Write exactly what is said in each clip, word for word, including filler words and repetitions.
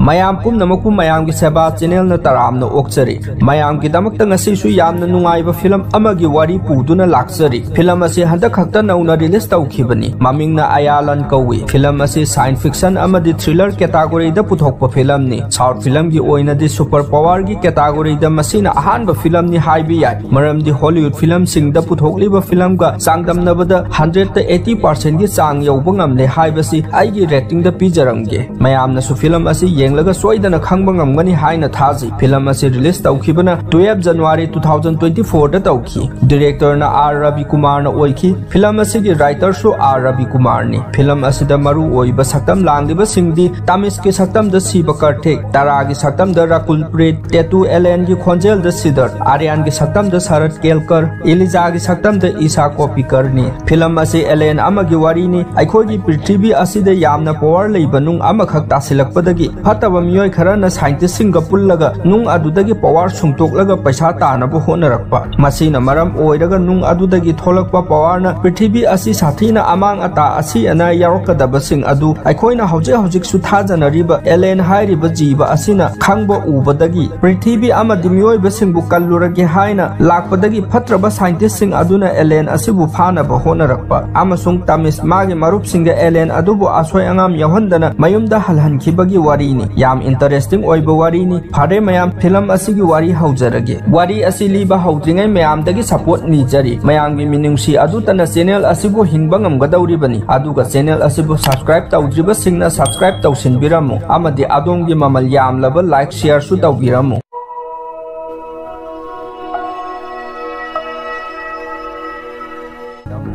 ꯃꯌꯥꯝ ꯄꯨꯝꯅꯃꯛꯄꯨ ꯃꯌꯥꯝꯒꯤ ꯁꯦꯕꯥ ꯆꯦꯅꯦꯜꯅ ꯇꯔꯥꯝꯅ ꯑꯣꯛꯆꯔꯤ꯫ ꯃꯌꯥꯝꯒꯤꯗꯃꯛꯇ ꯉꯁꯤꯁꯨ ꯌꯥꯝꯅ ꯅꯨꯡꯉꯥꯏꯕ ꯐꯤꯂꯝ ꯑꯃꯒꯤ ꯋꯥꯔꯤ ꯄꯨꯗꯨꯅ ꯂꯥꯛꯆꯔꯤ꯫ ꯐꯤꯂꯝ ꯑꯁꯤ ꯍꯟꯗꯛ ꯈꯛꯇ ꯅꯧꯅ ꯔꯤꯂꯤꯁ ꯇꯧꯈꯤꯕꯅꯤ꯫ ꯃꯃꯤꯡꯅ ꯑꯌꯥꯂꯟ ꯀꯧꯏ꯫ ꯐꯤꯂꯝ ꯑꯁꯤ ꯁꯥꯏꯟꯁ ꯐꯤꯛꯁꯟ ꯑꯃꯗꯤ ꯊ꯭ꯔꯤꯂꯔ ꯀꯦꯇꯥꯒꯣꯔꯤꯗ ꯄꯨꯊꯣꯛꯄ ꯐꯤꯂꯝꯅꯤ꯫ ꯁꯥꯎꯠ ꯐꯤꯂꯝꯒꯤ ꯑꯣꯏꯅꯗꯤ ꯁꯨꯄꯔ ꯄꯋꯥꯔꯒꯤ ꯀꯦꯇꯥꯒꯣꯔꯤꯗ ꯃꯁꯤꯅ ꯑꯍꯥꯟꯕ ꯐꯤꯂꯝꯅꯤ ꯍꯥꯏꯕ ꯌꯥꯏ, ꯃꯔꯝꯗꯤ ꯍꯣꯂꯤꯋꯨꯗ ꯐꯤꯂꯝꯁꯤꯡꯗ ꯄꯨꯊꯣꯛꯂꯤꯕ ꯐꯤꯂꯝꯒ ꯆꯥꯡꯗꯝꯅꯕꯗ ꯍꯟꯗ꯭ꯔꯦꯠꯇ ꯑꯩꯠꯇꯤ ꯄꯥꯔꯁꯦꯟꯒꯤ ꯆꯥꯡ ꯌꯧꯕ ꯉꯝꯂꯦ ꯍꯥꯏꯕꯁꯤ ꯑꯩꯒꯤ ꯔꯦꯇꯤꯡꯗ ꯄꯤꯖꯔꯝꯒꯦ꯫ ꯃꯌꯥꯝꯅꯁꯨ ꯐꯤꯂꯝ ꯑꯁꯤ ꯌꯦꯡꯂꯒ ꯁꯣꯏꯗꯅ ꯈꯪꯕ ꯉꯝꯒꯅꯤ ꯍꯥꯏꯅ ꯊꯥꯖꯩ꯫ ꯐꯤꯂꯝ ꯑꯁꯤ ꯔꯤꯂꯤꯁ ꯇꯧꯈꯤꯕꯅ twelve January two thousand twenty fourꯗ ꯇꯧꯈꯤ꯫ ꯗꯤꯔꯦꯛꯇꯔꯅ ꯑꯥꯔ ꯔꯕꯤꯀꯨꯃꯥꯔꯅ ꯑꯣꯏꯈꯤ꯫ ꯐꯤꯂꯝ ꯑꯁꯤꯒꯤ ꯔꯥꯏꯇꯔꯁꯨ ꯑꯥꯔ ꯔꯕꯤꯀꯨꯃꯥꯔꯅꯤ꯫ ꯐꯤꯂꯝ ꯑꯁꯤꯗ ꯃꯔꯨ ꯑꯣꯏꯕ ꯁꯛꯇꯝ ꯂꯥꯡꯂꯤꯕꯁꯤꯡꯗꯤ ꯇꯥꯃꯤꯁꯀꯤ ꯁꯛꯇꯝꯗ ꯁꯤꯕ ꯀꯥꯔꯊꯤꯛ, ꯇꯥꯔꯥꯒꯤ ꯁꯛꯇꯝꯗ ꯔꯥꯀꯨꯜ ꯄ꯭ꯔꯤꯠ, ꯇꯦꯇꯨ ꯑꯦꯂꯦꯟꯒꯤ ꯈꯣꯟꯖꯦꯜꯗ ꯁꯤꯗꯔ, ꯑꯥꯔꯌꯥꯟꯒꯤ ꯁꯛꯇꯝꯗ ꯁꯔꯠ ꯀꯦꯜꯀꯔ, ꯏꯂꯤꯖꯥꯒꯤ ꯁꯛꯇꯝꯗ ꯏꯁꯥ ꯀꯣꯄꯤꯀꯔꯅꯤ꯫ ꯐꯤꯂꯝ ꯑꯁꯤ ꯑꯦꯂꯦꯟ ꯑꯃꯒꯤ ꯋꯥꯔꯤꯅꯤ꯫ ꯑꯩꯈꯣꯏꯒꯤ ꯄ꯭ꯔꯤꯊꯤꯕꯤ ꯑꯁꯤꯗ ꯌꯥꯝꯅ ꯄꯋꯥꯔ ꯂꯩꯕ ꯅꯨꯡ ꯑꯃꯈꯛ ꯇꯥꯁꯤꯜꯂꯛꯄꯗꯒꯤ ꯐꯠꯇꯕ ꯃꯤꯑꯣꯏ ꯈꯔꯅ ꯁꯥꯏꯟꯇꯤꯁꯁꯤꯡꯒ ꯄꯨꯜꯂꯒ ꯅꯨꯡ ꯑꯗꯨꯗꯒꯤ ꯄꯋꯥꯔ ꯁꯨꯡꯇꯣꯛꯂꯒ ꯄꯩꯁꯥ ꯇꯥꯅꯕ ꯍꯣꯠꯅꯔꯛꯄ꯫ ꯃꯁꯤꯅ ꯃꯔꯝ ꯑꯣꯏꯔꯒ ꯅꯨꯡ ꯑꯗꯨꯗꯒꯤ ꯊꯣꯛꯂꯛꯄ ꯄꯋꯥꯔꯅ ꯄ꯭ꯔꯤꯊꯤꯕꯤ ꯑꯁꯤ ꯁꯥꯊꯤꯅ ꯑꯃꯥꯡ ꯑꯇꯥ ꯑꯁꯤ ꯑꯅꯥ ꯌꯥꯎꯔꯛꯀꯗꯕꯁꯤꯡ ꯑꯗꯨ ꯑꯩꯈꯣꯏꯅ ꯍꯧꯖꯤꯛ ꯍꯧꯖꯤꯛꯁꯨ ꯊꯥꯖꯅꯔꯤꯕ ꯑꯦꯂꯦꯟ ꯍꯥꯏꯔꯤꯕ ꯖꯤꯕ ꯑꯁꯤꯅ ꯈꯪꯕ ꯎꯕꯗꯒꯤ ꯄ꯭ꯔꯤꯊꯤꯕꯤ ꯑꯃꯗꯤ ꯃꯤꯑꯣꯏꯕꯁꯤꯡꯕꯨ ꯀꯜꯂꯨꯔꯒꯦ ꯍꯥꯏꯅ ꯂꯥꯛꯄꯗꯒꯤ ꯐꯠꯇ꯭ꯔꯕ ꯁꯥꯏꯟꯇꯤꯁꯁꯤꯡ ꯑꯗꯨꯅ ꯑꯦꯂꯦꯟ ꯑꯁꯤꯕꯨ ꯐꯥꯅꯕ ꯍꯣꯠꯅꯔꯛꯄ ꯑꯃꯁꯨꯡ ꯇꯥꯃꯤꯁ ꯃꯥꯒꯤ ꯃꯔꯨꯞꯁꯤꯡꯒ ꯑꯦꯂꯦꯟ ꯑꯗꯨꯕꯨ ꯑꯁꯣꯏ ꯑꯉꯥꯝ ꯌꯥꯎꯍꯟꯗꯅ ꯃꯌꯨꯝꯗ ꯍꯜꯍꯟꯈꯤꯕꯒꯤ ꯋꯥꯔꯤꯅꯤ꯫ ꯌꯥꯝ ꯏꯟꯇꯔꯦꯁꯇꯤꯡ ꯑꯣꯏꯕ ꯋꯥꯔꯤꯅꯤ꯫ ꯐꯔꯦ ꯃꯌꯥꯝ, ꯐꯤꯂꯝ ꯑꯁꯤꯒꯤ ꯋꯥꯔꯤ ꯍꯧꯖꯔꯒꯦ꯫ ꯋꯥꯔꯤ ꯑꯁꯤ ꯂꯤꯕ ꯍꯧꯗ꯭ꯔꯤꯉꯩ ꯃꯌꯥꯝꯗꯒꯤ ꯁꯄꯣꯔꯠ ꯅꯤꯖꯔꯤ꯫ ꯃꯌꯥꯝꯒꯤ ꯃꯤꯅꯨꯡꯁꯤ ꯑꯗꯨꯇꯅ ꯆꯦꯅꯦꯜ ꯑꯁꯤꯕꯨ ꯍꯤꯡꯕ ꯉꯝꯒꯗꯧꯔꯤꯕꯅꯤ꯫ ꯑꯗꯨꯒ ꯆꯦꯅꯦꯜ ꯑꯁꯤꯕꯨ ꯁꯕꯁꯀ꯭ꯔꯥꯏꯕ ꯇꯧꯗ꯭ꯔꯤꯕꯁꯤꯡꯅ ꯁꯕꯁꯀ꯭ꯔꯥꯏꯕ ꯇꯧꯁꯤꯟꯕꯤꯔꯝꯃꯨ ꯑꯃꯗꯤ ꯑꯗꯣꯝꯒꯤ ꯃꯃꯜ ꯌꯥꯝꯂꯕ ꯂꯥꯏꯛ ꯁꯤꯌꯔꯁꯨ ꯇꯧꯕꯤꯔꯝꯃꯨ꯫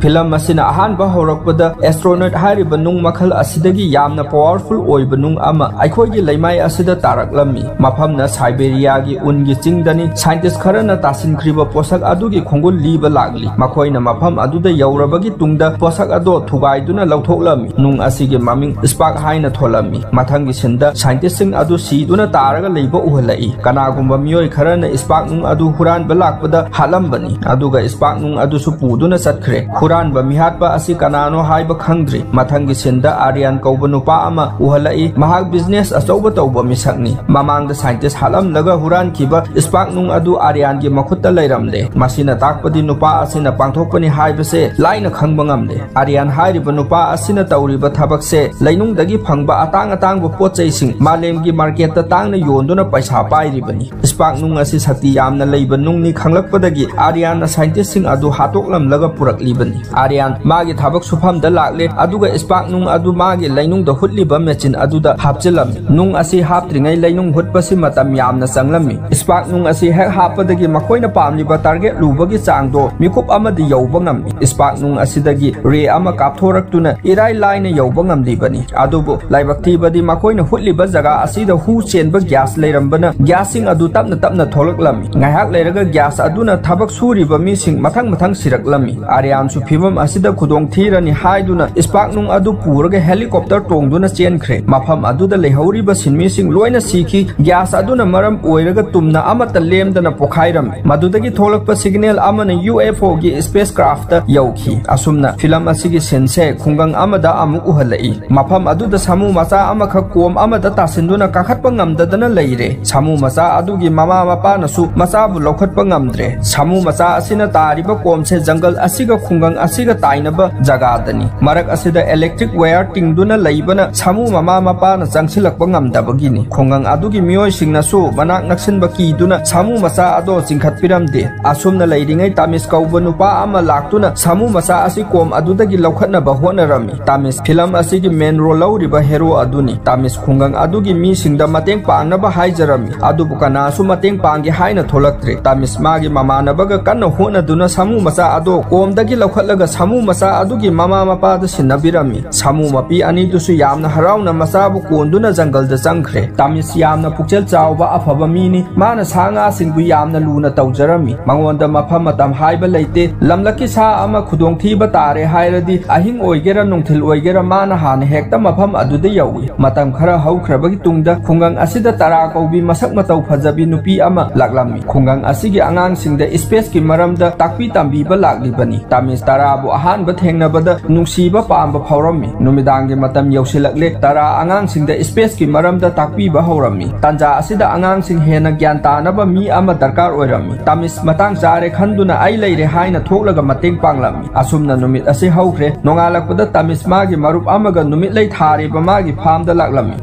ꯐꯤꯂꯝ ꯑꯁꯤꯅ ꯑꯍꯥꯟꯕ ꯍꯧꯔꯛꯄꯗ ꯑꯦꯁꯇ꯭ꯔꯣꯅꯦꯠ ꯍꯥꯏꯔꯤꯕ ꯅꯨꯡ ꯃꯈꯜ ꯑꯁꯤꯗꯒꯤ ꯌꯥꯝꯅ ꯄꯋꯥꯔꯐꯨꯜ ꯑꯣꯏꯕ ꯅꯨꯡ ꯑꯃ ꯑꯩꯈꯣꯏꯒꯤ ꯂꯩꯃꯥꯏ ꯑꯁꯤꯗ ꯇꯥꯔꯛꯂꯝꯃꯤ꯫ ꯃꯐꯝꯅ ꯁꯥꯏꯕꯦꯔꯤꯌꯥꯒꯤ ꯎꯟꯒꯤ ꯆꯤꯡꯗꯅꯤ꯫ ꯁꯥꯏꯟꯇꯤꯁ ꯈꯔꯅ ꯇꯥꯁꯤꯟꯈ꯭ꯔꯤꯕ ꯄꯣꯠꯁꯛ ꯑꯗꯨꯒꯤ ꯈꯣꯡꯒꯨꯜ ꯂꯤꯕ ꯂꯥꯛꯂꯤ꯫ ꯃꯈꯣꯏꯅ ꯃꯐꯝ ꯑꯗꯨꯗ ꯌꯧꯔꯕꯒꯤ ꯇꯨꯡꯗ ꯄꯣꯠꯁꯛ ꯑꯗꯣ ꯊꯨꯒꯥꯏꯗꯨꯅ ꯂꯧꯊꯣꯛꯂꯝꯃꯤ꯫ ꯅꯨꯡ ꯑꯁꯤꯒꯤ ꯃꯃꯤꯡ ꯁ꯭ꯄꯥꯔꯛ ꯍꯥꯏꯅ ꯊꯣꯜꯂꯝꯃꯤ꯫ ꯃꯊꯪꯒꯤ ꯁꯤꯟꯗ ꯁꯥꯏꯟꯇꯤꯁꯁꯤꯡ ꯑꯗꯨ ꯁꯤꯗꯨꯅ ꯇꯥꯔꯒ ꯂꯩꯕ ꯎꯍꯜꯂꯛꯏ꯫ ꯀꯅꯥꯒꯨꯝꯕ ꯃꯤꯑꯣꯏ ꯈꯔꯅ ꯁ꯭ꯄꯥꯔꯛ ꯅꯨꯡ ꯑꯗꯨ ꯍꯨꯔꯥꯟꯕ ꯂꯥꯛꯄꯗ ꯍꯥꯠꯂꯝꯕꯅꯤ, ꯑꯗꯨꯒ ꯁ꯭ꯄꯥꯔꯛ ꯅꯨꯡ ꯑꯗꯨꯁꯨ ꯄꯨꯗꯨꯅ ꯆꯠꯈ꯭ꯔꯦ꯫ ꯑꯍꯥꯟꯕ ꯃꯤꯍꯥꯠꯄ ꯑꯁꯤ ꯀꯅꯥꯅꯣ ꯍꯥꯏꯕ ꯈꯪꯗ꯭ꯔꯤ꯫ ꯃꯊꯪꯒꯤ ꯁꯤꯟꯗ ꯑꯥꯔꯤꯌꯥꯟ ꯀꯧꯕ ꯅꯨꯄꯥ ꯑꯃ ꯎꯍꯜꯂꯛꯏ꯫ ꯃꯍꯥꯛ ꯕꯤꯖꯤꯅꯦꯁ ꯑꯆꯧꯕ ꯇꯧꯕ ꯃꯤꯁꯛꯅꯤ꯫ ꯃꯃꯥꯡꯗ ꯁꯥꯏꯟꯇꯤꯁ ꯍꯥꯠꯂꯝꯂꯒ ꯍꯨꯔꯥꯟꯈꯤꯕ ꯏꯁꯄꯥꯛ ꯅꯨꯡ ꯑꯗꯨ ꯑꯥꯔꯤꯌꯥꯟꯒꯤ ꯃꯈꯨꯠꯇ ꯂꯩꯔꯝꯂꯦ꯫ ꯃꯁꯤꯅ ꯇꯥꯛꯄꯗꯤ ꯅꯨꯄꯥ ꯑꯁꯤꯅ ꯄꯥꯡꯊꯣꯛꯄꯅꯤ ꯍꯥꯏꯕꯁꯦ ꯂꯥꯏꯅ ꯈꯪꯕ ꯉꯝꯂꯦ꯫ ꯑꯥꯔꯤꯌꯥꯟ ꯍꯥꯏꯔꯤꯕ ꯅꯨꯄꯥ ꯑꯁꯤꯅ ꯇꯧꯔꯤꯕ ꯊꯕꯛꯁꯦ ꯂꯩꯅꯨꯡꯗꯒꯤ ꯐꯪꯕ ꯑꯇꯥꯡ ꯑꯇꯥꯡꯕ ꯄꯣꯠ ꯆꯩꯁꯤꯡ ꯃꯥꯂꯦꯝꯒꯤ ꯃꯥꯔꯀꯦꯠꯇ ꯇꯥꯡꯅ ꯌꯣꯟꯗꯨꯅ ꯄꯩꯁꯥ ꯄꯥꯏꯔꯤꯕꯅꯤ꯫ ꯏꯁꯄꯥꯛ ꯅꯨꯡ ꯑꯁꯤ ꯁꯛꯇꯤ ꯌꯥꯝꯅ ꯂꯩꯕ ꯅꯨꯡꯅꯤ ꯈꯪꯂꯛꯄꯗꯒꯤ ꯑꯥꯔꯤꯌꯥꯟꯅ ꯁꯥꯏꯟꯇꯤꯁꯁꯤꯡ ꯑꯗꯨ ꯍꯥꯠꯇꯣꯛꯂꯝꯂꯒ ꯄꯨꯔꯛꯂꯤꯕꯅꯤ꯫ ꯑꯥꯔꯤꯌꯥꯟ ꯃꯥꯒꯤ ꯊꯕꯛ ꯁꯨꯐꯝꯗ ꯂꯥꯛꯂꯦ, ꯑꯗꯨꯒ ꯏꯁꯄꯥꯛ ꯅꯨꯡ ꯑꯗꯨ ꯃꯥꯒꯤ ꯂꯩꯅꯨꯡꯗ ꯍꯨꯠꯂꯤꯕ ꯃꯦꯆꯤꯟ ꯑꯗꯨꯗ ꯍꯥꯞꯆꯤꯜꯂꯝꯃꯤ꯫ ꯅꯨꯡ ꯑꯁꯤ ꯍꯥꯞꯇ꯭ꯔꯤꯉꯩ ꯂꯩꯅꯨꯡ ꯍꯨꯠꯄꯁꯤ ꯃꯇꯝ ꯌꯥꯝꯅ ꯆꯪꯂꯝꯃꯤ꯫ ꯏꯁꯄꯥꯛ ꯅꯨꯡ ꯑꯁꯤ ꯍꯦꯛ ꯍꯥꯞꯄꯗꯒꯤ ꯃꯈꯣꯏꯅ ꯄꯥꯝꯂꯤꯕ ꯇꯥꯔꯒꯦꯠ ꯂꯨꯕꯒꯤ ꯆꯥꯡꯗꯣ ꯃꯤꯀꯨꯞ ꯑꯃꯗꯤ ꯌꯧꯕ ꯉꯝꯃꯤ꯫ ꯏꯁꯄꯥꯛ ꯅꯨꯡ ꯑꯁꯤꯗꯒꯤ ꯔꯦ ꯑꯃ ꯀꯥꯞꯊꯣꯔꯛꯇꯨꯅ ꯏꯔꯥꯏ ꯂꯥꯏꯅ ꯌꯧꯕ ꯉꯝꯂꯤꯕꯅꯤ꯫ ꯑꯗꯨꯕꯨ ꯂꯥꯏꯕꯛ ꯊꯤꯕꯗꯤ ꯃꯈꯣꯏꯅ ꯍꯨꯠꯂꯤꯕ ꯖꯒꯥ ꯑꯁꯤꯗ ꯍꯨ ꯆꯦꯟꯕ ꯒ꯭ꯌꯥꯁ ꯂꯩꯔꯝꯕꯅ ꯒ꯭ꯌꯥꯁꯁꯤꯡ ꯑꯗꯨ ꯇꯞꯅ ꯇꯞꯅ ꯊꯣꯛꯂꯛꯂꯝꯃꯤ꯫ ꯉꯥꯏꯍꯥꯛ ꯂꯩꯔꯒ ꯒ꯭ꯌꯥꯁ ꯑꯗꯨꯅ ꯊꯕꯛ ꯁꯨꯔꯤꯕ ꯃꯤꯁꯤꯡ ꯃꯊꯪ ꯃꯊꯪ ꯁꯤꯔꯛꯂꯝꯃꯤ꯫ ꯑꯥꯔꯤꯌꯥꯟꯁꯨ ꯐꯤꯚꯝ ꯑꯁꯤꯗ ꯈꯨꯗꯣꯡ ꯊꯤꯔꯅꯤ ꯍꯥꯏꯗꯨꯅ ꯏꯁꯄꯥꯛ ꯅꯨꯡ ꯑꯗꯨ ꯄꯨꯔꯒ ꯍꯦꯂꯤꯀꯣꯞꯇꯔ ꯇꯣꯡꯗꯨꯅ ꯆꯦꯟꯈ꯭ꯔꯦ꯫ ꯃꯐꯝ ꯑꯗꯨꯗ ꯂꯩꯍꯧꯔꯤꯕꯁꯤꯡ ꯃꯤꯁꯤꯡ ꯂꯣꯏꯅ ꯁꯤꯈꯤ꯫ ꯒ꯭ꯌꯥꯁ ꯑꯗꯨꯅ ꯃꯔꯝ ꯑꯣꯏꯔꯒ ꯇꯨꯝꯅ ꯑꯃꯠꯇ ꯂꯦꯝꯗꯅ ꯄꯣꯈꯥꯏꯔꯝꯃꯤ꯫ ꯃꯗꯨꯗꯒꯤ ꯊꯣꯛꯂꯛꯄ ꯁꯤꯒꯅꯦꯜ ꯑꯃꯅ ꯌꯨ ꯑꯦꯐ ꯑꯣꯒꯤ ꯁ꯭ꯄꯦꯁ ꯀ꯭ꯔꯥꯐꯇ ꯌꯧꯈꯤ꯫ ꯑꯁꯨꯝꯅ ꯐꯤꯂꯝ ꯑꯁꯤꯒꯤ ꯁꯤꯟꯁꯦ ꯈꯨꯡꯒꯪ ꯑꯃꯗ ꯑꯃꯨꯛ ꯎꯍꯜꯂꯛꯏ꯫ ꯃꯐꯝ ꯑꯗꯨꯗ ꯁꯥꯃꯨ ꯃꯆꯥ ꯑꯃꯈꯛ ꯀꯣꯝ ꯑꯃꯗ ꯇꯥꯁꯤꯟꯗꯨꯅ ꯀꯥꯈꯠꯄ ꯉꯝꯗꯗꯅ ꯂꯩꯔꯦ꯫ ꯁꯥꯃꯨ ꯃꯆꯥ ꯑꯗꯨꯒꯤ ꯃꯃꯥ ꯃꯄꯥꯅꯁꯨ ꯃꯆꯥꯕꯨ ꯂꯧꯈꯠꯄ ꯉꯝꯗ꯭ꯔꯦ꯫ ꯁꯥꯃꯨ ꯃꯆꯥ ꯑꯁꯤꯅ ꯇꯥꯔꯤꯕ ꯀꯣꯝꯁꯦ ꯖꯪꯒꯜ ꯑꯁꯤꯒ ꯈꯨꯡꯒꯪ ꯑꯁꯤꯒ ꯇꯥꯏꯅꯕ ꯖꯒꯥꯗꯅꯤ꯫ ꯃꯔꯛ ꯑꯁꯤꯗ ꯏꯂꯦꯛꯇ꯭ꯔꯤꯛ ꯋꯥꯌꯔ ꯇꯤꯡꯗꯨꯅ ꯂꯩꯕꯅ ꯁꯥꯃꯨ ꯃꯃꯥ ꯃꯄꯥꯅ ꯆꯪꯁꯤꯜꯂꯛꯄ ꯉꯝꯗꯕꯒꯤꯅꯤ꯫ ꯈꯨꯡꯒꯪ ꯑꯗꯨꯒꯤ ꯃꯤꯑꯣꯏꯁꯤꯡꯅꯁꯨ ꯃꯅꯥꯛ ꯅꯛꯁꯤꯟꯕ ꯀꯤꯗꯨꯅ ꯁꯥꯃꯨ ꯃꯆꯥ ꯑꯗꯣ ꯆꯤꯡꯈꯠꯄꯤꯔꯝꯗꯦ꯫ ꯑꯁꯨꯝꯅ ꯂꯩꯔꯤꯉꯩ ꯇꯥꯃꯤꯁ ꯀꯧꯕ ꯅꯨꯄꯥ ꯑꯃ ꯂꯥꯛꯇꯨꯅ ꯁꯥꯃꯨ ꯃꯆꯥ ꯑꯁꯤ ꯀꯣꯝ ꯑꯗꯨꯗꯒꯤ ꯂꯧꯈꯠꯅꯕ ꯍꯣꯠꯅꯔꯝꯃꯤ꯫ ꯇꯥꯃꯤꯁ ꯐꯤꯂꯝ ꯑꯁꯤꯒꯤ ꯃꯦꯟ ꯔꯣꯜ ꯂꯧꯔꯤꯕ ꯍꯦꯔꯣ ꯑꯗꯨꯅꯤ꯫ ꯇꯥꯃꯤꯁ ꯈꯨꯡꯒꯪ ꯑꯗꯨꯒꯤ ꯃꯤꯁꯤꯡꯗ ꯃꯇꯦꯡ ꯄꯥꯡꯅꯕ ꯍꯥꯏꯖꯔꯝꯃꯤ, ꯑꯗꯨꯕꯨ ꯀꯅꯥꯁꯨ ꯃꯇꯦꯡ ꯄꯥꯡꯒꯦ ꯍꯥꯏꯅ ꯊꯣꯛꯂꯛꯇ꯭ꯔꯦ꯫ ꯇꯥꯃꯤꯁ ꯃꯥꯒꯤ ꯃꯃꯥꯟꯅꯕꯒ ꯀꯟꯅ ꯍꯣꯠꯅꯗꯨꯅ ꯁꯥꯃꯨ ꯃꯆꯥ ꯑꯗꯣ ꯀꯣꯝꯗꯒꯤ ꯂꯧꯈꯠꯂꯒ ꯁꯥꯃꯨ ꯃꯆꯥ ꯑꯗꯨꯒꯤ ꯃꯃꯥ ꯃꯄꯥꯗ ꯁꯤꯟꯅꯕꯤꯔꯝꯃꯤ꯫ ꯁꯥꯃꯨ ꯃꯄꯤ ꯑꯅꯤꯗꯨꯁꯨ ꯌꯥꯝꯅ ꯍꯔꯥꯎꯅ ꯃꯆꯥꯕꯨ ꯀꯣꯟꯗꯨꯅ ꯖꯪꯒꯜꯗ ꯆꯪꯈ꯭ꯔꯦ꯫ ꯇꯥꯃꯤꯁ ꯌꯥꯝꯅ ꯄꯨꯛꯆꯦꯜ ꯆꯥꯎꯕ ꯑꯐꯕ ꯃꯤꯅꯤ꯫ ꯃꯥꯅ ꯁꯥ ꯉꯥꯁꯤꯡꯕꯨ ꯌꯥꯝꯅ ꯂꯨꯅ ꯇꯧꯖꯔꯝꯃꯤ꯫ ꯃꯉꯣꯟꯗ ꯃꯐꯝ ꯃꯇꯝ ꯍꯥꯏꯕ ꯂꯩꯇꯦ꯫ ꯂꯝꯂꯛꯀꯤ ꯁꯥ ꯑꯃ ꯈꯨꯗꯣꯡꯊꯤꯕ ꯇꯥꯔꯦ ꯍꯥꯏꯔꯗꯤ ꯑꯍꯤꯡ ꯑꯣꯏꯒꯦꯔꯥ ꯅꯨꯡꯊꯤꯜ ꯑꯣꯏꯒꯦꯔꯥ ꯃꯥꯅ ꯍꯥꯟꯅ ꯍꯦꯛꯇ ꯃꯐꯝ ꯑꯗꯨꯗ ꯌꯧꯏ꯫ ꯃꯇꯝ ꯈꯔ ꯍꯧꯈ꯭ꯔꯕꯒꯤ ꯇꯨꯡꯗ ꯈꯨꯡꯒꯪ ꯑꯁꯤꯗ ꯇꯔꯥ ꯀꯧꯕꯤ ꯃꯁꯛ ꯃꯇꯧ ꯐꯖꯕꯤ ꯅꯨꯄꯤ ꯑꯃ ꯂꯥꯛꯂꯝꯃꯤ꯫ ꯈꯨꯡꯒꯪ ꯑꯁꯤꯒꯤ ꯑꯉꯥꯡꯁꯤꯡꯗ ꯁ꯭ꯄꯦꯁꯀꯤ ꯃꯔꯝꯗ ꯇꯥꯛꯄꯤ ꯇꯝꯕꯤꯕ ꯂꯥꯛꯂꯤꯕꯅꯤ꯫ ꯇꯥꯃꯤꯁ ꯇꯥꯔꯥꯕꯨ ꯑꯍꯥꯟꯕ ꯊꯦꯡꯅꯕꯗ ꯅꯨꯡꯁꯤꯕ ꯄꯥꯝꯕ ꯐꯥꯎꯔꯝꯃꯤ꯫ ꯅꯨꯃꯤꯗꯥꯡꯒꯤ ꯃꯇꯝ ꯌꯧꯁꯤꯜꯂꯛꯂꯦ꯫ ꯇꯥꯔꯥ ꯑꯉꯥꯡꯁꯤꯡꯗ space ꯀꯤ ꯃꯔꯝꯗ ꯇꯥꯛꯄꯤꯕ ꯍꯧꯔꯝꯃꯤ꯫ ꯇꯥꯟꯖꯥ ꯑꯁꯤꯗ ꯑꯉꯥꯡꯁꯤꯡ ꯍꯦꯟꯅ ꯒ꯭ꯌꯥꯟ ꯇꯥꯅꯕ ꯃꯤ ꯑꯃ ꯗꯔꯀꯥꯔ ꯑꯣꯏꯔꯝꯃꯤ꯫ ꯇꯥꯃꯤꯁ ꯃꯇꯥꯡ ꯆꯥꯔꯦ ꯈꯟꯗꯨꯅ "ꯑꯩ ꯂꯩꯔꯦ" ꯍꯥꯏꯅ ꯊꯣꯛꯂꯒ ꯃꯇꯦꯡ ꯄꯥꯡꯂꯝꯃꯤ꯫ ꯑꯁꯨꯝꯅ ꯅꯨꯃꯤꯠ ꯑꯁꯤ ꯍꯧꯈ꯭ꯔꯦ꯫ ꯅꯣꯡꯉꯥꯜꯂꯛꯄꯗ ꯇꯥꯃꯤꯁ ꯃꯥꯒꯤ ꯃꯔꯨꯞ ꯑꯃꯒ ꯅꯨꯃꯤꯠꯂꯩ ꯊꯥꯔꯤꯕ ꯃꯥꯒꯤ farm ꯗ ꯂꯥꯛꯂꯝꯃꯤ꯫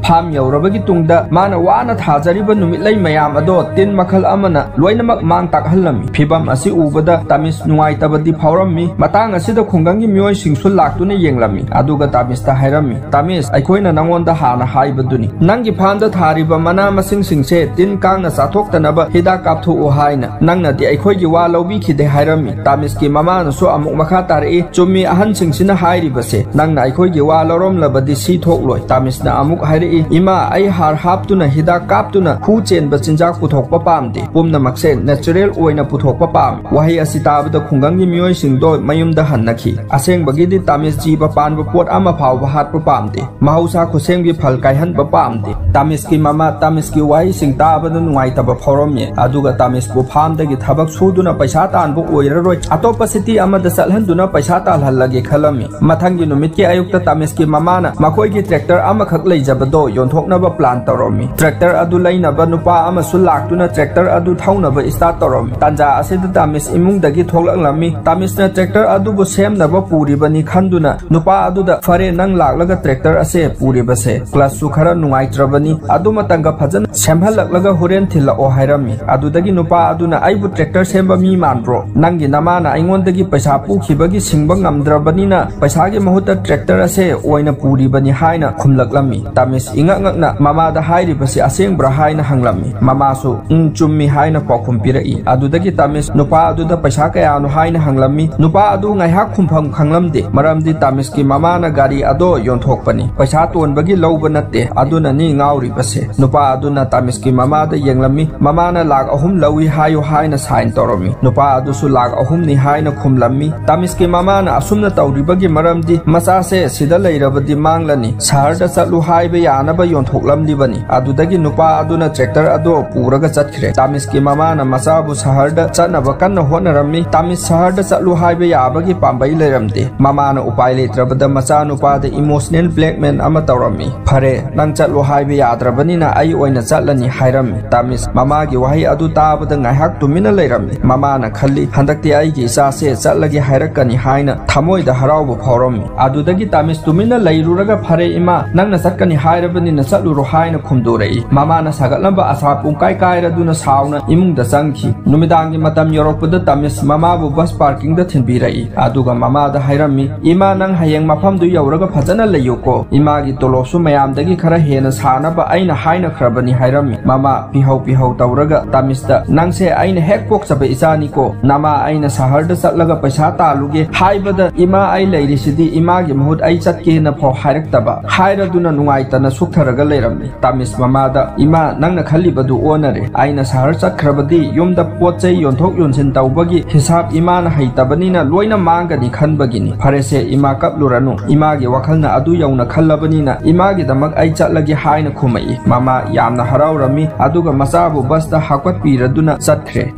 Farm ꯌꯧꯔꯕꯒꯤ ꯇꯨꯡꯗ ꯃꯥꯅ ꯋꯥꯅ ꯊꯥꯖꯔꯤꯕ ꯅꯨꯃꯤꯠꯂꯩ ꯃꯌꯥꯝ ꯑꯗꯣ ꯇꯤꯟ ꯃꯈꯜ ꯑꯃꯅ ꯂꯣꯏꯅꯃꯛ ꯃꯥꯡ ꯇꯥꯛꯍꯜꯂꯝꯃꯤ꯫ ꯐꯤꯚꯝ ꯑꯁꯤ ꯎꯕꯗ ꯇꯥꯃꯤꯁ ꯅꯨꯡꯉꯥꯏꯇꯕꯗꯤ ꯐꯥꯎꯔꯝꯃꯤ꯫ ꯃꯇꯥꯡ ꯑꯁꯤꯗ ꯈꯨꯡꯒꯪꯒꯤ ꯃꯤꯑꯣꯏꯁꯤꯡꯁꯨ ꯂꯥꯛꯇꯨꯅ ꯌꯦꯡꯂꯝꯃꯤ꯫ ꯑꯗꯨꯒ ꯇꯥꯃꯤꯁꯇ ꯍꯥꯏꯔꯝꯃꯤ, "ꯇꯥꯃꯤꯁ, ꯑꯩꯈꯣꯏꯅ ꯅꯉꯣꯟꯗ ꯍꯥꯟꯅ ꯍꯥꯏꯕꯗꯨꯅꯤ꯫ ꯅꯪꯒꯤ farm ꯗ ꯊꯥꯔꯤꯕ ꯃꯅꯥ ꯃꯁꯤꯡꯁꯤꯡꯁꯦ ꯇꯤꯟ ꯀꯥꯡꯅ ꯆꯥꯊꯣꯛꯇꯅꯕ ꯍꯤꯗꯥꯛ ꯀꯥꯞꯊꯣꯛꯎ ꯍꯥꯏꯅ꯫ ꯅꯪꯅꯗꯤ ꯑꯩꯈꯣꯏꯒꯤ ꯋꯥ ꯂꯧꯕꯤꯈꯤꯗꯦ" ꯍꯥꯏꯔꯝꯃꯤ꯫ ꯇꯥꯃꯤꯁꯀꯤ ꯃꯃꯥꯅꯁꯨ ꯑꯃꯨꯛ ꯃꯈꯥ ꯇꯥꯔꯛꯏ, "ꯆꯨꯝꯃꯤ ꯑꯍꯟꯁꯤꯡꯁꯤꯅ ꯍꯥꯏꯔꯤꯕꯁꯦ꯫ ꯅꯪꯅ ꯑꯩꯈꯣꯏꯒꯤ ꯋꯥ ꯂꯧꯔꯝꯂꯕꯗꯤ ꯁꯤ ꯊꯣꯛꯂꯣꯏ"꯫ ꯇꯥꯃꯤꯁꯅ ꯑꯃꯨꯛ ꯍꯥꯏꯔꯛꯏ, "ꯏꯃꯥ, ꯑꯩ ꯍꯥꯔ ꯍꯥꯞꯇꯨꯅ, ꯍꯤꯗꯥꯛ ꯀꯥꯞꯇꯨꯅ ꯈꯨ ꯆꯦꯟꯕ ꯆꯤꯟꯖꯥꯛ ꯄꯨꯊꯣꯛꯄ ꯄꯥꯝꯗꯦ꯫ ꯄꯨꯝꯅꯃꯛꯁꯦ natural ꯑꯣꯏꯅ ꯄꯨꯊꯣꯛꯄ ꯄꯥꯝꯃꯤ"꯫ ꯋꯥꯍꯩ ꯑꯁꯤ ꯇꯥꯕꯗ ꯈꯨꯡꯒꯪꯒꯤ ꯃꯤꯑꯣꯏꯁꯤꯡꯗꯣ ꯃꯌꯨꯝꯗ ꯍꯟꯅꯈꯤ꯫ ꯑꯁꯦꯡꯕꯒꯤꯗꯤ ꯇꯥꯃꯤꯁ ꯖꯤꯕ ꯄꯥꯟꯕ ꯄꯣꯠ ꯑꯃ ꯐꯥꯎꯕ ꯍꯥꯠꯄ ꯄꯥꯝꯗꯦ꯫ ꯃꯍꯧꯁꯥ ꯈꯨꯠꯁꯦꯝꯒꯤ ꯐꯜ ꯀꯥꯏꯍꯟꯕ ꯄꯥꯝꯗꯦ꯫ ꯇꯥꯃꯤꯁꯀꯤ ꯃꯃꯥ ꯇꯥꯃꯤꯁꯀꯤ ꯋꯥꯍꯩꯁꯤꯡ ꯇꯥꯕꯗ ꯅꯨꯡꯉꯥꯏꯇꯕ ꯐꯥꯎꯔꯝꯃꯤ꯫ ꯑꯗꯨꯒ ꯇꯥꯃꯤꯁꯄꯨ farm ꯗꯒꯤ ꯊꯕꯛ ꯁꯨꯗꯨꯅ ꯄꯩꯁꯥ ꯇꯥꯟꯕ ꯑꯣꯏꯔꯔꯣꯏ, ꯑꯇꯣꯞꯄ city ꯑꯃꯗ ꯆꯠꯍꯟꯗꯨꯅ ꯄꯩꯁꯥ ꯇꯥꯜꯍꯜꯂꯒꯦ ꯈꯜꯂꯝꯃꯤ꯫ ꯃꯊꯪꯒꯤ ꯅꯨꯃꯤꯠꯀꯤ ꯑꯌꯨꯛꯇ ꯇꯥꯃꯤꯁꯀꯤ ꯃꯃꯥꯅ ꯃꯈꯣꯏꯒꯤ tractor ꯑꯃꯈꯛ ꯂꯩꯖꯕꯗꯣ ꯌꯣꯟꯊꯣꯛꯅꯕ plan ꯇꯧꯔꯝꯃꯤ꯫ Tractor ꯑꯗꯨ ꯂꯩꯅꯕ ꯅꯨꯄꯥ ꯑꯃꯁꯨ ꯂꯥꯛꯇꯨꯅ tractor ꯑꯗꯨ ꯊꯧꯅꯕ start ꯇꯧꯔꯝꯃꯤ꯫ ꯇꯥꯟꯖꯥ ꯑꯁꯤꯗ ꯇꯥꯃꯤꯁ ꯏꯃꯨꯡꯗꯒꯤ ꯊꯣꯛꯂꯛꯂꯝꯃꯤ꯫ ꯇꯥꯃꯤꯁꯅ tractor ꯑꯗꯨꯕꯨ ꯁꯦꯝꯅꯕ ꯄꯨꯔꯤꯕꯅꯤ ꯈꯟꯗꯨꯅ ꯅꯨꯄꯥ ꯑꯗꯨꯗ, "ꯐꯔꯦ, ꯅꯪ ꯂꯥꯛꯂꯒ tractor ꯑꯁꯦ ꯄꯨꯔꯤꯕꯁꯦ clutch ꯁꯨ ꯈꯔ ꯅꯨꯡꯉꯥꯏꯇ꯭ꯔꯕꯅꯤ, ꯑꯗꯨꯃꯇꯪꯒ ꯐꯖꯅ ꯁꯦꯝꯍꯜꯂꯛꯂꯒ ꯍꯣꯔꯦꯟ ꯊꯤꯜꯂꯛꯑꯣ" ꯍꯥꯏꯔꯝꯃꯤ꯫ ꯑꯗꯨꯗꯒꯤ ꯅꯨꯄꯥ ꯑꯗꯨꯅ, "ꯑꯩꯕꯨ tractor ꯁꯦꯝꯕ ꯃꯤ ꯃꯥꯟꯕ꯭ꯔꯣ? ꯅꯪꯒꯤ ꯅꯃꯥꯅ ꯑꯩꯉꯣꯟꯗꯒꯤ ꯄꯩꯁꯥ ꯄꯨꯈꯤꯕꯒꯤ ꯁꯤꯡꯕ ꯉꯝꯗ꯭ꯔꯕꯅꯤꯅ ꯄꯩꯁꯥꯒꯤ ꯃꯍꯨꯠꯇ tractor ꯑꯁꯦ ꯑꯣꯏꯅ ꯄꯨꯔꯤꯕꯅꯤ" ꯍꯥꯏꯅ ꯈꯨꯝꯂꯛꯂꯝꯃꯤ꯫ ꯇꯥꯃꯤꯁ ꯏꯉꯛ ꯉꯛꯅ ꯃꯃꯥꯗ ꯍꯥꯏꯔꯤꯕꯁꯤ ꯑꯁꯦꯡꯕ꯭ꯔꯥ ꯍꯥꯏꯅ ꯍꯪꯂꯝꯃꯤ꯫ ꯃꯃꯥꯁꯨ, "ꯎꯝ, ꯆꯨꯝꯃꯤ" ꯍꯥꯏꯅ ꯄꯥꯎꯈꯨꯝ ꯄꯤꯔꯛꯏ꯫ ꯑꯗꯨꯗꯒꯤ ꯇꯥꯃꯤꯁ ꯅꯨꯄꯥ ꯑꯗꯨꯗ ꯄꯩꯁꯥ ꯀꯌꯥꯅꯣ ꯍꯥꯏꯅ ꯍꯪꯂꯝꯃꯤ꯫ ꯅꯨꯄꯥ ꯑꯗꯨ ꯉꯥꯏꯍꯥꯛ ꯈꯨꯝꯐꯝ ꯈꯪꯂꯝꯗꯦ, ꯃꯔꯝꯗꯤ ꯇꯥꯃꯤꯁꯀꯤ ꯃꯃꯥꯅ ꯒꯥꯔꯤ ꯑꯗꯣ ꯌꯣꯟꯊꯣꯛꯄꯅꯤ, ꯄꯩꯁꯥ ꯇꯣꯟꯕꯒꯤ ꯂꯧꯕ ꯅꯠꯇꯦ, ꯑꯗꯨꯅꯅꯤ ꯉꯥꯎꯔꯤꯕꯁꯦ꯫ ꯅꯨꯄꯥ ꯑꯗꯨꯅ ꯇꯥꯃꯤꯁꯀꯤ ꯃꯃꯥꯗ ꯌꯦꯡꯂꯝꯃꯤ꯫ ꯃꯃꯥꯅ ꯂꯥꯛ ꯑꯍꯨꯝ ꯂꯧꯏ ꯍꯥꯏꯌꯨ ꯍꯥꯏꯅ sign ꯇꯧꯔꯝꯃꯤ꯫ ꯅꯨꯄꯥ ꯑꯗꯨꯁꯨ ꯂꯥꯛ ꯑꯍꯨꯝꯅꯤ ꯍꯥꯏꯅ ꯈꯨꯝꯂꯝꯃꯤ꯫ ꯇꯥꯃꯤꯁꯀꯤ ꯃꯃꯥꯅ ꯑꯁꯨꯝꯅ ꯇꯧꯔꯤꯕꯒꯤ ꯃꯔꯝꯗꯤ ꯃꯆꯥꯁꯦ ꯁꯤꯗ ꯂꯩꯔꯕꯗꯤ ꯃꯥꯡꯂꯅꯤ, ꯁꯍꯔꯗ ꯆꯠꯂꯨ ꯍꯥꯏꯕ ꯌꯥꯅꯕ ꯌꯣꯟꯊꯣꯛꯂꯝꯂꯤꯕꯅꯤ꯫ ꯑꯗꯨꯗꯒꯤ ꯅꯨꯄꯥ ꯑꯗꯨꯅ tractor ꯑꯗꯨ ꯄꯨꯔꯒ ꯆꯠꯈ꯭ꯔꯦ꯫ ꯇꯥꯃꯤꯁꯀꯤ ꯃꯃꯥꯅ ꯃꯆꯥꯕꯨ ꯁꯍꯔꯗ ꯆꯠꯅꯕ ꯀꯟꯅ ꯍꯣꯠꯅꯔꯝꯃꯤ꯫ ꯇꯥꯃꯤꯁ ꯁꯍꯔꯗ ꯆꯠꯂꯨ ꯍꯥꯏꯕ ꯌꯥꯕ ꯒꯤ ꯄꯥꯝꯕꯩ ꯂꯩꯔꯝꯗꯦ꯫ ꯃꯃꯥꯅ ꯎꯄꯥꯏ ꯂꯩꯇ꯭ꯔꯕꯗ ꯃꯆꯥꯅꯨꯄꯥꯗ emotional blackmail ꯑꯃ ꯇꯧꯔꯝꯃꯤ꯫ "ꯐꯔꯦ, ꯅꯪ ꯆꯠꯂꯣ ꯍꯥꯏꯕ ꯌꯥꯗ꯭ꯔꯕꯅꯤꯅ ꯑꯩ ꯑꯣꯏꯅ ꯆꯠꯂꯅꯤ" ꯍꯥꯏꯔꯝꯃꯤ꯫ ꯇꯥꯃꯤꯁ ꯃꯃꯥꯒꯤ ꯋꯥꯍꯩ ꯑꯗꯨ ꯇꯥꯕꯗ ꯉꯥꯏꯍꯥꯛ ꯇꯨꯃꯤꯟꯅ ꯂꯩꯔꯝꯃꯤ꯫ ꯃꯃꯥꯅ ꯈꯜꯂꯤ, "ꯍꯟꯗꯛꯇꯤ ꯑꯩꯒꯤ ꯏꯆꯥꯁꯦ ꯆꯠꯂꯒꯦ ꯍꯥꯏꯔꯛꯀꯅꯤ" ꯍꯥꯏꯅ ꯊꯃꯣꯏꯗ ꯍꯔꯥꯎꯕ ꯐꯥꯎꯔꯝꯃꯤ꯫ ꯑꯗꯨꯗꯒꯤ ꯇꯥꯃꯤꯁ ꯇꯨꯃꯤꯟꯅ ꯂꯩꯔꯨꯔꯒ, "ꯐꯔꯦ ꯏꯃꯥ, ꯅꯪꯅ ꯆꯠꯀꯅꯤ ꯍꯥꯏꯔꯕꯅꯤꯅ ꯆꯠꯂꯨꯔꯣ" ꯍꯥꯏꯅ ꯈꯨꯝꯗꯣꯔꯛꯏ꯫ ꯃꯃꯥꯅ ꯁꯥꯒꯠꯂꯝꯕ ꯑꯁꯥ ꯄꯨꯡꯀꯥꯏ ꯀꯥꯏꯔꯗꯨꯅ ꯁꯥꯎꯅ ꯏꯃꯨꯡꯗ ꯆꯪꯈꯤ꯫ ꯅꯨꯃꯤꯗꯥꯡꯒꯤ ꯃꯇꯝ ꯌꯧꯔꯛꯄꯗ ꯇꯥꯃꯤꯁ ꯃꯃꯥꯕꯨ bus parking ꯗ ꯊꯤꯟꯕꯤꯔꯛꯏ꯫ ꯑꯗꯨꯒ ꯃꯃꯥꯗ ꯍꯥꯏꯔꯝꯃꯤ, "ꯏꯃꯥ, ꯅꯪ ꯍꯌꯦꯡ ꯃꯐꯝꯗꯨ ꯌꯧꯔꯒ ꯐꯖꯅ ꯂꯩꯌꯨꯀꯣ꯫ ꯏꯃꯥꯒꯤ ꯇꯣꯂꯣꯞꯁꯨ ꯃꯌꯥꯝꯗꯒꯤ ꯈꯔ ꯍꯦꯟꯅ ꯁꯥꯅꯕ ꯑꯩꯅ ꯍꯥꯏꯅꯈ꯭ꯔꯕꯅꯤ" ꯍꯥꯏꯔꯝꯃꯤ꯫ ꯃꯃꯥ ꯄꯤꯍꯧ ꯄꯤꯍꯧ ꯇꯧꯔꯒ ꯇꯥꯃꯤꯁꯇ, "ꯅꯪꯁꯦ ꯑꯩꯅ ꯍꯦꯛ ꯄꯣꯛꯆꯕ ꯏꯆꯥꯅꯤꯀꯣ꯫ ꯅꯃꯥ ꯑꯩꯅ ꯁꯍꯔꯗ ꯆꯠꯂꯒ ꯄꯩꯁꯥ ꯇꯥꯜꯂꯨꯒꯦ ꯍꯥꯏꯕꯗ ꯏꯃꯥ ꯑꯩ ꯂꯩꯔꯤꯁꯤꯗꯤ, ꯏꯃꯥꯒꯤ ꯃꯍꯨꯠ ꯑꯩ ꯆꯠꯀꯦꯅ ꯐꯥꯎ ꯍꯥꯏꯔꯛꯇꯕ꯫ ꯍꯥꯏꯔꯗꯨꯅ ꯅꯨꯡꯉꯥꯏꯇꯅ ꯁꯨꯛꯊꯔꯒ ꯂꯩꯔꯝꯃꯤ"꯫ ꯇꯥꯃꯤꯁ ꯃꯃꯥꯗ, "ꯏꯃꯥ, ꯅꯪꯅ ꯈꯜꯂꯤꯕꯗꯨ ꯑꯣꯟꯅꯔꯦ꯫ ꯑꯩꯅ ꯁꯍꯔ ꯆꯠꯈ꯭ꯔꯕꯗꯤ ꯌꯨꯝꯗ ꯄꯣꯠ ꯆꯩ ꯌꯣꯟꯊꯣꯛ ꯌꯣꯟꯁꯤꯟ ꯇꯧꯕꯒꯤ ꯍꯤꯁꯥꯕ ꯏꯃꯥꯅ ꯍꯩꯇꯕꯅꯤꯅ ꯂꯣꯏꯅ ꯃꯥꯡꯒꯅꯤ ꯈꯟꯕꯒꯤꯅꯤ꯫ ꯐꯔꯦꯁꯦ, ꯏꯃꯥ ꯀꯞꯂꯨꯔꯅꯨ꯫ ꯏꯃꯥꯒꯤ ꯋꯥꯈꯜꯅ ꯑꯗꯨ ꯌꯧꯅ ꯈꯜꯂꯕꯅꯤꯅ ꯏꯃꯥꯒꯤꯗꯃꯛ ꯑꯩ ꯆꯠꯂꯒꯦ" ꯍꯥꯏꯅ ꯈꯨꯝꯃꯛꯏ꯫ ꯃꯃꯥ ꯌꯥꯝꯅ ꯍꯔꯥꯎꯔꯝꯃꯤ, ꯑꯗꯨꯒ ꯃꯆꯥꯕꯨ bus ꯇ ꯍꯥꯞꯀꯠꯄꯤꯔꯗꯨꯅ ꯆꯠꯈ꯭ꯔꯦ꯫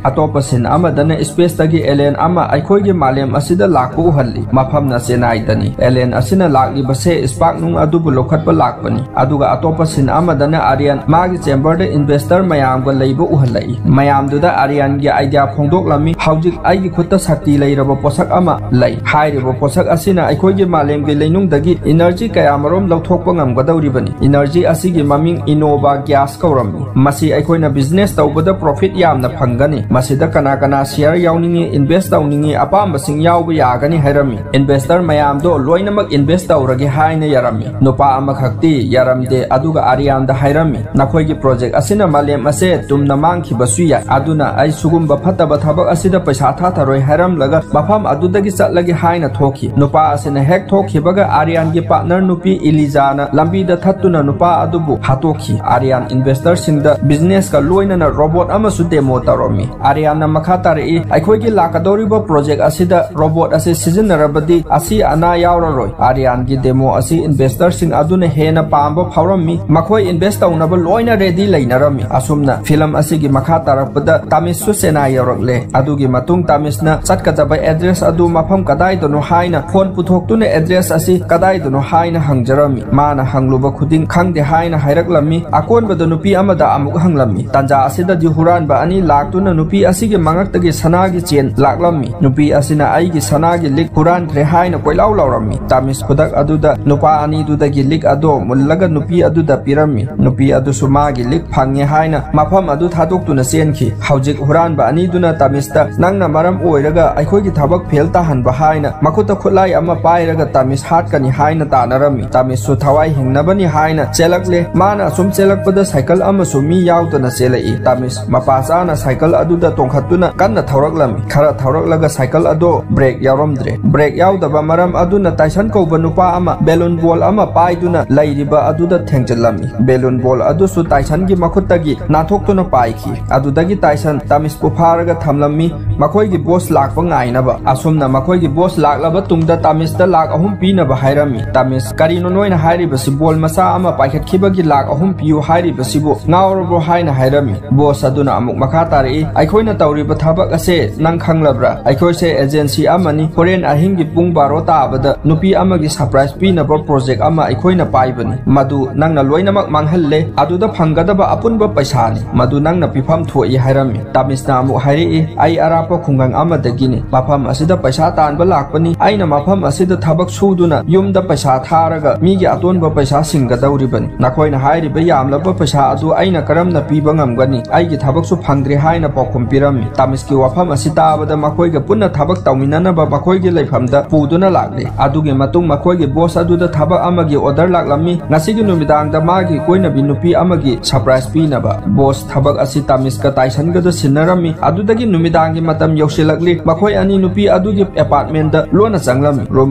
ꯑꯇꯣꯞꯄ scene ꯑꯃꯗꯅ space ꯇꯒꯤ alien ꯑꯃ ꯑꯩꯈꯣꯏꯒꯤ ꯃꯥꯂꯦꯝ ꯑꯁꯤꯗ ꯂꯥꯛꯄ ꯎꯍꯜꯂꯤ꯫ ꯃꯐꯝꯅ ꯆꯦꯟꯅꯥꯏꯗꯅꯤ꯫ Alien ꯑꯁꯤꯅ ꯂꯥꯛꯂꯤꯕꯁꯦ spark ꯅꯨꯡ ꯑꯗꯨꯕꯨ ꯂꯧꯈꯠꯄ ꯂꯥꯛꯄꯅꯤ꯫ ꯑꯗꯨꯒ ꯑꯇꯣꯞꯄ scene ꯑꯃꯗꯅ ꯑꯥꯔꯌꯟ ꯃꯥꯒꯤ chamber ꯗ investor ꯃꯌꯥꯝꯒ ꯂꯩꯕ ꯎꯍꯜꯂꯛꯏ꯫ ꯃꯌꯥꯝꯗꯨꯗ ꯑꯥꯔꯌꯟꯒꯤ idea ꯐꯣꯡꯗꯣꯛꯂꯝꯃꯤ, "ꯍꯧꯖꯤꯛ ꯑꯩꯒꯤ ꯈꯨꯠꯇ ꯁꯛꯇꯤ ꯂꯩꯔꯕ ꯄꯣꯠꯁꯛ ꯑꯃ ꯂꯩ꯫ ꯍꯥꯏꯔꯤꯕ ꯄꯣꯠꯁꯛ ꯑꯁꯤꯅ ꯑꯩꯈꯣꯏꯒꯤ ꯃꯥꯂꯦꯝꯒꯤ ꯂꯩꯅꯨꯡꯗꯒꯤ energy ꯀꯌꯥꯃꯔꯨꯝ ꯂꯧꯊꯣꯛꯄ ꯉꯝꯒꯗꯧꯔꯤꯕꯅꯤ꯫ Energy ꯑꯁꯤꯒꯤ ꯃꯃꯤꯡ Innova Gas ꯀꯧꯔꯝꯃꯤ꯫ ꯃꯁꯤ ꯑꯩꯈꯣꯏꯅ business ꯇꯧꯕꯗ profit ꯌꯥꯝꯅ ꯐꯪꯒꯅꯤ꯫ ꯃꯁꯤꯗ ꯀꯅꯥ ꯀꯅꯥ share ꯌꯥꯎꯅꯤꯡꯉꯤ, invest ꯇꯧꯅꯤꯡꯉꯤ, ꯑꯄꯥꯝꯕꯁꯤꯡ ꯌꯥꯎꯕ ꯌꯥꯒꯅꯤ" ꯍꯥꯏꯔꯝꯃꯤ꯫ Investor ꯃꯌꯥꯝꯗꯣ ꯂꯣꯏꯅꯃꯛ invest ꯇꯧꯔꯒꯦ ꯍꯥꯏꯅ ꯌꯥꯔꯝꯃꯤ꯫ ꯅꯨꯄꯥ ꯑꯃꯈꯛꯇꯤ ꯌꯥꯔꯝꯗꯦ, ꯑꯗꯨꯒ ꯑꯥꯔꯌꯥꯟꯗ ꯍꯥꯏꯔꯝꯃꯤ, "ꯅꯈꯣꯏꯒꯤ project ꯑꯁꯤꯅ ꯃꯥꯂꯦꯝ ꯑꯁꯦ ꯇꯨꯝꯅ ꯃꯥꯡꯈꯤꯕꯁꯨ ꯌꯥꯏ, ꯑꯗꯨꯅ ꯑꯩ ꯁꯤꯒꯨꯝꯕ ꯐꯠꯇꯕ ꯊꯕꯛ ꯑꯁꯤꯗ ꯄꯩꯁꯥ ꯊꯥꯊꯔꯣꯏ" ꯍꯥꯏꯔꯝꯂꯒ ꯃꯐꯝ ꯑꯗꯨꯗꯒꯤ ꯆꯠꯂꯒꯦ ꯍꯥꯏꯅ ꯊꯣꯛꯈꯤ꯫ ꯅꯨꯄꯥ ꯑꯁꯤꯅ ꯍꯦꯛ ꯊꯣꯛꯈꯤꯕꯒ ꯑꯥꯔꯌꯥꯟꯒꯤ partner ꯅꯨꯄꯤ ꯏꯂꯤꯖꯥꯅ ꯂꯝꯕꯤꯗ ꯊꯠꯇꯨꯅ ꯅꯨꯄꯥ ꯑꯗꯨꯕꯨ ꯍꯥꯠꯇꯣꯛꯈꯤ꯫ ꯑꯥꯔꯌꯥꯟ investor ꯁꯤꯡꯗ business ꯀ ꯂꯣꯏꯅꯅ robot ꯑꯃꯁꯨ demo ꯇꯧꯔꯝꯃꯤ꯫ ꯑꯥꯔꯌꯥꯟꯅ ꯃꯈꯥ ꯇꯥꯔꯛꯏ, "ꯑꯩꯈꯣꯏꯒꯤ ꯂꯥꯛꯀꯗꯧꯔꯤꯕ project ꯑꯁꯤꯗ robot ꯑꯁꯤ ꯁꯤꯖꯤꯟꯅꯔꯕꯗꯤ ꯑꯁꯤ ꯑꯅꯥ ꯌꯥꯎꯔꯔꯣꯏ"꯫ ꯑꯥꯔꯌꯥꯟꯒꯤ demo ꯑꯁꯤ investor ꯁꯤꯡ ꯑꯗꯨꯅ ꯍꯦꯟꯅ ꯄꯥꯝꯕ ꯐꯥꯎꯔꯝꯃꯤ꯫ ꯃꯈꯣꯏ invest ꯇꯧꯅꯕ ꯂꯣꯏꯅ ready ꯂꯩꯅꯔꯝꯃꯤ꯫ ꯑꯁꯨꯝꯅ film ꯑꯁꯤꯒꯤ ꯃꯈꯥ ꯇꯥꯔꯛꯄꯗ ꯇꯥꯃꯤꯁꯁꯨ ꯆꯦꯟꯅꯥꯏ ꯌꯧꯔꯛꯂꯦ꯫ ꯑꯗꯨꯒꯤ ꯃꯇꯨꯡ ꯇꯥꯃꯤꯁꯅ ꯆꯠꯀꯗꯕ address ꯑꯗꯨ ꯃꯐꯝ ꯀꯗꯥꯏꯗꯅꯣ ꯍꯥꯏꯅ ꯐꯣꯟ ꯄꯨꯊꯣꯛꯇꯨꯅ ꯑꯦꯗ꯭ꯔꯦꯁ ꯑꯁꯤ ꯀꯗꯥꯏꯗꯅꯣ ꯍꯥꯏꯅ ꯍꯪꯖꯔꯝꯃꯤ꯫ ꯃꯥꯅ ꯍꯪꯂꯨꯕ ꯈꯨꯗꯤꯡ ꯈꯪꯗꯦ ꯍꯥꯏꯅ ꯍꯥꯏꯔꯛꯂꯝꯃꯤ꯫ ꯑꯀꯣꯟꯕꯗ ꯅꯨꯄꯤ ꯑꯃꯗ ꯑꯃꯨꯛ ꯍꯪꯂꯝꯃꯤ꯫ ꯇꯥꯟꯖꯥ ꯑꯁꯤꯗꯗꯤ ꯍꯨꯔꯥꯟꯕ ꯑꯅꯤ ꯂꯥꯛꯇꯨꯅ ꯅꯨꯄꯤ ꯑꯁꯤꯒꯤ ꯃꯉꯛꯇꯒꯤ ꯁꯅꯥꯒꯤ ꯆꯦꯟ ꯂꯥꯛꯂꯝꯃꯤ꯫ ꯅꯨꯄꯤ ꯑꯁꯤꯅ ꯑꯩꯒꯤ ꯁꯅꯥꯒꯤ ꯂꯤꯛ ꯍꯨꯔꯥꯟꯈ꯭ꯔꯦ ꯍꯥꯏꯅ ꯀꯣꯏꯂꯥꯎ ꯂꯥꯎꯔꯝꯃꯤ꯫ ꯇꯥꯃꯤꯁ ꯈꯨꯗꯛ ꯑꯗꯨꯗ ꯅꯨꯄꯥ ꯑꯅꯤꯗꯨꯗꯒꯤ ꯂꯤꯛ ꯑꯗꯣ ꯃꯨꯜꯂꯒ ꯅꯨꯄꯤ ꯑꯗꯨꯗ ꯄꯤꯔꯝꯃꯤ꯫ ꯅꯨꯄꯤ ꯑꯗꯨꯁꯨ ꯃꯥꯒꯤ ꯂꯤꯛ ꯐꯪꯉꯦ ꯍꯥꯏꯅ ꯃꯐꯝ ꯑꯗꯨ ꯊꯥꯗꯣꯛꯇꯨꯅ ꯆꯦꯟꯈꯤ꯫ ꯍꯧꯖꯤꯛ ꯍꯨꯔꯥꯟꯕ ꯑꯅꯤꯗꯨꯅ ꯇꯥꯃꯤꯁꯇ, "ꯅꯪꯅ ꯃꯔꯝ ꯑꯣꯏꯔꯒ ꯑꯩꯈꯣꯏꯒꯤ ꯊꯕꯛ ꯐꯦꯜ ꯇꯥꯍꯟꯕ" ꯍꯥꯏꯅ ꯃꯈꯨꯠꯇ ꯈꯨꯠꯂꯥꯏ ꯑꯃ ꯄꯥꯏꯔꯒ ꯇꯥꯃꯤꯁ ꯍꯥꯠꯀꯅꯤ ꯍꯥꯏꯅ ꯇꯥꯅꯔꯝꯃꯤ꯫ ꯇꯥꯃꯤꯁꯁꯨ ꯊꯋꯥꯏ ꯍꯤꯡꯅꯕꯅꯤ ꯍꯥꯏꯅ ꯆꯦꯜꯂꯛꯂꯦ꯫ ꯃꯥꯅ ꯑꯁꯨꯝ ꯆꯦꯜꯂꯛꯄꯗ ꯁꯥꯏꯀꯜ ꯑꯃꯁꯨ ꯃꯤ ꯌꯥꯎꯗꯅ ꯆꯦꯜꯂꯛꯏ꯫ ꯇꯥꯃꯤꯁ ꯃꯄꯥ ꯆꯥꯅ ꯁꯥꯏꯀꯜ ꯑꯗꯨꯗ ꯇꯣꯡꯈꯠꯇꯨꯅ ꯀꯟꯅ ꯊꯧꯔꯛꯂꯝꯃꯤ꯫ ꯈꯔ ꯊꯧꯔꯛꯂꯒ ꯁꯥꯏꯀꯜ ꯑꯗꯣ ꯕ꯭ꯔꯦꯛ ꯌꯥꯎꯔꯝꯗ꯭ꯔꯦ꯫ ꯕ꯭ꯔꯦꯛ ꯌꯥꯎꯗꯕ ꯃꯔꯝ ꯑꯗꯨꯅ ꯇꯥꯏꯁꯟ ꯀꯧꯕ ꯅꯨꯄꯥ ꯑꯃ ꯕꯦꯂꯨꯟ ꯕꯣꯜ ꯑꯃ ꯄꯥꯏꯗꯨꯅ ꯂꯩꯔꯤꯕ ꯑꯗꯨꯗ ꯊꯦꯡꯖꯤꯜꯂꯝꯃꯤ꯫ ꯕꯦꯂꯨꯟ ꯕꯣꯜ ꯑꯗꯨꯁꯨ ꯇꯥꯏꯁꯟꯒꯤ ꯃꯈꯨꯠꯇꯒꯤ ꯅꯥꯟꯊꯣꯛꯇꯨꯅ ꯄꯥꯏꯈꯤ꯫ ꯑꯗꯨꯗꯒꯤ ꯇꯥꯏꯁꯟ ꯇꯥꯃꯤꯁꯄꯨ ꯐꯥꯔꯒ ꯊꯝꯂꯝꯃꯤ, ꯃꯈꯣꯏꯒꯤ ꯕꯣꯁ ꯂꯥꯛꯄ ꯉꯥꯏꯅꯕ꯫ ꯑꯁꯨꯝꯅ ꯃꯈꯣꯏꯒꯤ ꯕꯣꯁ ꯂꯥꯛꯂꯕ ꯇꯨꯡꯗ ꯇꯥꯃꯤꯁꯇ ꯂꯥꯛ ꯑꯍꯨꯝ ꯄꯤꯅꯕ ꯍꯥꯏꯔꯝꯃꯤ꯫ ꯇꯥꯃꯤꯁ, "ꯀꯔꯤꯅꯣ ꯅꯣꯏꯅ ꯍꯥꯏꯔꯤꯕꯁꯤ? ꯕꯣꯜ ꯃꯆꯥ ꯑꯃ ꯄꯥꯏꯈꯠꯈꯤꯕꯒꯤ ꯂꯥꯛ ꯑꯍꯨꯝ ꯄꯤꯌꯨ ꯍꯥꯏꯔꯤꯕꯁꯤꯕꯨ ꯉꯥꯎꯔꯕ꯭ꯔꯣ?" ꯍꯥꯏꯅ ꯍꯥꯏꯔꯝꯃꯤ꯫ ꯕꯣꯁ ꯑꯗꯨꯅ ꯑꯃꯨꯛ ꯃꯈꯥ ꯇꯥꯔꯛꯏ, "ꯑꯩꯈꯣꯏꯅ ꯇꯧꯔꯤꯕ ꯊꯕꯛ ꯑꯁꯦ ꯅꯪ ꯈꯪꯂꯕ꯭ꯔꯥ? ꯑꯩꯈꯣꯏꯁꯦ ꯑꯦꯖꯦꯟꯁꯤ ꯑꯃꯅꯤ꯫ ꯍꯣꯔꯦꯟ ꯑꯍꯤꯡꯒꯤ ꯄꯨꯡ ꯕꯥꯔꯣ ꯇꯥꯕꯗ ꯅꯨꯄꯤ ꯑꯃꯒꯤ ꯁꯔꯄ꯭ꯔꯥꯏꯖ ꯄꯤꯅꯕ ꯄ꯭ꯔꯣꯖꯦꯛ ꯑꯃ ꯑꯩꯈꯣꯏꯅ ꯄꯥꯏꯕꯅꯤ꯫ ꯃꯗꯨ ꯅꯪꯅ ꯂꯣꯏꯅꯃꯛ ꯃꯥꯡꯍꯜꯂꯦ꯫ ꯑꯗꯨꯗ ꯐꯪꯒꯗꯕ ꯑꯄꯨꯟꯕ ꯄꯩꯁꯥꯅꯤ꯫ ꯃꯗꯨ ꯅꯪꯅ ꯄꯤꯐꯝ ꯊꯣꯛꯏ" ꯍꯥꯏꯔꯝꯃꯤ꯫ ꯇꯥꯃꯤꯁꯅ ꯑꯃꯨꯛ ꯍꯥꯏꯔꯛꯏ, "ꯑꯩ ꯑꯔꯥꯞꯄ ꯈꯨꯡꯒꯪ ꯑꯃꯗꯒꯤꯅꯤ꯫ ꯃꯐꯝ ꯑꯁꯤꯗ ꯄꯩꯁꯥ ꯇꯥꯟꯕ ꯂꯥꯛꯄꯅꯤ꯫ ꯑꯩꯅ ꯃꯐꯝ ꯑꯁꯤꯗ ꯊꯕꯛ ꯁꯨꯗꯨꯅ ꯌꯨꯝꯗ ꯄꯩꯁꯥ ꯊꯥꯔꯒ ꯃꯤꯒꯤ ꯑꯇꯣꯟꯕ ꯄꯩꯁꯥ ꯁꯤꯡꯒꯗꯧꯔꯤꯕꯅꯤ꯫ ꯅꯈꯣꯏꯅ ꯍꯥꯏꯔꯤꯕ ꯌꯥꯝꯂꯕ ꯄꯩꯁꯥ ꯑꯗꯨ ꯑꯩꯅ ꯀꯔꯝꯅ ꯄꯤꯕ ꯉꯝꯒꯅꯤ? ꯑꯩꯒꯤ ꯊꯕꯛꯁꯨ ꯐꯪꯗ꯭ꯔꯦ" ꯍꯥꯏꯅ ꯄꯥꯎꯈꯨꯝ ꯄꯤꯔꯝꯃꯤ꯫ ꯇꯥꯃꯤꯁꯀꯤ ꯋꯥꯐꯝ ꯑꯁꯤ ꯇꯥꯕꯗ ꯃꯈꯣꯏꯒ ꯄꯨꯟꯅ ꯊꯕꯛ ꯇꯧꯃꯤꯟꯅꯅꯕ ꯃꯈꯣꯏꯒꯤ ꯂꯩꯐꯝꯗ ꯄꯨꯗꯨꯅ ꯂꯥꯛꯂꯤ꯫ ꯑꯗꯨꯒꯤ ꯃꯇꯨꯡ ꯃꯈꯣꯏꯒꯤ ꯕꯣꯁ ꯑꯗꯨꯗ ꯊꯕꯛ ꯑꯃꯒꯤ ꯑꯣꯔꯗꯔ ꯂꯥꯛꯂꯝꯃꯤ꯫ ꯉꯁꯤꯒꯤ ꯅꯨꯃꯤꯗꯥꯡꯗ ꯃꯥꯒꯤ ꯀꯣꯏꯅꯕꯤ ꯅꯨꯄꯤ ꯑꯃꯒꯤ ꯁꯔꯄ꯭ꯔꯥꯏꯖ ꯄꯤꯅꯕ꯫ ꯕꯣꯁ ꯊꯕꯛ ꯑꯁꯤ ꯇꯥꯃꯤꯁꯀ ꯇꯥꯏꯁꯟꯒꯗ ꯁꯤꯟꯅꯔꯝꯃꯤ꯫ ꯑꯗꯨꯗꯒꯤ ꯅꯨꯃꯤꯗꯥꯡꯒꯤ ꯃꯇꯝ ꯌꯧꯁꯤꯜꯂꯛꯂꯤ꯫ ꯃꯈꯣꯏ ꯑꯅꯤ ꯅꯨꯄꯤ ꯑꯗꯨꯒꯤ ꯑꯦꯄꯥꯔꯠꯃꯦꯟꯗ ꯂꯣꯟꯅ ꯆꯪꯂꯝꯃꯤ꯫ ꯔꯨꯝ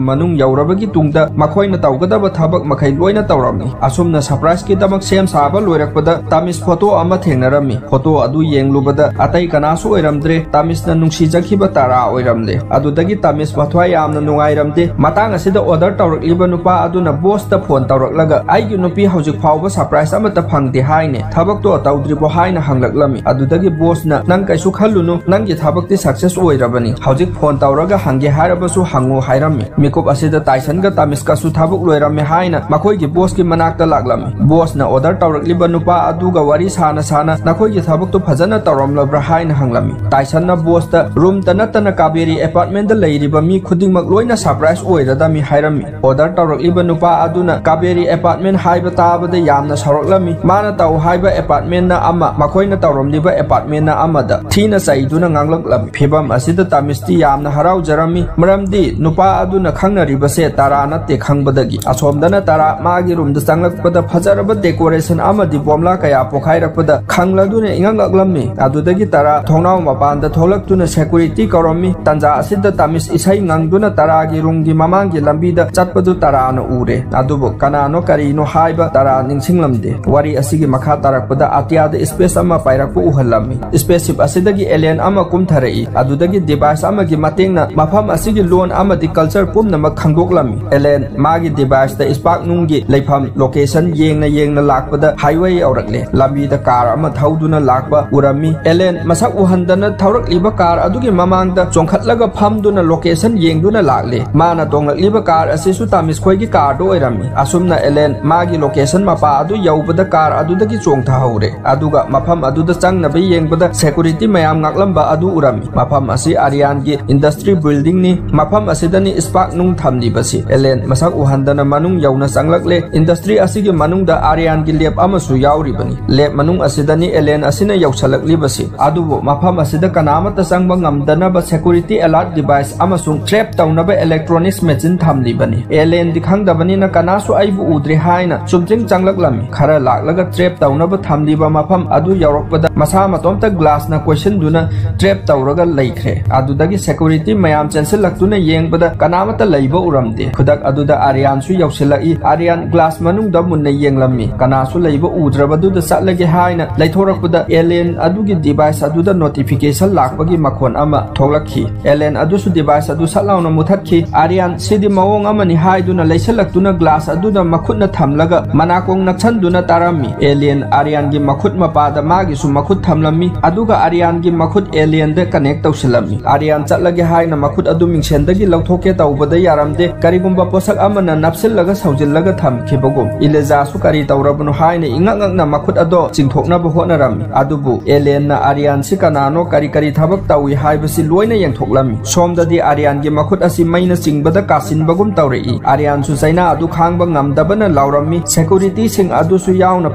ꯃꯅꯨꯡ ꯌꯧꯔꯕꯒꯤ ꯇꯨꯡꯗ ꯃꯈꯣꯏꯅ ꯇꯧꯒꯗꯕ ꯊꯕꯛ ꯃꯈꯩ ꯂꯣꯏꯅ ꯇꯧꯔꯝꯃꯤ꯫ ꯑꯁꯨꯝꯅ ꯁꯔꯄ꯭ꯔꯥꯏꯖꯀꯤꯗꯃꯛ ꯁꯦꯝ ꯁꯥꯕ ꯂꯣꯏꯔꯛꯄꯗ ꯇꯥꯃꯤꯁ ꯐꯣꯇꯣ ꯑꯃ ꯊꯦꯡꯅꯔꯝꯃꯤ꯫ ꯐꯣꯇꯣ ꯑꯗꯨ ꯌꯦꯡꯂꯨꯕꯗ ꯑꯇꯩ ꯀꯅꯥꯁꯨ ꯑꯣꯏꯔꯝꯗ꯭ꯔꯦ꯫ ꯇꯥꯃꯤꯁꯅ ꯅꯨꯡꯁꯤꯖꯈꯤꯕ ꯇꯥꯔꯥ ꯑꯣꯏꯔꯝꯂꯦ꯫ ꯑꯗꯨꯗꯒꯤ ꯇꯥꯃꯤꯁ ꯃꯊ꯭ꯋꯥꯏ ꯌꯥꯝꯅ ꯅꯨꯡꯉꯥꯏꯔꯝꯗꯦ꯫ ꯃꯇꯥꯡ ꯑꯁꯤꯗ ꯑꯣꯔꯗꯔ ꯇꯧꯔꯛꯂꯤꯕ ꯅꯨꯄꯥ ꯑꯗꯨꯅ ꯕꯣꯁꯇ ꯐꯣꯟ ꯇꯧꯔꯛꯂꯒ, "ꯑꯩꯒꯤ ꯅꯨꯄꯤ ꯍꯧꯖꯤꯛ ꯐꯥꯎꯕ ꯁꯔꯄ꯭ꯔꯥꯏꯖ ꯑꯃꯠꯇ ꯐꯪꯗꯦ ꯍꯥꯏꯅꯦ꯫ ꯊꯕꯛꯇꯣ ꯇꯧꯗ꯭ꯔꯤꯕꯣ?" ꯍꯥꯏꯅ ꯍꯪꯂꯛꯂꯝꯃꯤ꯫ ꯑꯗꯨꯗꯒꯤ ꯕꯣꯁꯅ, "ꯅꯪ ꯀꯩꯁꯨ ꯈꯜꯂꯨꯅꯨ, ꯅꯪꯒꯤ ꯊꯕꯛꯇꯤ ꯁꯛꯁꯦꯁ ꯑꯣꯏꯔꯕꯅꯤ꯫ ꯍꯧꯖꯤꯛ ꯐꯣꯟ ꯇꯧꯔꯒ ꯍꯪꯒꯦ ꯍꯥꯏꯔꯕꯁꯨ ꯍꯪꯉꯨ ꯍꯥꯏꯔꯝꯃꯤ꯫ ꯃꯤꯀꯨꯞ ꯑꯁꯤꯗ ꯇꯥꯏꯁꯟꯒ ꯇꯥꯃꯤꯁꯀꯁꯨ ꯊꯕꯛ ꯂꯣꯏꯔꯝꯃꯦ ꯍꯥꯏꯅ ꯃꯈꯣꯏꯒꯤ ꯕꯣꯁꯀꯤ ꯃꯅꯥꯛꯇ ꯂꯥꯛꯂꯝꯃꯤ꯫ ꯕꯣꯁꯅ ꯑꯣꯔꯗꯔ ꯇꯧꯔꯛꯂꯤꯕ ꯅꯨꯄꯥ ꯑꯗꯨꯒ ꯋꯥꯔꯤ ꯁꯥꯅ ꯁꯥꯅ ꯅꯈꯣꯏꯒꯤ ꯊꯕꯛꯇꯨ ꯐꯖꯅ ꯇꯧꯔꯝꯂꯕ꯭ꯔꯥ ꯍꯥꯏꯅ ꯍꯪꯂꯝꯃꯤ꯫ ꯇꯥꯏꯁꯟꯅ ꯕꯣꯁꯇ ꯔꯨꯝꯇ ꯅꯠꯇꯅ ꯀꯥꯕꯦꯔꯤ ꯑꯦꯄꯥꯔꯠꯃꯦꯟꯗ ꯂꯩꯔꯤꯕ ꯃꯤ ꯈꯨꯗꯤꯡꯃꯛ ꯂꯣꯏꯅ ꯁꯔꯄ꯭ꯔꯥꯏꯖ ꯑꯣꯏꯔꯗꯝꯃꯤ ꯍꯥꯏꯔꯝꯃꯤ꯫ ꯑꯣꯔꯗꯔ ꯇꯧꯔꯛꯂꯤꯕ ꯅꯨꯄꯥ ꯑꯗꯨꯅ ꯀꯥꯕꯦꯔꯤ ꯑꯦꯄꯥꯔꯠꯃꯦꯟ ꯍꯥꯏꯕ ꯇꯥꯕꯗ ꯌꯥꯝꯅ ꯁꯥꯎꯔꯛꯂꯝꯃꯤ꯫ ꯃꯥꯅ ꯇꯧ ꯍꯥꯏꯕ ꯑꯦꯄꯥꯔꯠꯃꯦꯟꯅ ꯑꯃ, ꯃꯈꯣꯏꯅ ꯇꯧꯔꯝꯂꯤꯕ ꯑꯦꯄꯥꯔꯠꯃꯦꯟꯅ ꯑꯃꯗ ꯊꯤꯅ ꯆꯩꯗꯨꯅ ꯉꯥꯡꯂꯛꯂꯝꯃꯤ꯫ ꯐꯤꯚꯝ ꯑꯁꯤꯗ ꯇꯥꯃꯤꯁꯇꯤ ꯌꯥꯝꯅ ꯍꯔꯥꯎꯖꯔꯝꯃꯤ, ꯃꯔꯝꯗꯤ ꯅꯨꯄꯥ ꯑꯗꯨꯅ ꯈꯪꯅꯔꯤꯕꯁꯦ ꯇꯔꯥ ꯅꯠꯇꯦ ꯈꯪꯕꯗꯒꯤ꯫ ꯑꯁꯣꯝꯗꯅ ꯇꯔꯥ ꯃꯥꯒꯤ ꯔꯨꯝꯗ ꯆꯪꯂꯛꯄꯗ ꯐꯖꯔꯕ ꯗꯦꯀꯣꯔꯦꯁꯟ ꯑꯃꯗꯤ ꯕꯣꯝꯂꯥ ꯀꯌꯥ ꯄꯣꯈꯥꯏꯔꯛꯄꯗ ꯈꯪꯂꯗꯨꯅ ꯏꯉꯛ ꯉꯛꯂꯝꯃꯤ꯫ ꯑꯗꯨꯗꯒꯤ ꯇꯔꯥ ꯊꯣꯡꯅꯥꯎ ꯃꯄꯥꯟꯗ ꯊꯣꯛꯂꯛꯇꯨꯅ ꯁꯦꯀꯨꯔꯤꯇꯤ ꯀꯧꯔꯝꯃꯤ꯫ ꯇꯟꯖꯥ ꯑꯁꯤꯗ ꯇꯥꯃꯤꯁ ꯏꯁꯩ ꯉꯪꯗꯨꯅ ꯇꯔꯥꯒꯤ ꯔꯨꯝꯒꯤ ꯃꯃꯥꯡꯒꯤ ꯂꯝꯕꯤꯗ ꯆꯠꯄꯗꯨ ꯇꯔꯥꯅ ꯎꯔꯦ꯫ ꯑꯗꯨꯕꯨ ꯀꯅꯥꯅꯣ ꯀꯔꯤꯅꯣ ꯍꯥꯏꯕ ꯇꯔꯥ ꯅꯤꯡꯁꯤꯡꯂꯝꯗꯦ꯫ ꯋꯥꯔꯤ ꯑꯁꯤꯒꯤ ꯃꯈꯥ ꯇꯥꯔꯛꯄꯗ ꯑꯇꯤꯌꯥꯗ ꯁ꯭ꯄꯦꯁ ꯑꯃ ꯄꯥꯏꯔꯛꯄ ꯎꯍꯜꯂꯝꯃꯤ꯫ ꯁ꯭ꯄꯦꯁꯁꯤꯞ ꯑꯁꯤꯗꯒꯤ ꯑꯦꯂꯦꯟ ꯑꯃ ꯀꯨꯝꯊꯔꯛꯏ꯫ ꯑꯗꯨꯗꯒꯤ ꯗꯤꯚꯥꯏꯁ ꯑꯃꯒꯤ ꯃꯇꯦꯡꯅ ꯃꯐꯝ ꯑꯁꯤꯒꯤ ꯂꯣꯟ ꯑꯃꯗꯤ ꯀꯜꯆꯔ ꯄꯨꯝꯅꯃꯛ ꯈꯪꯗꯣꯛꯂꯝꯃꯤ꯫ ꯑꯦꯂꯦꯟ ꯃꯥꯒꯤ ꯗꯤꯚꯥꯏꯁꯇ ꯁ꯭ꯄꯥꯔꯛ ꯅꯨꯡꯒꯤ ꯂꯩꯐꯝ ꯂꯣꯀꯦꯁꯟ ꯌꯦꯡꯅ ꯌꯦꯡꯅ ꯂꯥꯛꯄꯗ ꯍꯥꯏꯋꯦ ꯌꯧꯔꯛꯂꯦ꯫ ꯂꯝꯕꯤꯗ ꯀꯥꯔ ꯑꯃ ꯊꯧꯗꯨꯅ ꯂꯥꯛꯄ ꯎꯔꯝꯃꯤ꯫ ꯑꯦꯂꯦꯟ ꯃꯁꯛ ꯎꯍꯟꯗꯅ ꯊꯧꯔꯛꯂꯤꯕ ꯀꯥꯔ ꯑꯗꯨꯒꯤ ꯃꯃꯥꯡꯗ ꯆꯣꯡꯈꯠꯂꯒ ꯐꯝꯗꯨꯅ ꯂꯣꯀꯦꯁꯟ ꯌꯦꯡꯗꯨꯅ ꯂꯥꯛꯂꯦ꯫ ꯃꯥꯅ ꯇꯣꯡꯂꯛꯂꯤꯕ ꯀꯥꯔ ꯑꯁꯤꯁꯨ ꯇꯥꯃꯤꯁ ꯈꯣꯏꯒꯤ ꯀꯥꯔꯗꯨ ꯑꯣꯏꯔꯝꯃꯤ꯫ ꯑꯁꯨꯝꯅ ꯑꯦꯂꯦꯟ ꯃꯥꯒꯤ ꯂꯣꯀꯦꯁꯟ ꯃꯄꯥ ꯑꯗꯨ ꯌꯧꯕꯗ ꯀꯥꯔ ꯑꯗꯨꯗꯒꯤ ꯆꯣꯡꯊꯍꯧꯔꯦ꯫ ꯑꯗꯨꯒ ꯃꯐꯝ ꯑꯗꯨꯗ ꯆꯪꯅꯕ ꯌꯦꯡꯕꯗ ꯁꯦꯀꯨꯔꯤꯇꯤ ꯃꯌꯥꯝ ꯉꯥꯛꯂꯝꯕ ꯑꯗꯨ ꯎꯔꯝꯃꯤ꯫ ꯃꯐꯝ ꯑꯁꯤ ꯑꯥꯔꯤꯌꯥꯟꯒꯤ ꯏꯟꯗꯁꯇ꯭ꯔꯤ ꯕꯤꯜꯗꯤꯡꯅꯤ꯫ ꯃꯐꯝ ꯑꯁꯤꯗꯅꯤ ꯁ꯭ꯄꯥꯔꯛ ꯅꯨꯡ ꯊꯝꯂꯤꯕꯁꯤ꯫ ꯑꯦꯂꯦꯟ ꯃꯁꯛ ꯎꯍꯟꯗꯅ ꯃꯅꯨꯡ ꯌꯧꯅ ꯆꯪꯂꯛꯂꯦ꯫ ꯏꯟꯗꯁꯇ꯭ꯔꯤ ꯑꯁꯤꯒꯤ ꯃꯅꯨꯡꯗ ꯑꯥꯔꯤꯌꯥꯟꯒꯤ ꯂꯦꯕ ꯑꯃꯁꯨ ꯌꯥꯎꯔꯤꯕꯅꯤ꯫ ꯂꯦꯕ ꯃꯅꯨꯡ ꯑꯁꯤꯗꯅꯤ ꯑꯦꯂꯦꯟ ꯑꯁꯤꯅ ꯌꯧꯁꯜꯂꯛꯂꯤꯕꯁꯤ꯫ ꯑꯗꯨꯕꯨ ꯃꯐꯝ ꯑꯁꯤꯗ ꯀꯅꯥꯃꯠꯇ ꯆꯪꯕ ꯉꯝꯗꯅꯕ ꯁꯦꯀꯨꯔꯤꯇꯤ ꯑꯦꯂꯥꯔꯠ ꯗꯤꯚꯥꯏꯁ ꯑꯃꯁꯨꯡ ꯇ꯭ꯔꯦꯞ ꯇꯧꯅꯕ ꯏꯂꯦꯛꯇ꯭ꯔꯣꯅꯤꯛꯁ ꯃꯦꯆꯤꯟ ꯊꯝꯂꯤꯕꯅꯤ꯫ ꯑꯦꯂꯦꯟꯗꯤ ꯈꯪꯗꯕꯅꯤꯅ ꯀꯅꯥꯁꯨ ꯑꯩꯕꯨ ꯎꯗ꯭ꯔꯦ ꯍꯥꯏꯅ ꯆꯨꯝꯗ꯭ꯔꯤꯡ ꯆꯪꯂꯛꯂꯝꯃꯤ꯫ ꯈꯔ ꯂꯥꯛꯂꯒ ꯇ꯭ꯔꯦꯞ ꯇꯧꯅꯕ ꯊꯝꯂꯤꯕ ꯃꯐꯝ ꯑꯗꯨ ꯌꯧꯔꯛꯄꯗ ꯃꯁꯥ ꯃꯇꯣꯝꯇ ꯒ꯭ꯂꯥꯁꯅ ꯀꯣꯏꯁꯤꯟꯗꯨꯅ ꯇ꯭ꯔꯦꯞ ꯇꯧꯔꯒ ꯂꯩꯈ꯭ꯔꯦ꯫ ꯑꯗꯨꯗꯒꯤ ꯁꯦꯀꯨꯔꯤꯇꯤ ꯃꯌꯥꯝ ꯆꯦꯟꯁꯤꯜꯂꯛꯇꯨꯅ ꯌꯦꯡꯕꯗ ꯀꯅꯥꯃꯠꯇ ꯂꯩꯕ ꯎꯔꯝꯗꯦ꯫ ꯈꯨꯗꯛ ꯑꯗꯨꯗ ꯑꯥꯔꯤꯌꯥꯟꯁꯨ ꯌꯧꯁꯤꯜꯂꯛꯏ꯫ ꯑꯥꯔꯤꯌꯥꯟ ꯒ꯭ꯂꯥꯁ ꯃꯅꯨꯡꯗ ꯃꯨꯟꯅ ꯌꯦꯡꯂꯝꯃꯤ꯫ ꯀꯅꯥꯁꯨ ꯂꯩꯕ ꯎꯗ꯭ꯔꯕꯗꯨꯗ ꯆꯠꯂꯒꯦ ꯍꯥꯏꯅ ꯂꯩꯊꯣꯔꯛꯄꯗ ꯑꯦꯂꯦꯟ ꯑꯗꯨꯒꯤ ꯗꯤꯚꯥꯏꯁ ꯑꯗꯨꯗ ꯅꯣꯇꯤꯐꯤꯀꯦꯁꯟ ꯂꯥꯛꯄꯒꯤ ꯃꯈꯣꯟ ꯑꯃ ꯊꯣꯛꯂꯛꯈꯤ꯫ ꯑꯦꯂꯦꯟ ꯑꯗꯨꯁꯨ ꯗꯤꯚꯥꯏꯁ ꯑꯗꯨ ꯁꯠ ꯂꯥꯎꯅ ꯃꯨꯊꯠꯈꯤ꯫ ꯑꯥꯔꯤꯌꯥꯟ ꯁꯤꯗꯤ ꯃꯑꯣꯡ ꯑꯃꯅꯤ ꯍꯥꯏꯗꯨꯅ ꯂꯩꯁꯤꯜꯂꯛꯇꯨꯅ ꯒ꯭ꯂꯥꯁ ꯑꯗꯨꯗ ꯃꯈꯨꯠꯅ ꯊꯝꯂꯒ ꯃꯅꯥꯀꯣꯡ ꯅꯞꯁꯟꯗꯨꯅ ꯇꯥꯔꯝꯃꯤ꯫ ꯑꯦꯂꯤꯌꯟ ꯑꯥꯔꯤꯌꯥꯟꯒꯤ ꯃꯈꯨꯠ ꯃꯄꯥꯗ ꯃꯥꯒꯤꯁꯨ ꯃꯈꯨꯠ ꯊꯝꯂꯝꯃꯤ, ꯑꯗꯨꯒ ꯑꯥꯔꯤꯌꯥꯟꯒꯤ ꯃꯈꯨꯠ ꯑꯦꯂꯤꯌꯟꯗ ꯀꯅꯦꯛ ꯇꯧꯁꯤꯜꯂꯝꯃꯤ꯫ ꯑꯥꯔꯤꯌꯥꯟ ꯆꯠꯂꯒꯦ ꯍꯥꯏꯅ ꯃꯈꯨꯠ ꯑꯗꯨ ꯃꯤꯡꯁꯦꯟꯗꯒꯤ ꯂꯧꯊꯣꯛꯀꯦ ꯇꯧꯕꯗ ꯌꯥꯔꯝꯗꯦ, ꯀꯔꯤꯒꯨꯝꯕ ꯄꯣꯠꯁꯛ ꯑꯃꯅ ꯅꯞꯁꯤꯜꯂꯒ ꯁꯧꯖꯤꯜꯂꯒ ꯊꯝꯈꯤꯕꯒꯨꯝ꯫ ꯏꯂꯤꯖꯥꯁꯨ ꯀꯔꯤ ꯇꯧꯔꯕꯅꯣ ꯍꯥꯏꯅ ꯏꯉꯛ ꯉꯛꯅ ꯃꯈꯨꯠ ꯑꯗꯣ ꯆꯤꯡꯊꯣꯛꯅꯕ ꯍꯣꯠꯅꯔꯝꯃꯤ꯫ ꯑꯗꯨꯕꯨ ꯑꯦꯂꯦꯟꯅ ꯑꯥꯔꯤꯌꯥꯟꯁꯤ ꯀꯅꯥꯅꯣ, ꯀꯔꯤ ꯀꯔꯤ ꯊꯕꯛ ꯇꯧꯏ ꯍꯥꯏꯕꯁꯤ ꯂꯣꯏꯅ ꯌꯦꯡꯊꯣꯛꯂꯝꯃꯤ꯫ ꯁꯣꯝꯗꯗꯤ ꯑꯥꯔꯤꯌꯥꯟꯒꯤ ꯃꯈꯨꯠ ꯑꯁꯤ ꯃꯩꯅ ꯆꯤꯡꯕꯗ ꯀꯥꯁꯤꯟꯕꯒꯨꯝ ꯇꯧꯔꯛꯏ꯫ ꯑꯥꯔꯤꯌꯥꯟꯁꯨ ꯆꯩꯅꯥ ꯑꯗꯨ ꯈꯥꯡꯕ ꯉꯝꯗꯕꯅ ꯂꯥꯎꯔꯝꯃꯤ꯫ ꯁꯦꯀꯨꯔꯤꯇꯤꯁꯤꯡ ꯑꯗꯨꯁꯨ ꯌꯥꯎꯅ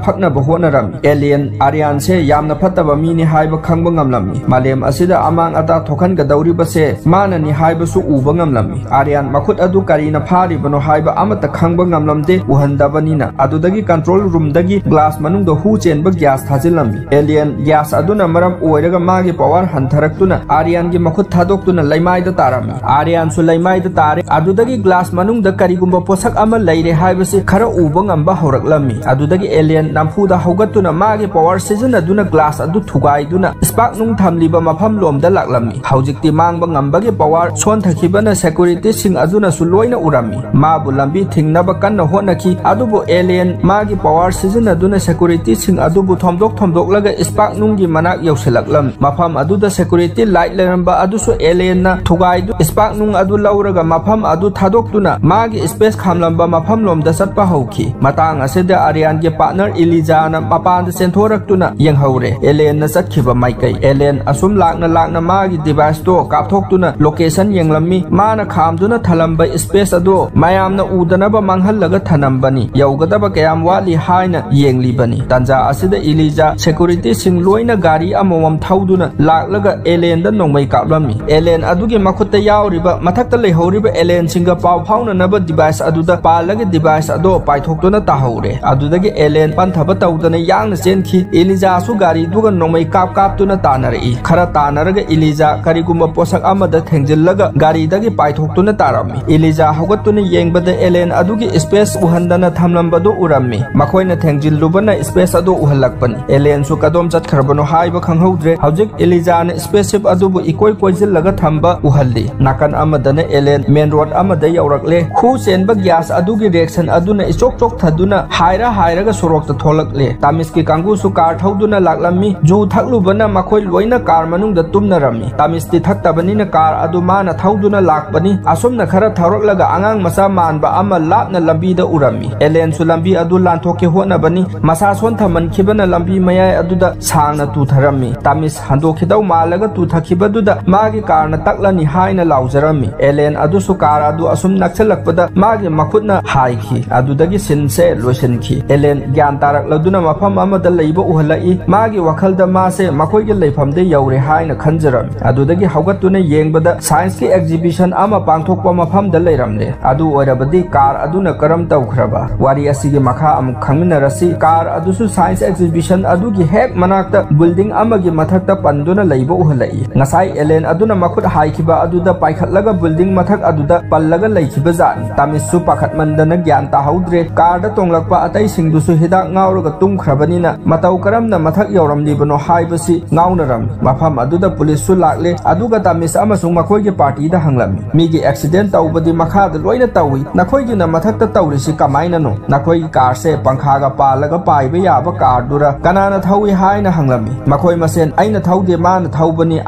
ꯐꯛꯅꯕ ꯍꯣꯠꯅꯔꯝꯃꯤ꯫ ꯑꯦꯂꯤꯌꯟ ꯑꯥꯔꯤꯌꯥꯟꯁꯦ ꯌꯥꯝꯅ ꯐꯠꯇꯕ ꯃꯤꯅꯤ ꯍꯥꯏꯕ ꯈꯪꯕ ꯉꯝꯂꯝꯃꯤ꯫ ꯃꯥꯂꯦꯝ ꯑꯁꯤꯗ ꯑꯃꯥꯡ ꯑꯇꯥ ꯊꯣꯛꯍꯟꯒꯗꯧꯔꯤꯕꯁꯦ ꯃꯥꯅꯅꯤ ꯍꯥꯏꯕꯁꯨ ꯎꯕ ꯉꯝꯂꯝꯃꯤ꯫ ꯑꯥꯔꯤꯌꯥꯟ ꯃꯈꯨꯠ ꯑꯗꯨ ꯀꯔꯤꯅ ꯐꯥꯔꯤꯕꯅꯣ ꯍꯥꯏꯕ ꯑꯃꯠꯇ ꯈꯪꯕ ꯉꯝꯂꯝꯗꯦ, ꯎꯍꯟꯗꯕꯅꯤꯅ꯫ ꯑꯗꯨꯗꯒꯤ ꯀꯟꯇ꯭ꯔꯣꯜ ꯔꯨꯝꯗꯒꯤ ꯒ꯭ꯂꯥꯁ ꯃꯅꯨꯡꯗ ꯍꯨ ꯆꯦꯟꯕ ꯒ꯭ꯌꯥꯁ ꯊꯥꯖꯤꯜꯂꯝꯃꯤ꯫ ꯑꯦꯂꯤꯌꯟ ꯒ꯭ꯌꯥꯁ ꯑꯗꯨꯅ ꯃꯔꯝ ꯑꯣꯏꯔꯒ ꯃꯥꯒꯤ ꯄꯋꯥꯔ ꯍꯟꯊꯔꯛꯇꯨꯅ ꯑꯥꯔꯤꯌꯥꯟꯒꯤ ꯃꯈꯨꯠ ꯊꯥꯗꯣꯛꯇꯨꯅ ꯂꯩꯃꯥꯏꯗ ꯇꯥꯔꯝꯃꯤ꯫ ꯑꯥꯔꯤꯌꯥꯟꯁꯨ ꯂꯩꯃꯥꯏꯗ ꯇꯥꯔꯦ꯫ ꯑꯗꯨꯗꯒꯤ ꯒ꯭ꯂꯥꯁ ꯃꯅꯨꯡꯗ ꯀꯔꯤꯒꯨꯝꯕ ꯄꯣꯠꯁꯛ ꯑꯃ ꯂꯩꯔꯦ ꯍꯥꯏꯕꯁꯤ ꯈꯔ ꯎꯕ ꯉꯝꯕ ꯍꯧꯔꯛꯂꯝꯃꯤ꯫ ꯑꯗꯨꯗꯒꯤ ꯑꯦꯂꯤꯌꯟ ꯅꯝꯐꯨꯗ ꯍꯧꯒꯠꯇꯨꯅ ꯃꯥꯒꯤ ꯄꯋꯥꯔ ꯁꯤꯖꯤꯟꯅꯗꯨꯅ ꯒ꯭ꯂꯥꯁ ꯑꯗꯨ ꯊꯨꯒꯥꯏꯗꯨꯅ ꯁ꯭ꯄꯥꯔꯛ ꯅꯨꯡ ꯊꯝꯂꯤꯕ ꯃꯐꯝ ꯂꯣꯝꯗ ꯂꯥꯛꯂꯝꯃꯤ꯫ ꯍꯧꯖꯤꯛꯇꯤ ꯃꯥꯡꯕ ꯉꯝꯕꯒꯤ ꯄꯋꯥꯔ ꯁꯣꯟꯊꯈꯤꯕꯅ ꯁꯦꯀꯨꯔꯤꯇꯤꯁꯤꯡ ꯑꯗꯨꯅꯁꯨ ꯂꯣꯏꯅ ꯎꯔꯝꯃꯤ꯫ ꯃꯥꯕꯨ ꯂꯝꯕꯤ ꯊꯤꯡꯅꯕ ꯀꯟꯅ ꯍꯣꯠꯅꯈꯤ, ꯑꯗꯨꯕꯨ ꯑꯦꯂꯤꯌꯟ ꯃꯥꯒꯤ ꯄꯋꯥꯔ ꯁꯤꯖꯤꯟꯅꯗꯨꯅ ꯁꯦꯀꯨꯔꯤꯇꯤꯁꯤꯡ ꯑꯗꯨꯕꯨ ꯊꯣꯝꯗꯣꯛ ꯊꯣꯝꯗꯣꯛꯂꯒ ꯁ꯭ꯄꯥꯔꯛ ꯅꯨꯡꯒꯤ ꯃꯅꯥꯛ ꯌꯧꯁꯤꯜꯂꯛꯂꯝꯃꯤ꯫ ꯃꯐꯝ ꯑꯗꯨꯗ ꯁꯦꯀꯨꯔꯤꯇꯤ ꯂꯥꯏꯠ ꯂꯩꯔꯝꯕ ꯑꯗꯨꯁꯨ ꯑꯦꯂꯤꯌꯟꯅ ꯊꯨꯒꯥꯏꯗꯨ ꯁ꯭ꯄꯥꯔꯛ ꯅꯨꯡ ꯑꯗꯨ ꯂꯧꯔꯒ ꯃꯐꯝ ꯑꯗꯨ ꯊꯥꯗꯣꯛꯇꯨꯅ ꯃꯥꯒꯤ ꯁ꯭ꯄꯦꯁ ꯈꯥꯝꯂꯝꯕ ꯃꯐꯝ ꯂꯣꯝꯗ ꯆꯠꯄ ꯍꯧꯈꯤ꯫ ꯃꯇꯥꯡ ꯑꯁꯤꯗ ꯑꯥꯔꯤꯌꯥꯟꯒꯤ ꯄꯥꯔꯠꯅꯔ ꯏꯂꯤꯖꯥꯅ ꯃꯄꯥꯟꯗ ꯆꯦꯟꯊꯣꯔꯛꯇꯨꯅ ꯌꯦꯡꯍꯧꯔꯦ꯫ ꯑꯦꯂꯦꯟꯅ ꯆꯠꯈꯤꯕ ꯃꯥꯏꯀꯩ꯫ ꯑꯦꯂꯦꯟ ꯑꯁꯨꯝ ꯂꯥꯛꯅ ꯂꯥꯛꯅ ꯃꯥꯒꯤ ꯗꯤꯚꯥꯏꯁꯇꯣ ꯀꯥꯞꯊꯣꯛꯇꯨꯅ ꯂꯣꯀꯦꯁꯟ ꯌꯦꯡꯂꯝꯃꯤ꯫ ꯃꯥꯅ ꯈꯥꯝꯗꯨꯅ ꯊꯜꯂꯝꯕ ꯁ꯭ꯄꯦꯁ ꯑꯗꯣ ꯃꯌꯥꯝꯅ ꯎꯗꯅꯕ ꯃꯥꯡꯍꯜꯂꯒ ꯊꯅꯝꯕꯅꯤ꯫ ꯌꯧꯒꯗꯕ ꯀꯌꯥꯝ ꯋꯥꯠꯂꯤ ꯍꯥꯏꯅ ꯌꯦꯡꯂꯤꯕꯅꯤ꯫ ꯇꯥꯟꯖꯥ ꯑꯁꯤꯗ ꯏꯂꯤꯖꯥ ꯁꯦꯀꯨꯔꯤꯇꯤꯁꯤꯡ ꯂꯣꯏꯅ ꯒꯥꯔꯤ ꯑꯃꯃꯝ ꯊꯧꯗꯨꯅ ꯂꯥꯛꯂꯒ ꯑꯦꯂꯦꯟꯗ ꯅꯣꯡꯃꯩ ꯀꯥꯞꯂꯝꯃꯤ꯫ ꯑꯦꯂꯦꯟ ꯑꯗꯨꯒꯤ ꯃꯈꯨꯠꯇ ꯌꯥꯎꯔꯤꯕ ꯃꯊꯛꯇ ꯂꯩꯍꯧꯔꯤꯕ ꯑꯦꯂꯦꯟꯁꯤꯡꯒ ꯄꯥꯎ ꯐꯥꯎꯅꯅꯕ ꯗꯤꯚꯥꯏꯁ ꯑꯗꯨꯗ ꯄꯥꯜꯂꯒ ꯗꯤꯚꯥꯏꯁ ꯑꯗꯣ ꯄꯥꯏꯊꯣꯛꯇꯨꯅ ꯇꯥꯍꯧꯔꯦ꯫ ꯑꯗꯨꯗꯒꯤ ꯑꯦꯂꯦꯟ ꯄꯟꯊꯕ ꯇꯧꯗꯅ ꯌꯥꯡꯅ ꯆꯦꯟꯈꯤ꯫ ꯏꯂꯤꯖꯥꯁꯨ ꯒꯥꯔꯤꯗꯨꯒ ꯅꯣꯡꯃꯩ ꯀꯥꯞ ꯀꯥꯞꯇꯨꯅ ꯇꯥꯟꯅꯔꯛꯏ꯫ ꯈꯔ ꯇꯥꯟꯅꯔꯒ ꯏꯂꯤꯖꯥ ꯀꯔꯤꯒꯨꯝꯕ ꯄꯣꯠꯁꯛ ꯑꯃꯗ ꯊꯦꯡꯖꯤꯜꯂꯒ ꯒꯥꯔꯤꯗꯒꯤ ꯄꯥꯏꯊꯣꯛꯇꯨꯅ ꯇꯥꯔꯝꯃꯤ꯫ ꯏꯂꯤꯖꯥ ꯍꯧꯒꯠꯇꯨꯅ ꯌꯦꯡꯕꯗ ꯑꯦꯂꯦꯟ ꯑꯗꯨꯒꯤ ꯁ꯭ꯄꯦꯁ ꯎꯍꯟꯗꯅ ꯊꯝꯂꯝꯕꯗꯨ ꯎꯔꯝꯃꯤ꯫ ꯃꯈꯣꯏꯅ ꯊꯦꯡꯖꯤꯜꯂꯨꯕꯅ ꯁ꯭ꯄꯦꯁ ꯑꯗꯨ ꯎꯍꯜꯂꯛꯄꯅꯤ꯫ ꯑꯦꯂꯦꯟꯁꯨ ꯀꯗꯣꯝ ꯆꯠꯈ꯭ꯔꯕꯅꯣ ꯍꯥꯏꯕ ꯈꯪꯍꯧꯗ꯭ꯔꯦ꯫ ꯍꯧꯖꯤꯛ ꯏꯂꯤꯖꯥꯅ ꯁ꯭ꯄꯦꯁꯁꯤꯞ ꯑꯗꯨꯕꯨ ꯏꯀꯣꯏ ꯀꯣꯏꯁꯤꯜꯂꯒ ꯊꯝꯕ ꯎꯍꯜꯂꯤ꯫ ꯅꯥꯀꯟ ꯑꯃꯗꯅ ꯑꯦꯂꯦꯟ ꯃꯦꯟ ꯔꯣꯗ ꯑꯃꯗ ꯌꯧꯔꯛꯂꯦ꯫ ꯍꯨ ꯆꯦꯟꯕ ꯒ꯭ꯌꯥꯁ ꯑꯗꯨꯒꯤ ꯔꯤꯌꯦꯛꯁꯟ ꯑꯗꯨꯅ ꯏꯆꯣꯛ ꯆꯣꯛꯊꯗꯨꯅ ꯍꯥꯏꯔ ꯍꯥꯏꯔꯒ ꯁꯣꯔꯣꯛꯇ ꯊꯣꯛꯂꯛꯂꯦ꯫ ꯇꯥꯃꯤꯁꯀꯤ ꯀꯥꯡꯕꯨꯁꯨ ꯀꯥꯔ ꯊꯧꯗꯨꯅ ꯂꯥꯛꯂꯝꯃꯤ꯫ ꯖꯨ ꯊꯛꯂꯨꯕꯅ ꯃꯈꯣꯏ ꯂꯣꯏꯅ ꯀꯥꯔ ꯃꯅꯨꯡꯗ ꯇꯨꯝꯅꯔꯝꯃꯤ꯫ ꯇꯥꯃꯤꯁꯇꯤ ꯊꯛꯇꯕꯅꯤꯅ ꯀꯥꯔ ꯑꯗꯨ ꯃꯥꯅ ꯊꯧꯗꯨꯅ ꯂꯥꯛꯄꯅꯤ꯫ ꯑꯁꯨꯝꯅ ꯈꯔ ꯊꯧꯔꯛꯂꯒ ꯑꯉꯥꯡ ꯃꯆꯥ ꯃꯥꯟꯕ ꯑꯃ ꯂꯥꯞꯅ ꯂꯝꯕꯤꯗ ꯎꯔꯝꯃꯤ꯫ ꯑꯦꯂꯦꯟꯁꯨ ꯂꯝꯕꯤ ꯑꯗꯨ ꯂꯥꯟꯊꯣꯛꯀꯦ ꯍꯣꯠꯅꯕꯅꯤ꯫ ꯃꯁꯥ ꯁꯣꯟꯊꯃꯟꯈꯤꯕꯅ ꯂꯝꯕꯤ ꯃꯌꯥꯏ ꯑꯗꯨꯗ ꯁꯥꯡꯅ ꯇꯨꯊꯔꯝꯃꯤ꯫ ꯇꯥꯃꯤꯁ ꯍꯟꯗꯣꯛꯈꯤꯗꯧ ꯃꯥꯜꯂꯒ ꯇꯨꯊꯈꯤꯕꯗꯨꯗ ꯃꯥꯒꯤ ꯀꯥꯔꯅ ꯇꯛꯂꯅꯤ ꯍꯥꯏꯅ ꯂꯥꯎꯖꯔꯝꯃꯤ꯫ ꯑꯦꯂꯦꯟ ꯑꯗꯨꯁꯨ ꯀꯥꯔ ꯑꯗꯨ ꯑꯁꯨꯝ ꯅꯛꯁꯤꯜꯂꯛꯄꯗ ꯃꯥꯒꯤ ꯃꯈꯨꯠꯅ ꯍꯥꯏꯈꯤ꯫ ꯑꯗꯨꯗꯒꯤ ꯁꯤꯟꯁꯦ ꯂꯣꯏꯁꯤꯟꯈꯤ꯫ ꯑꯦꯂꯦꯟ ꯒ꯭ꯌꯥꯟ ꯇꯥꯔꯛꯂꯗꯨꯅ ꯃꯐꯝ ꯑꯃꯗ ꯂꯩꯕ ꯎꯍꯜꯂꯛꯏ꯫ ꯃꯥꯒꯤ ꯋꯥꯈꯜꯗ ꯃꯥꯁꯦ ꯃꯈꯣꯏꯒꯤ ꯂꯩꯐꯝꯗ ꯌꯧꯔꯦ ꯍꯥꯏꯅ ꯈꯟꯖꯔꯝꯃꯤ꯫ ꯑꯗꯨꯗꯒꯤ ꯍꯧꯒꯠꯇꯨꯅ ꯌꯦꯡꯕꯗ ꯁꯥꯏꯟꯁꯀꯤ ꯑꯦꯛꯖꯤꯕꯤꯁꯟ ꯑꯃ ꯄꯥꯡꯊꯣꯛꯄ ꯃꯐꯝꯗ ꯂꯩꯔꯝꯂꯦ꯫ ꯑꯗꯨ ꯑꯣꯏꯔꯕꯗꯤ ꯀꯥꯔ ꯑꯗꯨꯅ ꯀꯔꯝ ꯇꯧꯈ꯭ꯔꯕ? ꯋꯥꯔꯤ ꯑꯁꯤꯒꯤ ꯃꯈꯥ ꯑꯃꯨꯛ ꯈꯪꯃꯤꯟꯅꯔꯁꯤ꯫ ꯀꯥꯔ ꯑꯗꯨꯁꯨ ꯁꯥꯏꯟꯁ ꯑꯦꯛꯖꯤꯕꯤꯁꯟ ꯑꯗꯨꯒꯤ ꯍꯦꯛ ꯃꯅꯥꯛꯇ ꯕꯤꯜꯗꯤꯡ ꯑꯃꯒꯤ ꯃꯊꯛꯇ ꯄꯟꯗꯨꯅ ꯂꯩꯕ ꯎꯍꯜꯂꯛꯏ꯫ ꯉꯁꯥꯏ ꯑꯦꯂꯦꯟ ꯑꯗꯨꯅ ꯃꯈꯨꯠ ꯍꯥꯏꯈꯤꯕ ꯑꯗꯨꯗ ꯄꯥꯏꯈꯠꯂꯒ ꯕꯤꯜꯗꯤꯡ ꯃꯊꯛ ꯑꯗꯨꯗ ꯄꯜꯂꯒ ꯂꯩꯈꯤꯕ ꯖꯥꯠꯅꯤ꯫ ꯇꯥꯃꯤꯁꯁꯨ ꯄꯥꯈꯠꯃꯟꯗꯅ ꯒ꯭ꯌꯥꯟ ꯇꯥꯍꯧꯗ꯭ꯔꯦ꯫ ꯀꯥꯔꯗ ꯇꯣꯡꯂꯛꯄ ꯑꯇꯩꯁꯤꯡꯗꯨꯁꯨ ꯍꯤꯗꯥꯛ ꯉꯥꯎꯔꯒ ꯇꯨꯝꯈ꯭ꯔꯕꯅꯤꯅ ꯃꯇꯧ ꯀꯔꯝꯅ ꯃꯊꯛ ꯌꯧꯔꯝꯂꯤꯕꯅꯣ ꯍꯥꯏꯕꯁꯤ ꯉꯥꯎꯅꯔꯝꯃꯤ꯫ ꯃꯐꯝ ꯑꯗꯨꯗ ꯄꯨꯂꯤꯁꯁꯨ ꯂꯥꯛꯂꯦ, ꯑꯗꯨꯒ ꯇꯥꯃꯤꯁ ꯑꯃꯁꯨꯡ ꯃꯈꯣꯏꯒꯤ ꯄꯥꯔꯇꯤꯗ ꯍꯪꯂꯝꯃꯤ꯫ "ꯃꯤꯒꯤ ꯑꯦꯛꯁꯤꯗꯦꯟ ꯇꯧꯕꯗꯤ ꯃꯈꯥꯗ ꯂꯣꯏꯅ ꯇꯧꯏ, ꯅꯈꯣꯏꯒꯤꯅ ꯃꯊꯛꯇ ꯇꯧꯔꯤꯁꯤ ꯀꯃꯥꯏꯅꯅꯣ? ꯅꯈꯣꯏꯒꯤ ꯀꯥꯔꯁꯦ ꯄꯪꯈꯥꯒ ꯄꯥꯜꯂꯒ ꯄꯥꯏꯕ ꯌꯥꯕ ꯀꯥꯔꯗꯨꯔ? ꯀꯅꯥꯅ ꯊꯧꯏ?" ꯍꯥꯏꯅ ꯍꯪꯂꯝꯃꯤ꯫ ꯃꯈꯣꯏ ꯃꯁꯦꯟ "ꯑꯩꯅ ꯊꯧꯗꯦ, ꯃꯥꯅ ꯊꯧꯕꯅꯤ"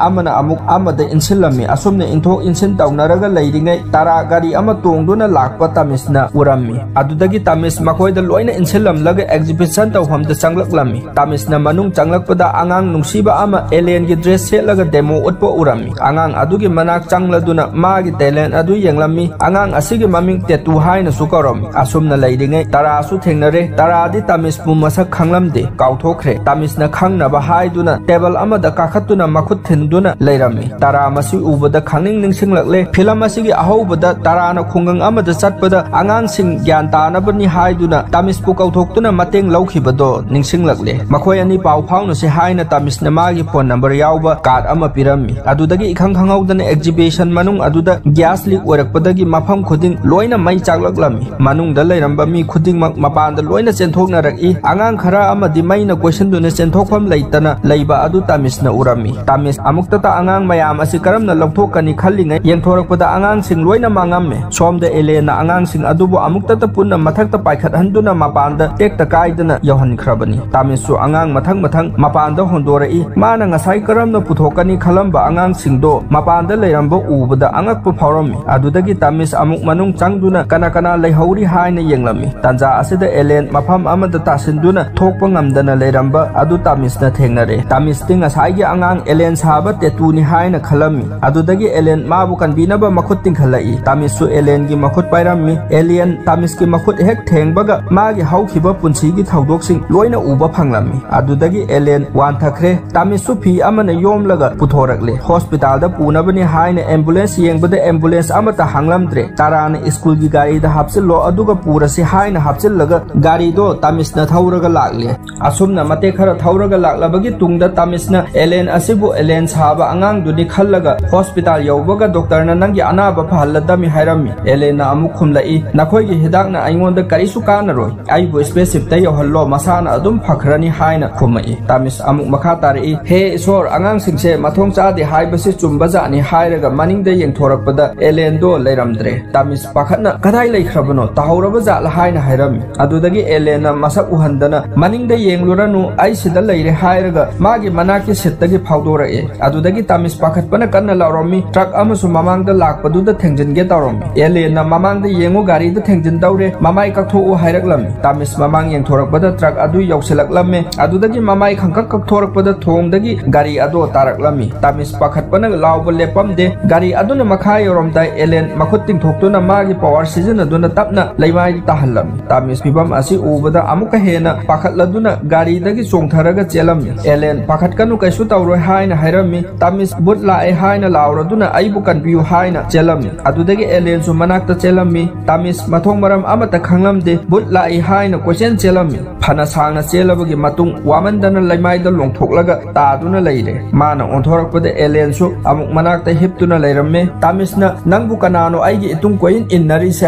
ꯑꯃꯅ ꯑꯃꯨꯛ ꯑꯃꯗ ꯏꯟꯁꯤꯜꯂꯝꯃꯤ꯫ ꯑꯁꯨꯝꯅ ꯏꯟꯊꯣꯛ ꯏꯟꯁꯤꯟ ꯇꯧꯅꯔꯒ ꯂꯩꯔꯤꯉꯩ ꯇꯔꯥ ꯒꯥꯔꯤ ꯑꯃ ꯇꯣꯡꯗꯨꯅ ꯂꯥꯛꯄ ꯇꯥꯃꯤꯁꯅ ꯎꯔꯝꯃꯤ꯫ ꯑꯗꯨꯗꯒꯤ ꯇꯥꯃꯤꯁ ꯃꯈꯣꯏꯗ ꯂꯣꯏꯅ ꯏꯟꯁꯤꯜꯂꯝꯂꯒ ꯑꯦꯛꯖꯤꯕꯤꯁꯟ ꯇꯧꯐꯝꯗ ꯆꯪꯂꯛꯂꯝꯃꯤ꯫ ꯇꯥꯃꯤꯁꯅ ꯃꯅꯨꯡ ꯆꯪꯂꯛꯄꯗ ꯑꯉꯥꯡ ꯅꯨꯡꯁꯤꯕ ꯑꯃ ꯑꯦꯂꯦꯟꯒꯤ ꯗ꯭ꯔꯦꯁ ꯁꯦꯠꯂꯒ ꯗꯦꯃꯣ ꯎꯠꯄ ꯎꯔꯝꯃꯤ꯫ ꯑꯉꯥꯡ ꯑꯗꯨꯒꯤ ꯃꯅꯥꯛ ꯆꯪꯂꯗꯨꯅ ꯃꯥꯒꯤ ꯇꯦꯂꯦꯟ ꯑꯗꯨ ꯌꯦꯡꯂꯝꯃꯤ꯫ ꯑꯉꯥꯡ ꯑꯁꯤꯒꯤ ꯃꯃꯤꯡ ꯇꯦꯇꯨ ꯍꯥꯏꯅꯁꯨ ꯀꯧꯔꯝꯃꯤ꯫ ꯑꯁꯨꯝꯅ ꯂꯩꯔꯤꯉꯩ ꯇꯔꯥꯁꯨ ꯊꯦꯡꯅꯔꯦ꯫ ꯇꯔꯥꯗꯤ ꯇꯥꯃꯤꯁꯄꯨ ꯃꯁꯛ ꯈꯪꯂꯝꯗꯦ, ꯀꯥꯎꯊꯣꯛꯈ꯭ꯔꯦ꯫ ꯇꯥꯃꯤꯁꯅ ꯈꯪꯅꯕ ꯍꯥꯏꯗꯨꯅ ꯇꯦꯕꯜ ꯑꯃꯗ ꯀꯥꯈꯠꯇꯨꯅ ꯃꯈꯨꯠ ꯊꯤꯟꯗꯨꯅ ꯂꯩꯔꯝꯃꯤ꯫ ꯇꯔꯥ ꯃꯁꯤ ꯎꯕꯗ ꯈꯪꯅꯤꯡ ꯅꯤꯡꯁꯤꯡꯂꯛꯂꯦ꯫ ꯐꯤꯂꯝ ꯑꯁꯤꯒꯤ ꯑꯍꯧꯕꯗ ꯇꯔꯥꯅ ꯈꯨꯡꯒꯪ ꯑꯃꯗ ꯆꯠꯄꯗ ꯑꯉꯥꯡꯁꯤꯡ ꯒ꯭ꯌꯥꯟ ꯇꯥꯅꯕꯅꯤ ꯍꯥꯏꯗꯨꯅ ꯇꯥꯃꯤꯁꯄꯨ ꯀꯧꯊꯣꯛꯇꯨꯅ ꯃꯇꯦꯡ ꯂꯧꯈꯤꯕꯗꯣ ꯅꯤꯡꯁꯤꯡꯂꯛꯂꯦ꯫ "ꯃꯈꯣꯏ ꯑꯅꯤ ꯄꯥꯎ ꯐꯥꯎꯅꯁꯤ" ꯍꯥꯏꯅ ꯇꯥꯃꯤꯁꯅ ꯃꯥꯒꯤ ꯐꯣꯟ ꯅꯝꯕꯔ ꯌꯥꯎꯕ ꯀꯥꯔꯗ ꯑꯃ ꯄꯤꯔꯝꯃꯤ꯫ ꯑꯗꯨꯗꯒꯤ ꯏꯈꯪ ꯈꯪꯍꯧꯗꯅ ꯑꯦꯛꯖꯤꯕꯤꯁꯟ ꯃꯅꯨꯡ ꯑꯗꯨꯗ ꯒ꯭ꯌꯥꯁ ꯂꯤꯛ ꯑꯣꯏꯔꯛꯄꯗꯒꯤ ꯃꯐꯝ ꯈꯨꯗꯤꯡ ꯂꯣꯏꯅ ꯃꯩ ꯆꯥꯛꯂꯛꯂꯝꯃꯤ꯫ ꯃꯅꯨꯡꯗ ꯂꯩꯔꯝꯕ ꯃꯤ ꯈꯨꯗꯤꯡꯃꯛ ꯃꯄꯥꯟꯗ ꯂꯣꯏꯅ ꯆꯦꯟꯊꯣꯛꯅꯔꯛꯏ꯫ ꯑꯉꯥꯡ ꯈꯔ ꯑꯃꯗꯤ ꯃꯩꯅ ꯀꯣꯏꯁꯤꯟꯗꯨꯅ ꯆꯦꯟꯊꯣꯛꯐꯝ ꯂꯩꯇꯅ ꯂꯩꯕ ꯑꯗꯨ ꯇꯥꯃꯤꯁꯅ ꯎꯔꯝꯃꯤ꯫ ꯇꯥꯃꯤꯁ ꯑꯃꯨꯛꯇꯇ ꯑꯉꯥꯡ ꯃꯌꯥꯝ ꯑꯁꯤ ꯀꯔꯝꯅ ꯂꯧꯊꯣꯛꯀꯅꯤ ꯈꯜꯂꯤꯉꯩ ꯌꯦꯡꯊꯣꯔꯛꯄꯗ ꯑꯉꯥꯡꯁꯤꯡ ꯂꯣꯏꯅ ꯃꯥꯡꯉꯝꯃꯦ꯫ ꯁꯣꯝꯗ ꯑꯦꯂꯦꯟꯅ ꯑꯉꯥꯡꯁꯤꯡ ꯑꯗꯨꯕꯨ ꯑꯃꯨꯛꯇꯇ ꯄꯨꯟꯅ ꯃꯊꯛꯇ ꯄꯥꯏꯈꯠꯍꯟꯗꯨꯅ ꯃꯄꯥꯟꯗ ꯇꯦꯛꯇ ꯀꯥꯏꯗꯅ ꯌꯧꯍꯟꯈ꯭ꯔꯕꯅꯤ꯫ ꯇꯥꯃꯤꯁꯁꯨ ꯑꯉꯥꯡ ꯃꯊꯪ ꯃꯊꯪ ꯃꯄꯥꯟꯗ ꯍꯣꯟꯗꯣꯔꯛꯏ꯫ ꯃꯥꯅ ꯉꯁꯥꯏ ꯀꯔꯝꯅ ꯄꯨꯊꯣꯛꯀꯅꯤ ꯈꯜꯂꯝꯕ ꯑꯉꯥꯡꯁꯤꯡꯗꯣ ꯃꯄꯥꯟꯗ ꯂꯩ ꯂꯩꯔꯝꯕ ꯎꯕꯗ ꯑꯉꯛꯄ ꯐꯥꯎꯔꯝꯃꯤ꯫ ꯑꯗꯨꯗꯒꯤ ꯇꯥꯃꯤꯁ ꯑꯃꯨꯛ ꯃꯅꯨꯡ ꯆꯪꯗꯨꯅ ꯀꯅꯥ ꯀꯅꯥ ꯂꯩꯍꯧꯔꯤ ꯍꯥꯏꯅ ꯌꯦꯡꯂꯝꯃꯤ꯫ ꯇꯥꯟꯖꯥ ꯑꯁꯤꯗ ꯑꯦꯂꯦꯟ ꯃꯐꯝ ꯑꯃꯗ ꯇꯥꯁꯤꯟꯗꯨꯅ ꯊꯣꯛꯄ ꯉꯝꯗꯅ ꯂꯩꯔꯝꯕ ꯑꯗꯨ ꯇꯥꯃꯤꯁꯅ ꯊꯦꯡꯅꯔꯦ꯫ ꯇꯥꯃꯤꯁꯇꯤ ꯉꯁꯥꯏꯒꯤ ꯑꯉꯥꯡ ꯑꯦꯂꯦꯟ ꯁꯥꯕ ꯇꯦꯇꯨꯅꯤ ꯍꯥꯏꯅ ꯈꯜꯂꯝꯃꯤ꯫ ꯑꯗꯨꯗꯒꯤ ꯑꯦꯂꯦꯟ ꯃꯥꯕꯨ ꯀꯟꯕꯤꯅꯕ ꯃꯈꯨꯠ ꯇꯤꯡꯈꯠꯂꯛꯏ꯫ ꯇꯥꯃꯤꯁꯁꯨ ꯑꯦꯂꯦꯟꯒꯤ ꯃꯈꯨꯠ ꯄꯥꯏꯔꯝꯃꯤ꯫ ꯑꯦꯂꯤꯌꯟ ꯇꯥꯃꯤꯁꯀꯤ ꯃꯈꯨꯠ ꯍꯦꯛ ꯊꯦꯡꯕꯒ ꯃꯥꯒꯤ ꯍꯧꯈꯤꯕ ꯄꯨꯟꯁꯤꯒꯤ ꯊꯧꯗꯣꯛꯁꯤꯡ ꯂꯣꯏꯅ ꯎꯕ ꯐꯪꯂꯝꯃꯤ꯫ ꯑꯗꯨꯗꯒꯤ ꯑꯦꯂꯦꯟ ꯋꯥꯟꯊꯈ꯭ꯔꯦ꯫ ꯇꯥꯃꯤꯁꯁꯨ ꯐꯤ ꯑꯃꯅ ꯌꯣꯝꯂꯒ ꯄꯨꯊꯣꯔꯛꯂꯦ꯫ ꯍꯣꯁꯄꯤꯇꯥꯜꯗ ꯄꯨꯅꯕꯅꯤ ꯍꯥꯏꯅ ꯑꯦꯝꯕꯨꯂꯦꯟꯁ ꯌꯦꯡꯕꯗ ꯑꯦꯝꯕꯨꯂꯦꯟꯁ ꯑꯃꯠꯇ ꯍꯥꯡꯂꯝꯗ꯭ꯔꯦ꯫ ꯇꯥꯔꯥꯅ ꯁ꯭ꯀꯨꯜꯒꯤ ꯒꯥꯔꯤꯗ ꯍꯥꯞꯆꯤꯜꯂꯣ ꯑꯗꯨꯒ ꯄꯨꯔꯁꯤ ꯍꯥꯏꯅ ꯍꯥꯞꯆꯤꯜꯂꯒ ꯒꯥꯔꯤꯗꯣ ꯇꯥꯃꯤꯁꯅ ꯊꯧꯔꯒ ꯂꯥꯛꯂꯦ꯫ ꯑꯁꯨꯝꯅ ꯃꯇꯦꯛ ꯈꯔ ꯊꯧꯔꯒ ꯂꯥꯛꯂꯕꯒꯤ ꯇꯨꯡꯗ ꯇꯥꯃꯤꯁꯅ ꯑꯦꯂꯦꯟ ꯑꯁꯤꯕꯨ ꯑꯦꯂꯦꯟ ꯁꯥꯕ ꯑꯉꯥꯡꯗꯨꯅꯤ ꯈꯜꯂꯒ ꯍꯣꯁꯄꯤꯇꯥꯜ ꯌꯧꯕꯒ ꯗꯣꯛꯇꯔꯅ ꯅꯪꯒꯤ ꯑꯅꯥꯕ ꯐꯍꯜꯂꯗꯝꯃꯤ ꯍꯥꯏꯔꯝꯃꯤ꯫ ꯑꯦꯂꯦꯟꯅ ꯑꯃꯨꯛ ꯈꯨꯝꯂꯛꯏ, ꯅꯈꯣꯏꯒꯤ ꯍꯤꯗꯥꯛꯅ ꯑꯩꯉꯣꯟꯗ ꯀꯔꯤꯁꯨ ꯀꯥꯟꯅꯔꯣꯏ꯫ ꯑꯩꯕꯨ ꯁ꯭ꯄꯦꯁꯁꯤꯞꯇ ꯌꯧꯍꯜꯂꯣ, ꯃꯁꯥꯅ ꯑꯗꯨꯝ ꯐꯈ꯭ꯔꯅꯤ ꯍꯥꯏꯅ ꯈꯨꯝꯃꯛꯏ꯫ ꯇꯥꯃꯤꯁ ꯑꯃꯨꯛ ꯃꯈꯥ ꯇꯥꯔꯛꯏ, ꯍꯦ ꯏꯁꯣꯔ, ꯑꯉꯥꯡꯁꯤꯡꯁꯦ ꯃꯊꯣꯡ ꯆꯥꯗꯦ ꯍꯥꯏꯕꯁꯤ ꯆꯨꯝꯕꯖꯥꯠꯅꯤ ꯍꯥꯏꯔꯒ ꯃꯅꯤꯡꯗ ꯌꯦꯡꯊꯣꯔꯛꯄꯗ ꯑꯦꯂꯦꯟꯗꯣ ꯂꯩꯔꯝꯗ꯭ꯔꯦ꯫ ꯇꯥꯃꯤꯁ ꯄꯥꯈꯠꯅ ꯀꯗꯥꯏ ꯂꯩꯈ꯭ꯔꯕꯅꯣ, ꯇꯥꯍꯧꯔꯕ ꯖꯥꯠꯂ ꯍꯥꯏꯅ ꯍꯥꯏꯔꯝꯃꯤ꯫ ꯑꯗꯨꯗꯒꯤ ꯑꯦꯂꯦꯟꯅ ꯃꯁꯛ ꯎꯍꯟꯗꯅ ꯃꯅꯤꯡꯗ ꯌꯦꯡꯂꯨꯔꯅꯨ, ꯑꯩ ꯁꯤꯗ ꯂꯩꯔꯦ ꯍꯥꯏꯔꯒ ꯃꯥꯒꯤ ꯃꯅꯥꯛꯀꯤ ꯁꯤꯠꯇꯒꯤ ꯐꯥꯎꯗꯣꯔꯛꯑꯦ꯫ ꯑꯗꯨꯗꯒꯤ ꯇꯥꯃꯤꯁ ꯄꯥꯈꯠꯄꯅ ꯀꯟꯅ ꯂꯥꯎꯔꯝꯃꯤ, ꯇ꯭ꯔꯛ ꯑꯃꯁꯨ ꯃꯃꯥꯡꯗ ꯂꯥꯛꯄꯗꯨꯗ ꯊꯦꯡꯖꯤꯟꯒꯦ ꯇꯧꯔꯝꯃꯤ꯫ ꯑꯦꯂꯦꯟꯅ ꯃꯃꯥꯡꯗ ꯌꯦꯡꯉꯨ, ꯒꯥꯔꯤꯗ ꯊꯦꯡꯖꯤꯟꯗꯧꯔꯦ, ꯃꯃꯥꯏ ꯀꯛꯊꯣꯛꯎ ꯍꯥꯏꯔꯛꯂꯝꯃꯤ꯫ ꯇꯥꯃꯤꯁ ꯃꯃꯥꯡ ꯌꯦꯡꯊꯣꯔꯛꯄꯗ ꯇ꯭ꯔꯛ ꯑꯗꯨ ꯌꯧꯁꯤꯜꯂꯛꯂꯝꯃꯦ꯫ ꯑꯗꯨꯗꯒꯤ ꯃꯃꯥꯏ ꯈꯪꯀꯛ ꯀꯛꯊꯣꯔꯛꯄꯗ ꯊꯣꯡꯗꯒꯤ ꯒꯥꯔꯤ ꯑꯗꯣ ꯇꯥꯔꯛꯂꯝꯃꯤ꯫ ꯇꯥꯃꯤꯁ ꯄꯥꯈꯠꯄꯅ ꯂꯥꯎꯕ ꯂꯦꯞꯄꯝꯗꯦ꯫ ꯒꯥꯔꯤ ꯑꯗꯨꯅ ꯃꯈꯥ ꯌꯧꯔꯝꯗꯥꯏ ꯑꯦꯂꯦꯟ ꯃꯈꯨꯠ ꯇꯤꯡꯊꯣꯛꯇꯨꯅ ꯃꯥꯒꯤ ꯄꯋꯥꯔ ꯁꯤꯖꯤꯟꯅꯗꯨꯅ ꯇꯞꯅ ꯂꯩꯃꯥꯏꯗ ꯇꯥꯍꯜꯂꯝꯃꯤ꯫ ꯇꯥꯃꯤꯁ ꯐꯤꯚꯝ ꯑꯁꯤ ꯎꯕꯗ ꯑꯃꯨꯛꯀ ꯍꯦꯟꯅ ꯄꯥꯈꯠꯂꯗꯨꯅ ꯒꯥꯔꯤꯗꯒꯤ ꯆꯣꯡꯊꯔꯒ ꯆꯦꯜꯂꯝꯃꯤ꯫ ꯑꯦꯂꯦꯟ, ꯄꯥꯈꯠꯀꯅꯨ, ꯀꯩꯁꯨ ꯇꯧꯔꯣꯏ ꯍꯥꯏꯅ ꯍꯥꯏꯔꯝꯃꯤ꯫ ꯇꯥꯃꯤꯁ, ꯚꯨꯠ ꯂꯥꯛꯑꯦ ꯍꯥꯏꯅ ꯂꯥꯎꯔꯗꯨꯅ ꯑꯩꯕꯨ ꯀꯟꯕꯤꯌꯨ ꯍꯥꯏꯅ ꯆꯦꯜꯂꯝꯃꯤ꯫ ꯑꯗꯨꯗꯒꯤ ꯑꯦꯂꯦꯟꯁꯨ ꯃꯅꯥꯛꯇ ꯆꯦꯜꯂꯝꯃꯤ꯫ ꯇꯥꯃꯤꯁ ꯃꯊꯣꯡ ꯃꯔꯝ ꯑꯃꯠꯇ ꯈꯪꯂꯝꯗꯦ, ꯚꯨꯠ ꯂꯥꯛꯏ ꯍꯥꯏꯅ ꯀꯣꯏꯆꯦꯟ ꯆꯦꯜꯂꯝꯃꯤ꯫ ꯐꯅ ꯁꯥꯡꯅ ꯆꯦꯜꯂꯕꯒꯤ ꯃꯇꯨꯡ ꯋꯥꯃꯟꯗꯅ ꯂꯩꯃꯥꯏꯗ ꯂꯣꯡꯊꯣꯛꯂꯒ ꯇꯥꯗꯨꯅ ꯂꯩꯔꯦ꯫ ꯃꯥꯅ ꯑꯣꯟꯊꯣꯔꯛꯄꯗ ꯑꯦꯂꯦꯟꯁꯨ ꯑꯃꯨꯛ ꯃꯅꯥꯛꯇ ꯍꯤꯞꯇꯨꯅ ꯂꯩꯔꯝꯃꯦ꯫ ꯇꯥꯃꯤꯁꯅ, "ꯅꯪꯕꯨ ꯀꯅꯥꯅꯣ ꯑꯩꯒꯤ ꯏꯇꯨꯡ ꯀꯣꯏꯏꯟ ꯏꯟꯅꯔꯤꯁꯦ?"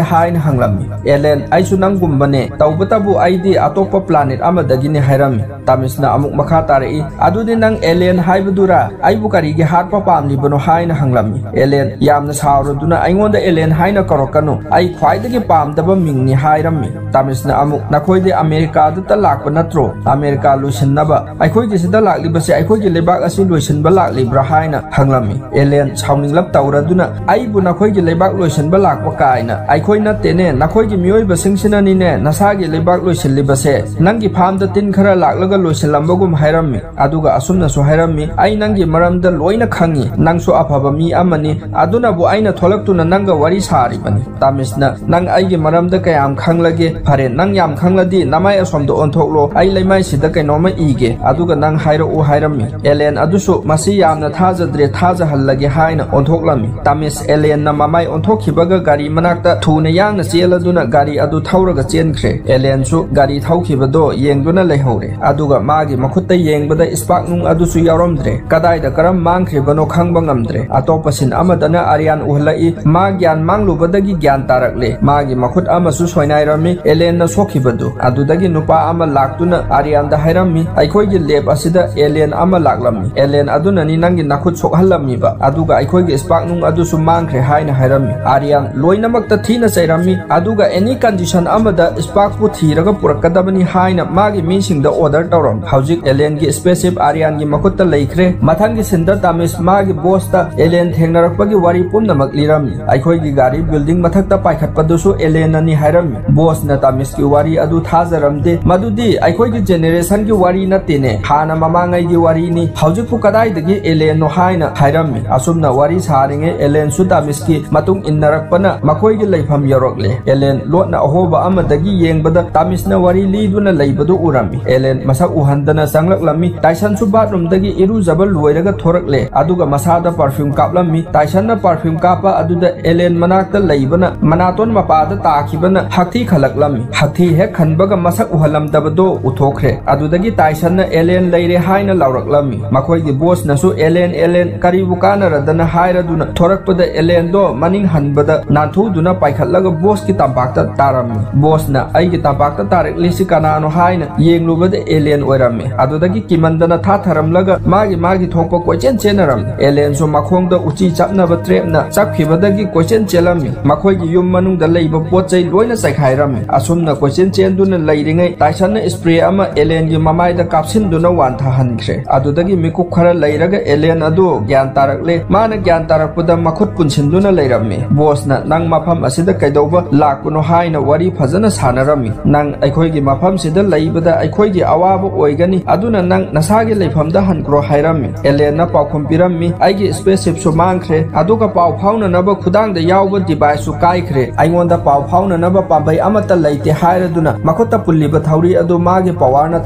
ꯍꯥꯏꯅ ꯍꯪꯂꯝꯃꯤ꯫ ꯑꯦꯂꯦꯟ, "ꯑꯩꯁꯨ ꯅꯪꯒꯨꯝꯕꯅꯦ, ꯇꯧꯕꯇꯕꯨ ꯑꯩꯗꯤ ꯑꯇꯣꯞꯄ ꯄ꯭ꯂꯥꯅꯦꯠ ꯑꯃꯗꯒꯤꯅꯤ" ꯍꯥꯏꯔꯝꯃꯤ꯫ ꯇꯥꯃꯤꯁꯅ ꯑꯃꯨꯛ ꯃꯈꯥ ꯇꯥꯔꯛꯏ, "ꯑꯗꯨꯗꯤ ꯅꯪ ꯑꯦꯂꯦꯟ ꯍꯥꯏꯕꯗꯨꯔꯥ? ꯑꯩꯕꯨ ꯀꯔꯤꯒꯤ ꯍꯥꯠꯄ ꯄꯥꯝꯂꯤꯕꯅꯣ?" ꯍꯥꯏꯅ ꯍꯪꯂꯝꯃꯤ꯫ ꯑꯦꯂꯦꯟ, "ꯌꯥꯝꯅ ꯁꯥꯎꯔꯗꯨꯅ ꯑꯩꯉꯣꯟꯗ ꯑꯦꯂꯦꯟ ꯍꯥꯏꯅ ꯀꯧꯔꯛꯀꯅꯨ, ꯑꯩ ꯈ꯭ꯋꯥꯏꯗꯒꯤ ꯄꯥꯝꯗꯕ ꯃꯤꯡꯅꯤ" ꯍꯥꯏꯔꯝꯃꯤ꯫ ꯇꯥꯃꯤꯁꯅ ꯑꯃꯨꯛ, "ꯅꯈꯣꯏꯗꯤ ꯑꯃꯦꯔꯤꯀꯥꯗꯇ ꯂꯥꯛꯄ ꯅꯠꯇ꯭ꯔꯣ? ꯑꯃꯦꯔꯤꯀꯥ ꯂꯣꯏꯁꯤꯟꯅꯕ ꯑꯩꯈꯣꯏꯒꯤ ꯁꯤꯗ ꯂꯥꯛꯂꯤꯕꯁꯦ ꯑꯩꯈꯣꯏꯒꯤ ꯂꯩꯕꯥꯛ ꯑꯁꯤ ꯂꯣꯏꯁꯤꯟꯕ ꯂꯥꯛꯂꯤꯕ꯭ꯔꯥ?" ꯍꯥꯏꯅ ꯍꯪꯂꯝꯃꯤ꯫ ꯑꯦꯂꯦꯟ ꯁꯥꯎꯅꯤꯡꯂꯞ ꯇꯧꯔꯗꯨꯅ, "ꯑꯩꯕꯨ ꯅꯈꯣꯏꯒꯤ ꯂꯩꯕꯥꯛ ꯂꯣꯏꯁꯤꯟꯕ ꯂꯥꯛꯄ ꯀꯥꯏꯅ? ꯑꯩꯈꯣꯏ ꯅꯠꯇꯦꯅꯦ, ꯅꯈꯣꯏꯒꯤ ꯃꯤꯑꯣꯏꯕꯁꯤꯡꯁꯤꯅꯅꯤꯅꯦ ꯅꯁꯥꯒꯤ ꯂꯩꯕꯥꯛ ꯂꯣꯏꯁꯤꯜꯂꯤꯕꯁꯦ꯫ ꯅꯪꯒꯤ ꯐꯥꯔꯝꯗ ꯇꯤꯟ ꯈꯔ ꯂꯥꯛꯂꯒ ꯂꯣꯏꯁꯤꯜꯂꯝꯕꯒꯨꯝ ꯍꯥꯏꯔꯝꯃꯤ꯫ ꯑꯗꯨꯒ ꯑꯁꯨꯝꯅꯁꯨ ꯍꯥꯏꯔꯝꯃꯤ, 'ꯑꯩ ꯅꯪꯒꯤ ꯃꯔꯝꯗ ꯂꯣꯏꯅ ꯈꯪꯉꯤ, ꯅꯪꯁꯨ ꯑꯐꯕ ꯃꯤ ꯑꯃꯅꯤ, ꯑꯗꯨꯅꯕꯨ ꯑꯩꯅ ꯊꯣꯛꯂꯛꯇꯨꯅ ꯅꯪꯒ ꯋꯥꯔꯤ ꯁꯥꯔꯤꯕꯅꯤ.' ꯇꯥꯃꯤꯁꯅ, "ꯅꯪ ꯑꯩꯒꯤ ꯃꯔꯝꯗ ꯀꯌꯥꯝ ꯈꯪꯂꯒꯦ? ꯐꯔꯦ, ꯅꯪ ꯌꯥꯝ ꯈꯪꯂꯗꯤ ꯅꯃꯥꯏ ꯑꯁꯣꯝꯗ ꯑꯣꯟꯊꯣꯛꯂꯣ, ꯑꯩ ꯂꯩꯃꯥꯏꯁꯤꯗ ꯀꯩꯅꯣꯝꯃ ꯏꯒꯦ, ꯑꯗꯨꯒ ꯅꯪ ꯍꯥꯏꯔꯛꯎ" ꯍꯥꯏꯔꯝꯃꯤ꯫ ꯑꯦꯂꯦꯟ ꯑꯗꯨꯁꯨ, "ꯃꯁꯤ ꯌꯥꯝꯅ ꯊꯥꯖꯗ꯭ꯔꯦ, ꯊꯥꯖꯍꯜꯂꯒꯦ" ꯍꯥꯏꯅ ꯑꯣꯟꯊꯣꯛꯂꯝꯃꯤ꯫ ꯇꯥꯃꯤꯁ ꯑꯦꯂꯦꯟꯅ ꯃꯃꯥꯏ ꯑꯣꯟꯊꯣꯛꯈꯤꯕꯒ ꯒꯥꯔꯤ ꯃꯅꯥꯛꯇ ꯊꯨꯅ ꯌꯥꯡꯅ ꯆꯦꯜꯂꯗꯨꯅ ꯒꯥꯔꯤ ꯑꯗꯨ ꯊꯧꯔꯒ ꯆꯦꯟꯈ꯭ꯔꯦ꯫ ꯑꯦꯂꯦꯟꯁꯨ ꯒꯥꯔꯤ ꯊꯧꯈꯤꯕꯗꯣ ꯌꯦꯡꯗꯨꯅ ꯂꯩꯍꯧꯔꯦ꯫ ꯑꯗꯨꯒ ꯃꯥꯒꯤ ꯃꯈꯨꯠꯇ ꯌꯦꯡꯕꯗ ꯏꯁꯄꯥꯛ ꯅꯨꯡ ꯑꯗꯨꯁꯨ ꯌꯥꯎꯔꯝꯗ꯭ꯔꯦ꯫ ꯀꯗꯥꯏꯗ ꯀꯔꯝ ꯃꯥꯡꯈ꯭ꯔꯤꯕꯅꯣ ꯈꯪꯕ ꯉꯝꯗ꯭ꯔꯦ꯫ ꯑꯇꯣꯞꯄ ꯁꯤꯟ ꯑꯃꯗꯅ ꯑꯥꯔꯤꯌꯥꯟ ꯎꯍꯜꯂꯛꯏ꯫ ꯃꯥ ꯒ꯭ꯌꯥꯟ ꯃꯥꯡꯂꯨꯕꯗꯒꯤ ꯒ꯭ꯌꯥꯟ ꯇꯥꯔꯛꯂꯦ꯫ ꯃꯥꯒꯤ ꯃꯈꯨꯠ ꯑꯃꯁꯨ ꯁꯣꯏꯅꯥꯏꯔꯝꯃꯤ꯫ ꯑꯦꯂꯦꯟꯅ ꯁꯣꯛꯈꯤꯕꯗꯨ꯫ ꯑꯗꯨꯗꯒꯤ ꯅꯨꯄꯥ ꯑꯃ ꯂꯥꯛꯇꯨꯅ ꯑꯥꯔꯤꯌꯥꯟꯗ ꯍꯥꯏꯔꯝꯃꯤ, "ꯑꯩꯈꯣꯏꯒꯤ ꯂꯦꯕ ꯑꯁꯤꯗ ꯑꯦꯂꯦꯟ ꯑꯃ ꯂꯥꯛꯂꯝꯃꯤ꯫ ꯑꯦꯂꯦꯟ ꯑꯗꯨꯅꯅꯤ ꯅꯪꯒꯤ ꯅꯈꯨꯠ ꯁꯣꯛꯍꯜꯂꯝꯃꯤꯕ꯫ ꯑꯗꯨꯒ ꯑꯩꯈꯣꯏꯒꯤ ꯏꯁꯄꯥꯛ ꯅꯨꯡ ꯑꯗꯨꯁꯨ ꯃꯥꯡꯈ꯭ꯔꯦ" ꯍꯥꯏꯅ ꯍꯥꯏꯔꯝꯃꯤ꯫ ꯑꯥꯔꯤꯌꯥꯟ ꯂꯣꯏꯅꯃꯛꯇ ꯊꯤꯅ ꯆꯩꯔꯝꯃꯤ꯫ ꯑꯗꯨꯒ ꯑꯦꯅꯤ ꯀꯟꯗꯤꯁꯟ ꯑꯃꯗ ꯏꯁꯄꯥꯛꯄꯨ ꯊꯤꯔꯒ ꯄꯨꯔꯛꯀꯗꯕꯅꯤ ꯍꯥꯏꯅ ꯃꯥꯒꯤ ꯃꯤꯁꯤꯡꯗ ꯑꯣꯔꯗꯔ ꯇꯧꯔꯝꯃꯤ꯫ ꯍꯧꯖꯤꯛ ꯑꯦꯂꯦꯟꯒꯤ ꯁ꯭ꯄꯦꯁꯁꯤꯞ ꯑꯥꯔꯤꯌꯥꯟꯒꯤ ꯃꯈꯨꯠꯇ ꯂꯩꯈ꯭ꯔꯦ꯫ ꯃꯊꯪꯒꯤ ꯁꯤꯟꯗ ꯇꯥꯃꯤꯁ ꯃꯥꯒꯤ ꯕꯣꯁꯇ ꯑꯦꯂꯦꯟ ꯊꯦꯡꯅꯔꯛꯄꯒꯤ ꯋꯥꯔꯤ ꯄꯨꯝꯅꯃꯛ ꯂꯤꯔꯝꯃꯤ꯫ "ꯑꯩꯈꯣꯏꯒꯤ ꯒꯥꯔꯤ ꯕꯤꯜꯗꯤꯡ ꯃꯊꯛꯇ ꯄꯥꯏꯈꯠꯄꯗꯨꯁꯨ ꯑꯦꯂꯦꯟꯅꯅꯤ" ꯍꯥꯏꯔꯝꯃꯤ꯫ ꯕꯣꯁꯅ ꯇꯥꯃꯤꯁꯀꯤ ꯋꯥꯔꯤ ꯑꯗꯨ ꯊꯥꯖꯔꯝꯗꯦ꯫ "ꯃꯗꯨꯗꯤ ꯑꯩꯈꯣꯏꯒꯤ ꯖꯦꯅꯦꯔꯦꯁꯟꯒꯤ ꯋꯥꯔꯤ ꯅꯠꯇꯦꯅꯦ, ꯍꯥꯟꯅ ꯃꯃꯥꯡꯉꯩꯒꯤ ꯋꯥꯔꯤꯅꯤ, ꯍꯧꯖꯤꯛꯄꯨ ꯀꯗꯥꯏꯗꯒꯤ ꯑꯦꯂꯦꯟꯅꯣ?" ꯍꯥꯏꯅ ꯍꯥꯏꯔꯝꯃꯤ꯫ ꯑꯁꯨꯝꯅ ꯋꯥꯔꯤ ꯁꯥꯔꯤꯉꯩ ꯑꯦꯂꯦꯟꯁꯨ ꯇꯥꯃꯤꯁꯀꯤ ꯃꯇꯨꯡ ꯏꯟꯅꯔꯛꯄꯅ ꯃꯈꯣꯏꯒꯤ ꯂꯩꯐꯝ ꯌꯧꯔꯛꯂꯦ꯫ ꯑꯦꯂꯦꯟ ꯂꯣꯠꯅ ꯑꯍꯣꯕ ꯑꯃꯗꯒꯤ ꯌꯦꯡꯕꯗ ꯇꯥꯃꯤꯁꯅ ꯋꯥꯔꯤ ꯂꯤꯗꯨꯅ ꯂꯩꯕꯗꯨ ꯎꯔꯝꯃꯤ꯫ ꯑꯦꯂꯦꯟ ꯃꯁꯛ ꯎꯍꯟꯗꯅ ꯆꯪꯂꯛꯂꯝꯃꯤ꯫ ꯇꯥꯏꯁꯟꯁꯨ ꯕꯥꯠꯔꯨꯝꯗꯒꯤ ꯏꯔꯨꯖꯕ ꯂꯣꯏꯔꯒ ꯊꯣꯔꯛꯂꯦ, ꯑꯗꯨꯒ ꯃꯁꯥꯗ ꯄꯔꯐ꯭ꯌꯨꯝ ꯀꯥꯞꯂꯝꯃꯤ꯫ ꯇꯥꯏꯁꯟꯅ ꯄꯔꯐ꯭ꯌꯨꯝ ꯀꯥꯞꯄ ꯑꯗꯨꯗ ꯑꯦꯂꯦꯟ ꯃꯅꯥꯛꯇ ꯂꯩꯕꯅ ꯃꯅꯥꯇꯣꯟ ꯃꯄꯥꯗ ꯇꯥꯈꯤꯕꯅ ꯍꯛꯊꯤ ꯈꯜꯂꯛꯂꯝꯃꯤ꯫ ꯍꯛꯊꯤ ꯍꯦꯛ ꯈꯟꯕꯒ ꯃꯁꯛ ꯎꯍꯜꯂꯝꯗꯕꯗꯣ ꯎꯊꯣꯛꯈ꯭ꯔꯦ꯫ ꯑꯗꯨꯗꯒꯤ ꯇꯥꯏꯁꯟꯅ "ꯑꯦꯂꯦꯟ ꯂꯩꯔꯦ" ꯍꯥꯏꯅ ꯂꯥꯎꯔꯛꯂꯝꯃꯤ꯫ ꯃꯈꯣꯏꯒꯤ ꯕꯣꯁꯅꯁꯨ "ꯑꯦꯂꯦꯟ, ꯑꯦꯂꯦꯟ, ꯀꯔꯤꯕꯨ ꯀꯥꯟꯅꯔꯗꯅ" ꯍꯥꯏꯔꯗꯨꯅ ꯊꯣꯔꯛꯄꯗ ꯑꯦꯂꯦꯟꯗꯣ ꯃꯅꯤꯡ ꯍꯟꯕꯗ ꯅꯥꯟꯊꯨꯗꯨꯅ ꯄꯥꯏꯈꯠꯂꯒ ꯕꯣꯁꯀꯤ ꯇꯝꯄꯥꯛꯇ ꯇꯥꯔꯝꯃꯤ꯫ ꯕꯣꯁꯅ "ꯑꯩꯒꯤ ꯇꯝꯄꯥꯛꯇ ꯇꯥꯔꯛꯂꯤꯁꯤ ꯀꯅꯥꯅꯣ?" ꯍꯥꯏꯅ ꯌꯦꯡꯂꯨꯕꯗ ꯑꯦꯂꯦꯟ ꯑꯣꯏꯔꯝꯃꯤ꯫ ꯑꯗꯨꯗꯒꯤ ꯀꯤꯃꯟꯗꯅ ꯊꯥꯊꯔꯝꯂꯒ ꯃꯥꯒꯤ ꯃꯥꯒꯤ ꯊꯣꯛꯄ ꯀꯣꯏꯆꯦꯟ ꯆꯦꯟꯅꯔꯝꯃꯤ꯫ ꯑꯦꯂꯦꯟꯁꯨ ꯃꯈꯣꯡꯗ ꯎꯆꯤ ꯆꯞꯅꯕ ꯇ꯭ꯔꯦꯞꯅ ꯆꯞꯈꯤꯕꯗꯒꯤ ꯀꯣꯏꯆꯦꯟ ꯆꯦꯜꯂꯝꯃꯤ꯫ ꯃꯈꯣꯏꯒꯤ ꯌꯨꯝ ꯃꯅꯨꯡꯗ ꯂꯩꯕ ꯄꯣꯠ ꯆꯩ ꯂꯣꯏꯅ ꯆꯥꯏꯈꯥꯏꯔꯝꯃꯤ꯫ ꯑꯁꯨꯝꯅ ꯀꯣꯏꯆꯦꯟ ꯆꯦꯟꯗꯨꯅ ꯂꯩꯔꯤꯉꯩ ꯇꯥꯏꯁꯟꯅ ꯁ꯭ꯄ꯭ꯔꯦ ꯑꯃ ꯑꯦꯂꯦꯟꯒꯤ ꯃꯃꯥꯏꯗ ꯀꯥꯞꯁꯤꯟꯗꯨꯅ ꯋꯥꯟꯊꯍꯟꯈ꯭ꯔꯦ꯫ ꯑꯗꯨꯗꯒꯤ ꯃꯤꯀꯨꯞ ꯈꯔ ꯂꯩꯔꯒ ꯑꯦꯂꯦꯟ ꯑꯗꯨ ꯒ꯭ꯌꯥꯟ ꯇꯥꯔꯛꯂꯦ꯫ ꯃꯥ ꯃꯥꯅ ꯒ꯭ꯌꯥꯟ ꯇꯥꯔꯛꯄꯗ ꯃꯈꯨꯠ ꯄꯨꯟꯁꯤꯟꯗꯨꯅ ꯂꯩꯔꯝꯃꯤ꯫ ꯕꯣꯁꯅ, "ꯅꯪ ꯃꯐꯝ ꯑꯁꯤꯗ ꯀꯩꯗꯧꯕ ꯂꯥꯛꯄꯅꯣ?" ꯍꯥꯏꯅ ꯋꯥꯔꯤ ꯐꯖꯅ ꯁꯥꯟꯅꯔꯝꯃꯤ꯫ "ꯅꯪ ꯑꯩꯈꯣꯏꯒꯤ ꯃꯐꯝꯁꯤꯗ ꯂꯩꯕꯗ ꯑꯩꯈꯣꯏꯒꯤ ꯑꯋꯥꯕ ꯑꯣꯏꯒꯅꯤ, ꯑꯗꯨꯅ ꯅꯪ ꯅꯁꯥꯒꯤ ꯂꯩꯐꯝꯗ ꯍꯟꯈ꯭ꯔꯣ" ꯍꯥꯏꯔꯝꯃꯤ꯫ ꯑꯦꯂꯦꯟꯅ ꯄꯥꯎꯈꯨꯝ ꯄꯤꯔꯝꯃꯤ, "ꯑꯩꯒꯤ spaceship ꯁꯨ ꯃꯥꯡꯈ꯭ꯔꯦ, ꯑꯗꯨꯒ ꯄꯥꯎ ꯐꯥꯎꯅꯅꯕ ꯈꯨꯗꯥꯡꯗ ꯌꯥꯎꯕ device ꯁꯨ ꯀꯥꯏꯈ꯭ꯔꯦ꯫ ꯑꯩꯉꯣꯟꯗ ꯄꯥꯎ ꯐꯥꯎꯅꯅꯕ ꯄꯥꯝꯕꯩ ꯑꯃꯠꯇ ꯂꯩꯇꯦ" ꯍꯥꯏꯔꯗꯨꯅ ꯃꯈꯨꯠꯇ ꯄꯨꯜꯂꯤꯕ ꯊꯧꯔꯤ ꯑꯗꯨ ꯃꯥꯒꯤ power ꯅ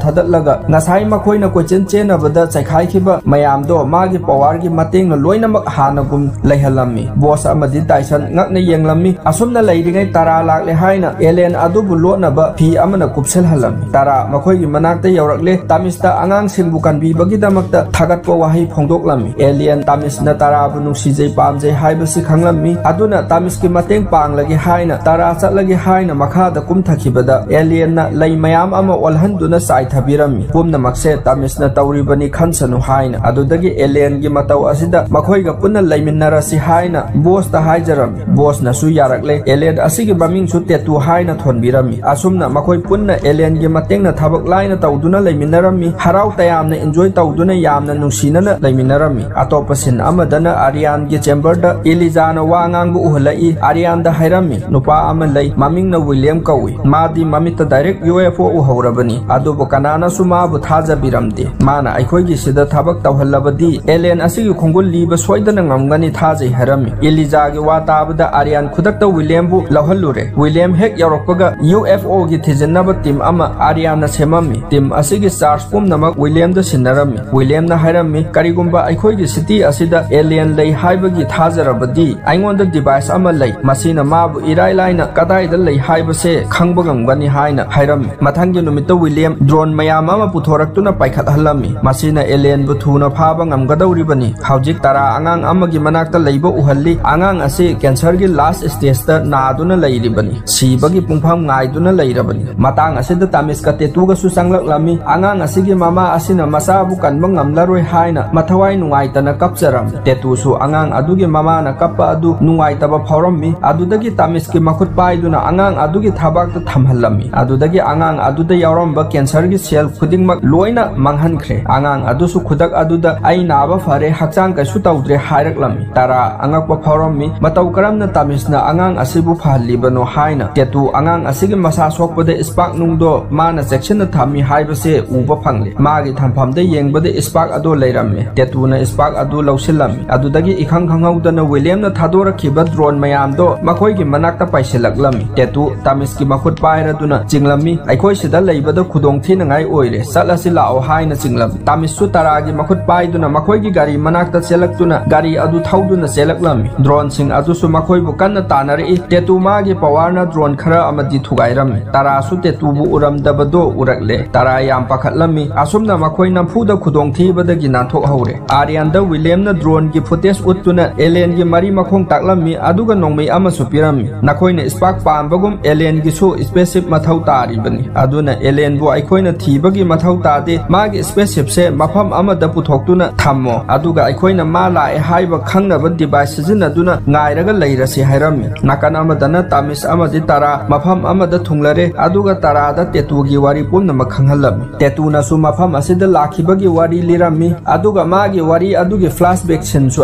ꯊꯥꯗꯠꯂꯒ ꯉꯁꯥꯏ ꯃꯈꯣꯏꯅ ꯀꯣꯏꯆꯦꯟ ꯆꯦꯟꯅꯕꯗ ꯆꯥꯏꯈꯥꯏꯈꯤꯕ ꯃꯌꯥꯝꯗꯣ ꯃꯥꯒꯤ power ꯒꯤ ꯃꯇꯦꯡꯅ ꯂꯣꯏꯅꯃꯛ ꯍꯥꯟꯅꯒꯨꯝ ꯂꯩꯍꯜꯂꯝꯃꯤ꯫ ꯕꯣꯁ ꯑꯃꯗꯤ ꯇꯥꯏꯁꯟ ꯉꯛꯅ ꯌꯦꯡꯂꯝꯃꯤ꯫ ꯑꯁꯨꯝꯅ ꯂꯩꯔꯤꯉꯩ ꯇꯔꯥ ꯂꯥꯛꯂꯦ ꯍꯥꯏꯅ alien ꯑꯗꯨꯕꯨ ꯂꯣꯠꯅꯕ ꯐꯤ ꯑꯃꯅ ꯀꯨꯞꯁꯤꯜꯍꯜꯂꯝꯃꯤ꯫ ꯇꯔꯥ ꯃꯈꯣꯏꯒꯤ ꯃꯅꯥꯛꯇ ꯌꯧꯔꯛꯂꯦ꯫ ꯇꯥꯃꯤꯁꯇ ꯑꯉꯥꯡꯁꯤꯡꯕꯨ ꯀꯟꯕꯤꯕꯒꯤꯗꯃꯛꯇ ꯊꯥꯒꯠꯄ ꯋꯥꯍꯩ ꯐꯣꯡꯗꯣꯛꯂꯝꯃꯤ꯫ Alien ꯇꯥꯃꯤꯁꯅ ꯇꯔꯥꯕꯨ ꯅꯨꯡꯁꯤꯖꯩ ꯄꯥꯝꯖꯩ ꯍꯥꯏꯕꯁꯤ ꯈꯪꯂꯝꯃꯤ꯫ ꯑꯗꯨꯅ ꯇꯥꯃꯤꯁꯀꯤ ꯃꯇꯦꯡ ꯄꯥꯡꯂꯒꯦ ꯍꯥꯏꯅ, ꯇꯔꯥ ꯆꯠꯂꯒꯦ ꯍꯥꯏꯅ ꯃꯈꯥꯗ ꯀꯨꯝꯊꯈꯤꯕꯗ alien ꯅ ꯂꯩ ꯃꯌꯥꯝ ꯑꯃ ꯑꯣꯜꯍꯟꯗꯨꯅ ꯆꯥꯏꯊꯕꯤꯔꯝꯃꯤ꯫ ꯄꯨꯝꯅꯃꯛꯁꯦ ꯇꯥꯃꯤꯁꯅ ꯇꯧꯔꯤꯕꯅꯤ, ꯈꯟꯁꯅꯨ ꯍꯥꯏꯅ꯫ ꯑꯗꯨꯗꯒꯤ alien ꯒꯤ ꯃꯇꯧ ꯑꯁꯤꯗ ꯃꯈꯣꯏꯒ ꯄꯨꯟꯅ ꯂꯩꯃꯤꯟꯅꯔꯁꯤ ꯍꯥꯏꯅ ꯕꯣꯁꯇ ꯍꯥꯏꯖꯔꯝꯃꯤ꯫ ꯕꯣꯁꯅꯁꯨ ꯌꯥꯔꯛꯂꯦ꯫ Alien ꯑꯁꯤꯒꯤ ꯃꯃꯤꯡꯁꯨ ꯇꯦꯇꯨ ꯍꯥꯏꯅ ꯊꯣꯟꯕꯤꯔꯝꯃꯤ꯫ ꯑꯁꯨꯝꯅ ꯃꯈꯣꯏ ꯄꯨꯟꯅ alien ꯒꯤ ꯃꯇꯦꯡꯅ ꯊꯕꯛ ꯂꯥꯏꯅ ꯇꯧꯗꯨꯅ ꯂꯩꯃꯤꯟꯅꯔꯝꯃꯤ꯫ ꯍꯔꯥꯎ ꯇꯌꯥꯝꯅ enjoy ꯇꯧꯗꯨꯅ ꯌꯥꯝꯅ ꯅꯨꯡꯁꯤꯅꯅ ꯂꯩꯃꯤꯟꯅꯔꯝꯃꯤ꯫ ꯑꯇꯣꯞꯄ scene ꯑꯃꯗꯅ ꯑꯔꯤꯌꯥꯟꯒꯤ chamber ꯗ ꯏꯂꯤꯖꯥꯅ ꯋꯥ ꯉꯥꯡꯕ ꯎꯍꯜꯂꯛꯏ꯫ ꯑꯔꯤꯌꯥꯟꯗ ꯍꯥꯏꯔꯝꯃꯤ, "ꯅꯨꯄꯥ ꯑꯃ ꯂꯩ, ꯃꯃꯤꯡꯅ ꯋꯤꯂꯤꯌꯝ ꯀꯧꯏ꯫ ꯃꯥꯗꯤ ꯃꯃꯤꯠꯇ direct U F O ꯎꯍꯧꯔꯕꯅꯤ, ꯑꯗꯨꯕꯨ ꯀꯅꯥꯅꯁꯨ ꯃꯥꯕꯨ ꯊꯥꯖꯕꯤꯔꯝꯗꯦ꯫ ꯃꯥꯅ ꯑꯩꯈꯣꯏꯒꯤ ꯁꯤꯗ ꯊꯕꯛ ꯇꯧꯍꯜꯂꯕꯗꯤ alien ꯑꯁꯤꯒꯤ ꯈꯣꯡꯒꯨꯜ ꯂꯤꯕ ꯁꯣꯏꯗꯅ ꯉꯝꯒꯅꯤ, ꯊꯥꯖꯩ" ꯍꯥꯏꯔꯝꯃꯤ꯫ ꯏꯂꯤꯖꯥꯒꯤ ꯋꯥ ꯇꯥꯕꯗ ꯑꯔꯤꯌꯥꯟ ꯈꯨꯗꯛꯇ ꯋꯤꯂꯤꯌꯝꯕꯨ ꯂꯧꯍꯜꯂꯨꯔꯦ꯫ ꯋꯤꯂꯤꯌꯝ ꯍꯦꯛ ꯌꯧꯔꯛꯄꯒ U F O ꯒꯤ ꯊꯤꯖꯤꯟꯅꯕ team ꯑꯃ ꯑꯔꯤꯌꯥꯟꯅ ꯁꯦꯝꯃꯝꯃꯤ꯫ Team ꯑꯁꯤꯒꯤ charge ꯄꯨꯝꯅꯃꯛ ꯋꯤꯂꯤꯌꯝꯗ ꯁꯤꯟꯅꯔꯝꯃꯤ꯫ ꯋꯤꯂꯤꯌꯝꯅ ꯍꯥꯏꯔꯝꯃꯤ, "ꯀꯔꯤꯒꯨꯝꯕ ꯑꯩꯈꯣꯏꯒꯤ city ꯑꯁꯤꯗ alien ꯂꯩ ꯍꯥꯏꯕꯒꯤ ꯊꯥꯖꯔꯕꯗꯤ, ꯑꯩꯉꯣꯟꯗ device ꯑꯃ ꯂꯩ, ꯃꯁꯤꯅ ꯃꯥꯕꯨ ꯏꯔꯥꯏ ꯂꯥꯏꯅ ꯀꯗꯥꯏꯗ ꯂꯩ ꯍꯥꯏꯕꯁꯦ ꯈꯪꯕ ꯉꯝꯒꯅꯤ" ꯍꯥꯏꯅ ꯍꯥꯏꯔꯝꯃꯤ꯫ ꯃꯊꯪꯒꯤ ꯅꯨꯃꯤꯠꯇ ꯋꯤꯂꯤꯌꯝ drone ꯃꯌꯥꯝ ꯑꯃ ꯄꯨꯊꯣꯔꯛꯇꯨꯅ ꯄꯥꯏꯈꯠꯍꯜꯂꯝꯃꯤ꯫ ꯃꯁꯤꯅ alien ꯕꯨ ꯊꯨꯅ ꯐꯥꯕ ꯉꯝꯒꯗꯧꯔꯤꯕꯅꯤ꯫ ꯍꯧꯖꯤꯛ ꯇꯔꯥ ꯑꯉꯥꯡ ꯑꯃꯒꯤ ꯃꯅꯥꯛꯇ ꯂꯩꯕ ꯎꯍꯜꯂꯤ꯫ ꯑꯉꯥꯡ ꯑꯁꯤ cancer ꯒꯤ last stage ꯇ ꯅꯥꯗꯨꯅ ꯂꯩꯔꯤꯕꯅꯤ꯫ ꯁꯤꯕꯒꯤ ꯄꯨꯡꯐꯝ ꯉꯥꯏꯗꯨꯅ ꯂꯩꯔꯕꯅꯤ꯫ ꯃꯇꯥꯡ ꯑꯁꯤꯗ ꯇꯥꯃꯤꯁꯀ ꯇꯦꯇꯨꯒꯁꯨ ꯆꯪꯂꯛꯂꯝꯃꯤ꯫ ꯑꯉꯥꯡ ꯑꯁꯤꯒꯤ ꯃꯃꯥ ꯑꯁꯤꯅ ꯃꯆꯥꯕꯨ ꯀꯟꯕ ꯉꯝꯂꯔꯣꯏ ꯍꯥꯏꯅ ꯃꯊꯋꯥꯏ ꯅꯨꯡꯉꯥꯏꯇꯅ ꯀꯞꯆꯔꯝꯃꯤ꯫ ꯇꯦꯇꯨꯁꯨ ꯑꯉꯥꯡ ꯑꯗꯨꯒꯤ ꯃꯃꯥꯅ ꯀꯞꯄ ꯑꯗꯨ ꯅꯨꯡꯉꯥꯏꯇꯕ ꯐꯥꯎꯔꯝꯃꯤ꯫ ꯑꯗꯨꯗꯒꯤ ꯇꯥꯃꯤꯁꯀꯤ ꯃꯈꯨꯠ ꯄꯥꯏꯗꯨꯅ ꯑꯉꯥꯡ ꯑꯗꯨꯒꯤ ꯊꯕꯥꯛꯇ ꯊꯝꯍꯜꯂꯝꯃꯤ꯫ ꯑꯗꯨꯗꯒꯤ ꯑꯉꯥꯡ ꯑꯗꯨꯗ ꯌꯥꯎꯔꯝꯕ cancer ꯒꯤ cell ꯈꯨꯗꯤꯡꯃꯛ ꯂꯣꯏꯅ ꯃꯥꯡꯍꯟꯈ꯭ꯔꯦ꯫ ꯑꯉꯥꯡ ꯑꯗꯨꯁꯨ ꯈꯨꯗꯛ ꯑꯗꯨꯗ "ꯑꯩ ꯅꯥꯕ ꯐꯔꯦ, ꯍꯛꯆꯥꯡ ꯀꯩꯁꯨ ꯇꯧꯗ꯭ꯔꯦ" ꯍꯥꯏꯔꯛꯂꯝꯃꯤ꯫ ꯇꯔꯥ ꯑꯉꯛꯄ ꯐꯥꯎꯔꯝꯃꯤ꯫ ꯃꯇꯧ ꯀꯔꯝꯅ ꯇꯥꯃꯤꯁꯅ ꯑꯉꯥꯡ ꯑꯁꯤꯕꯨ ꯐꯍꯜꯂꯤꯕꯅꯣ ꯍꯥꯏꯅ꯫ ꯇꯦꯇꯨ ꯑꯉꯥꯡ ꯑꯁꯤꯒꯤ ꯃꯁꯥ ꯁꯣꯛꯄꯗ ꯁ꯭ꯄꯥꯔꯛ ꯅꯨꯡꯗꯣ ꯃꯥꯅ ꯆꯦꯛꯁꯤꯟꯅ ꯊꯝꯃꯤ ꯍꯥꯏꯕꯁꯦ ꯎꯕ ꯐꯪꯂꯦ꯫ ꯃꯥꯒꯤ ꯊꯝꯐꯝꯗ ꯌꯦꯡꯕꯗ ꯁ꯭ꯄꯥꯔꯛ ꯑꯗꯣ ꯂꯩꯔꯝꯃꯦ꯫ ꯇꯦꯇꯨꯅ ꯁ꯭ꯄꯥꯔꯛ ꯑꯗꯨ ꯂꯧꯁꯤꯜꯂꯝꯃꯤ꯫ ꯑꯗꯨꯗꯒꯤ ꯏꯈꯪ ꯈꯪꯍꯧꯗꯅ ꯋꯤꯂꯤꯌꯝꯅ ꯊꯥꯗꯣꯔꯛꯈꯤꯕ ꯗ꯭ꯔꯣꯟ ꯃꯌꯥꯝꯗꯣ ꯃꯈꯣꯏꯒꯤ ꯃꯅꯥꯛꯇ ꯄꯥꯏꯁꯤꯜꯂꯛꯂꯝꯃꯤ꯫ ꯇꯦꯇꯨ ꯇꯥꯃꯤꯁꯀꯤ ꯃꯈꯨꯠ ꯄꯥꯏꯔꯗꯨꯅ ꯆꯤꯡꯂꯝꯃꯤ, "ꯑꯩꯈꯣꯏ ꯁꯤꯗ ꯂꯩꯕꯗ ꯈꯨꯗꯣꯡ ꯊꯤꯅꯉꯥꯏ ꯑꯣꯏꯔꯦ, ꯆꯠꯂꯁꯤ ꯂꯥꯛꯑꯣ" ꯍꯥꯏꯅ ꯆꯤꯡꯂꯝꯃꯤ꯫ ꯇꯥꯃꯤꯁꯁꯨ ꯇꯔꯥꯒꯤ ꯃꯈꯨꯠ ꯄꯥꯏꯗꯨꯅ ꯃꯈꯣꯏꯒꯤ ꯒꯥꯔꯤ ꯃꯅꯥꯛꯇ ꯆꯦꯜꯂꯛꯇꯨꯅ ꯒꯥꯔꯤ ꯑꯗꯨ ꯊꯧꯗꯨꯅ ꯆꯦꯜꯂꯛꯂꯝꯃꯤ꯫ ꯗ꯭ꯔꯣꯟꯁꯤꯡ ꯑꯗꯨꯁꯨ ꯃꯈꯣꯏꯕꯨ ꯀꯟꯅ ꯇꯥꯟꯅꯔꯛꯏ꯫ ꯇꯦꯇꯨ ꯃꯥꯒꯤ ꯄꯋꯥꯔꯅ ꯗ꯭ꯔꯣꯟ ꯈꯔ ꯑꯃꯗꯤ ꯊꯨꯒꯥꯏꯔꯝꯃꯤ꯫ ꯇꯔꯥꯁꯨ ꯇꯦꯇꯨꯕꯨ ꯎꯔꯝꯗꯕꯗꯣ ꯎꯔꯛꯂꯦ꯫ ꯇꯔꯥ ꯌꯥꯝ ꯄꯥꯈꯠꯂꯝꯃꯤ꯫ ꯑꯁꯨꯝꯅ ꯃꯈꯣꯏ ꯅꯝꯐꯨꯗ ꯈꯨꯗꯣꯡꯊꯤꯕꯗꯒꯤ ꯅꯥꯟꯊꯣꯛꯍꯧꯔꯦ꯫ ꯑꯥꯔꯌꯥꯟꯗ ꯋꯤꯂꯤꯌꯝꯅ ꯗ꯭ꯔꯣꯟꯒꯤ ꯐꯨꯇꯦꯖ ꯎꯠꯇꯨꯅ ꯑꯦꯂꯦꯟꯒꯤ ꯃꯔꯤ ꯃꯈꯣꯡ ꯇꯥꯛꯂꯝꯃꯤ, ꯑꯗꯨꯒ ꯅꯣꯡꯃꯩ ꯑꯃꯁꯨ ꯄꯤꯔꯝꯃꯤ꯫ "ꯅꯈꯣꯏꯅ ꯁ꯭ꯄꯥꯔꯛ ꯄꯥꯝꯕꯒꯨꯝ ꯑꯦꯂꯦꯟꯒꯤꯁꯨ ꯁ꯭ꯄꯦꯁꯁꯤꯞ ꯃꯊꯧ ꯇꯥꯔꯤꯕꯅꯤ꯫ ꯑꯗꯨꯅ ꯑꯦꯂꯦꯟꯕꯨ ꯑꯩꯈꯣꯏꯅ ꯊꯤꯕꯒꯤ ꯃꯊꯧ ꯇꯥꯗꯦ꯫ ꯃꯥꯒꯤ ꯁ꯭ꯄꯦꯁꯁꯤꯞꯁꯦ ꯃꯐꯝ ꯑꯃꯗ ꯄꯨꯊꯣꯛꯇꯨꯅ ꯊꯝꯃꯣ, ꯑꯗꯨꯒ ꯑꯩꯈꯣꯏꯅ ꯃꯥ ꯂꯥꯛꯑꯦ ꯍꯥꯏꯕ ꯈꯪꯅꯕ ꯗꯤꯚꯥꯏꯁ ꯁꯤꯖꯤꯟꯅꯗꯨꯅ ꯉꯥꯏꯔꯒ ꯂꯩꯔꯁꯤ" ꯍꯥꯏꯔꯝꯃꯤ꯫ ꯅꯥꯀꯟ ꯑꯃꯗꯅ ꯇꯥꯃꯤꯁ ꯑꯃꯗꯤ ꯇꯔꯥ ꯃꯐꯝ ꯑꯃꯗ ꯊꯨꯡꯂꯔꯦ, ꯑꯗꯨꯒ ꯇꯔꯥꯗ ꯇꯦꯇꯨꯒꯤ ꯋꯥꯔꯤ ꯄꯨꯝꯅꯃꯛ ꯈꯪꯍꯜꯂꯝꯃꯤ꯫ ꯇꯦꯇꯨꯅꯁꯨ ꯃꯐꯝ ꯑꯁꯤꯗ ꯂꯥꯛꯈꯤꯕꯒꯤ ꯋꯥꯔꯤ ꯂꯤꯔꯝꯃꯤ, ꯑꯗꯨꯒ ꯃꯥꯒꯤ ꯋꯥꯔꯤ ꯑꯗꯨꯒꯤ ꯐ꯭ꯂꯥꯁꯕꯦꯛ ꯁꯤꯟꯁꯨ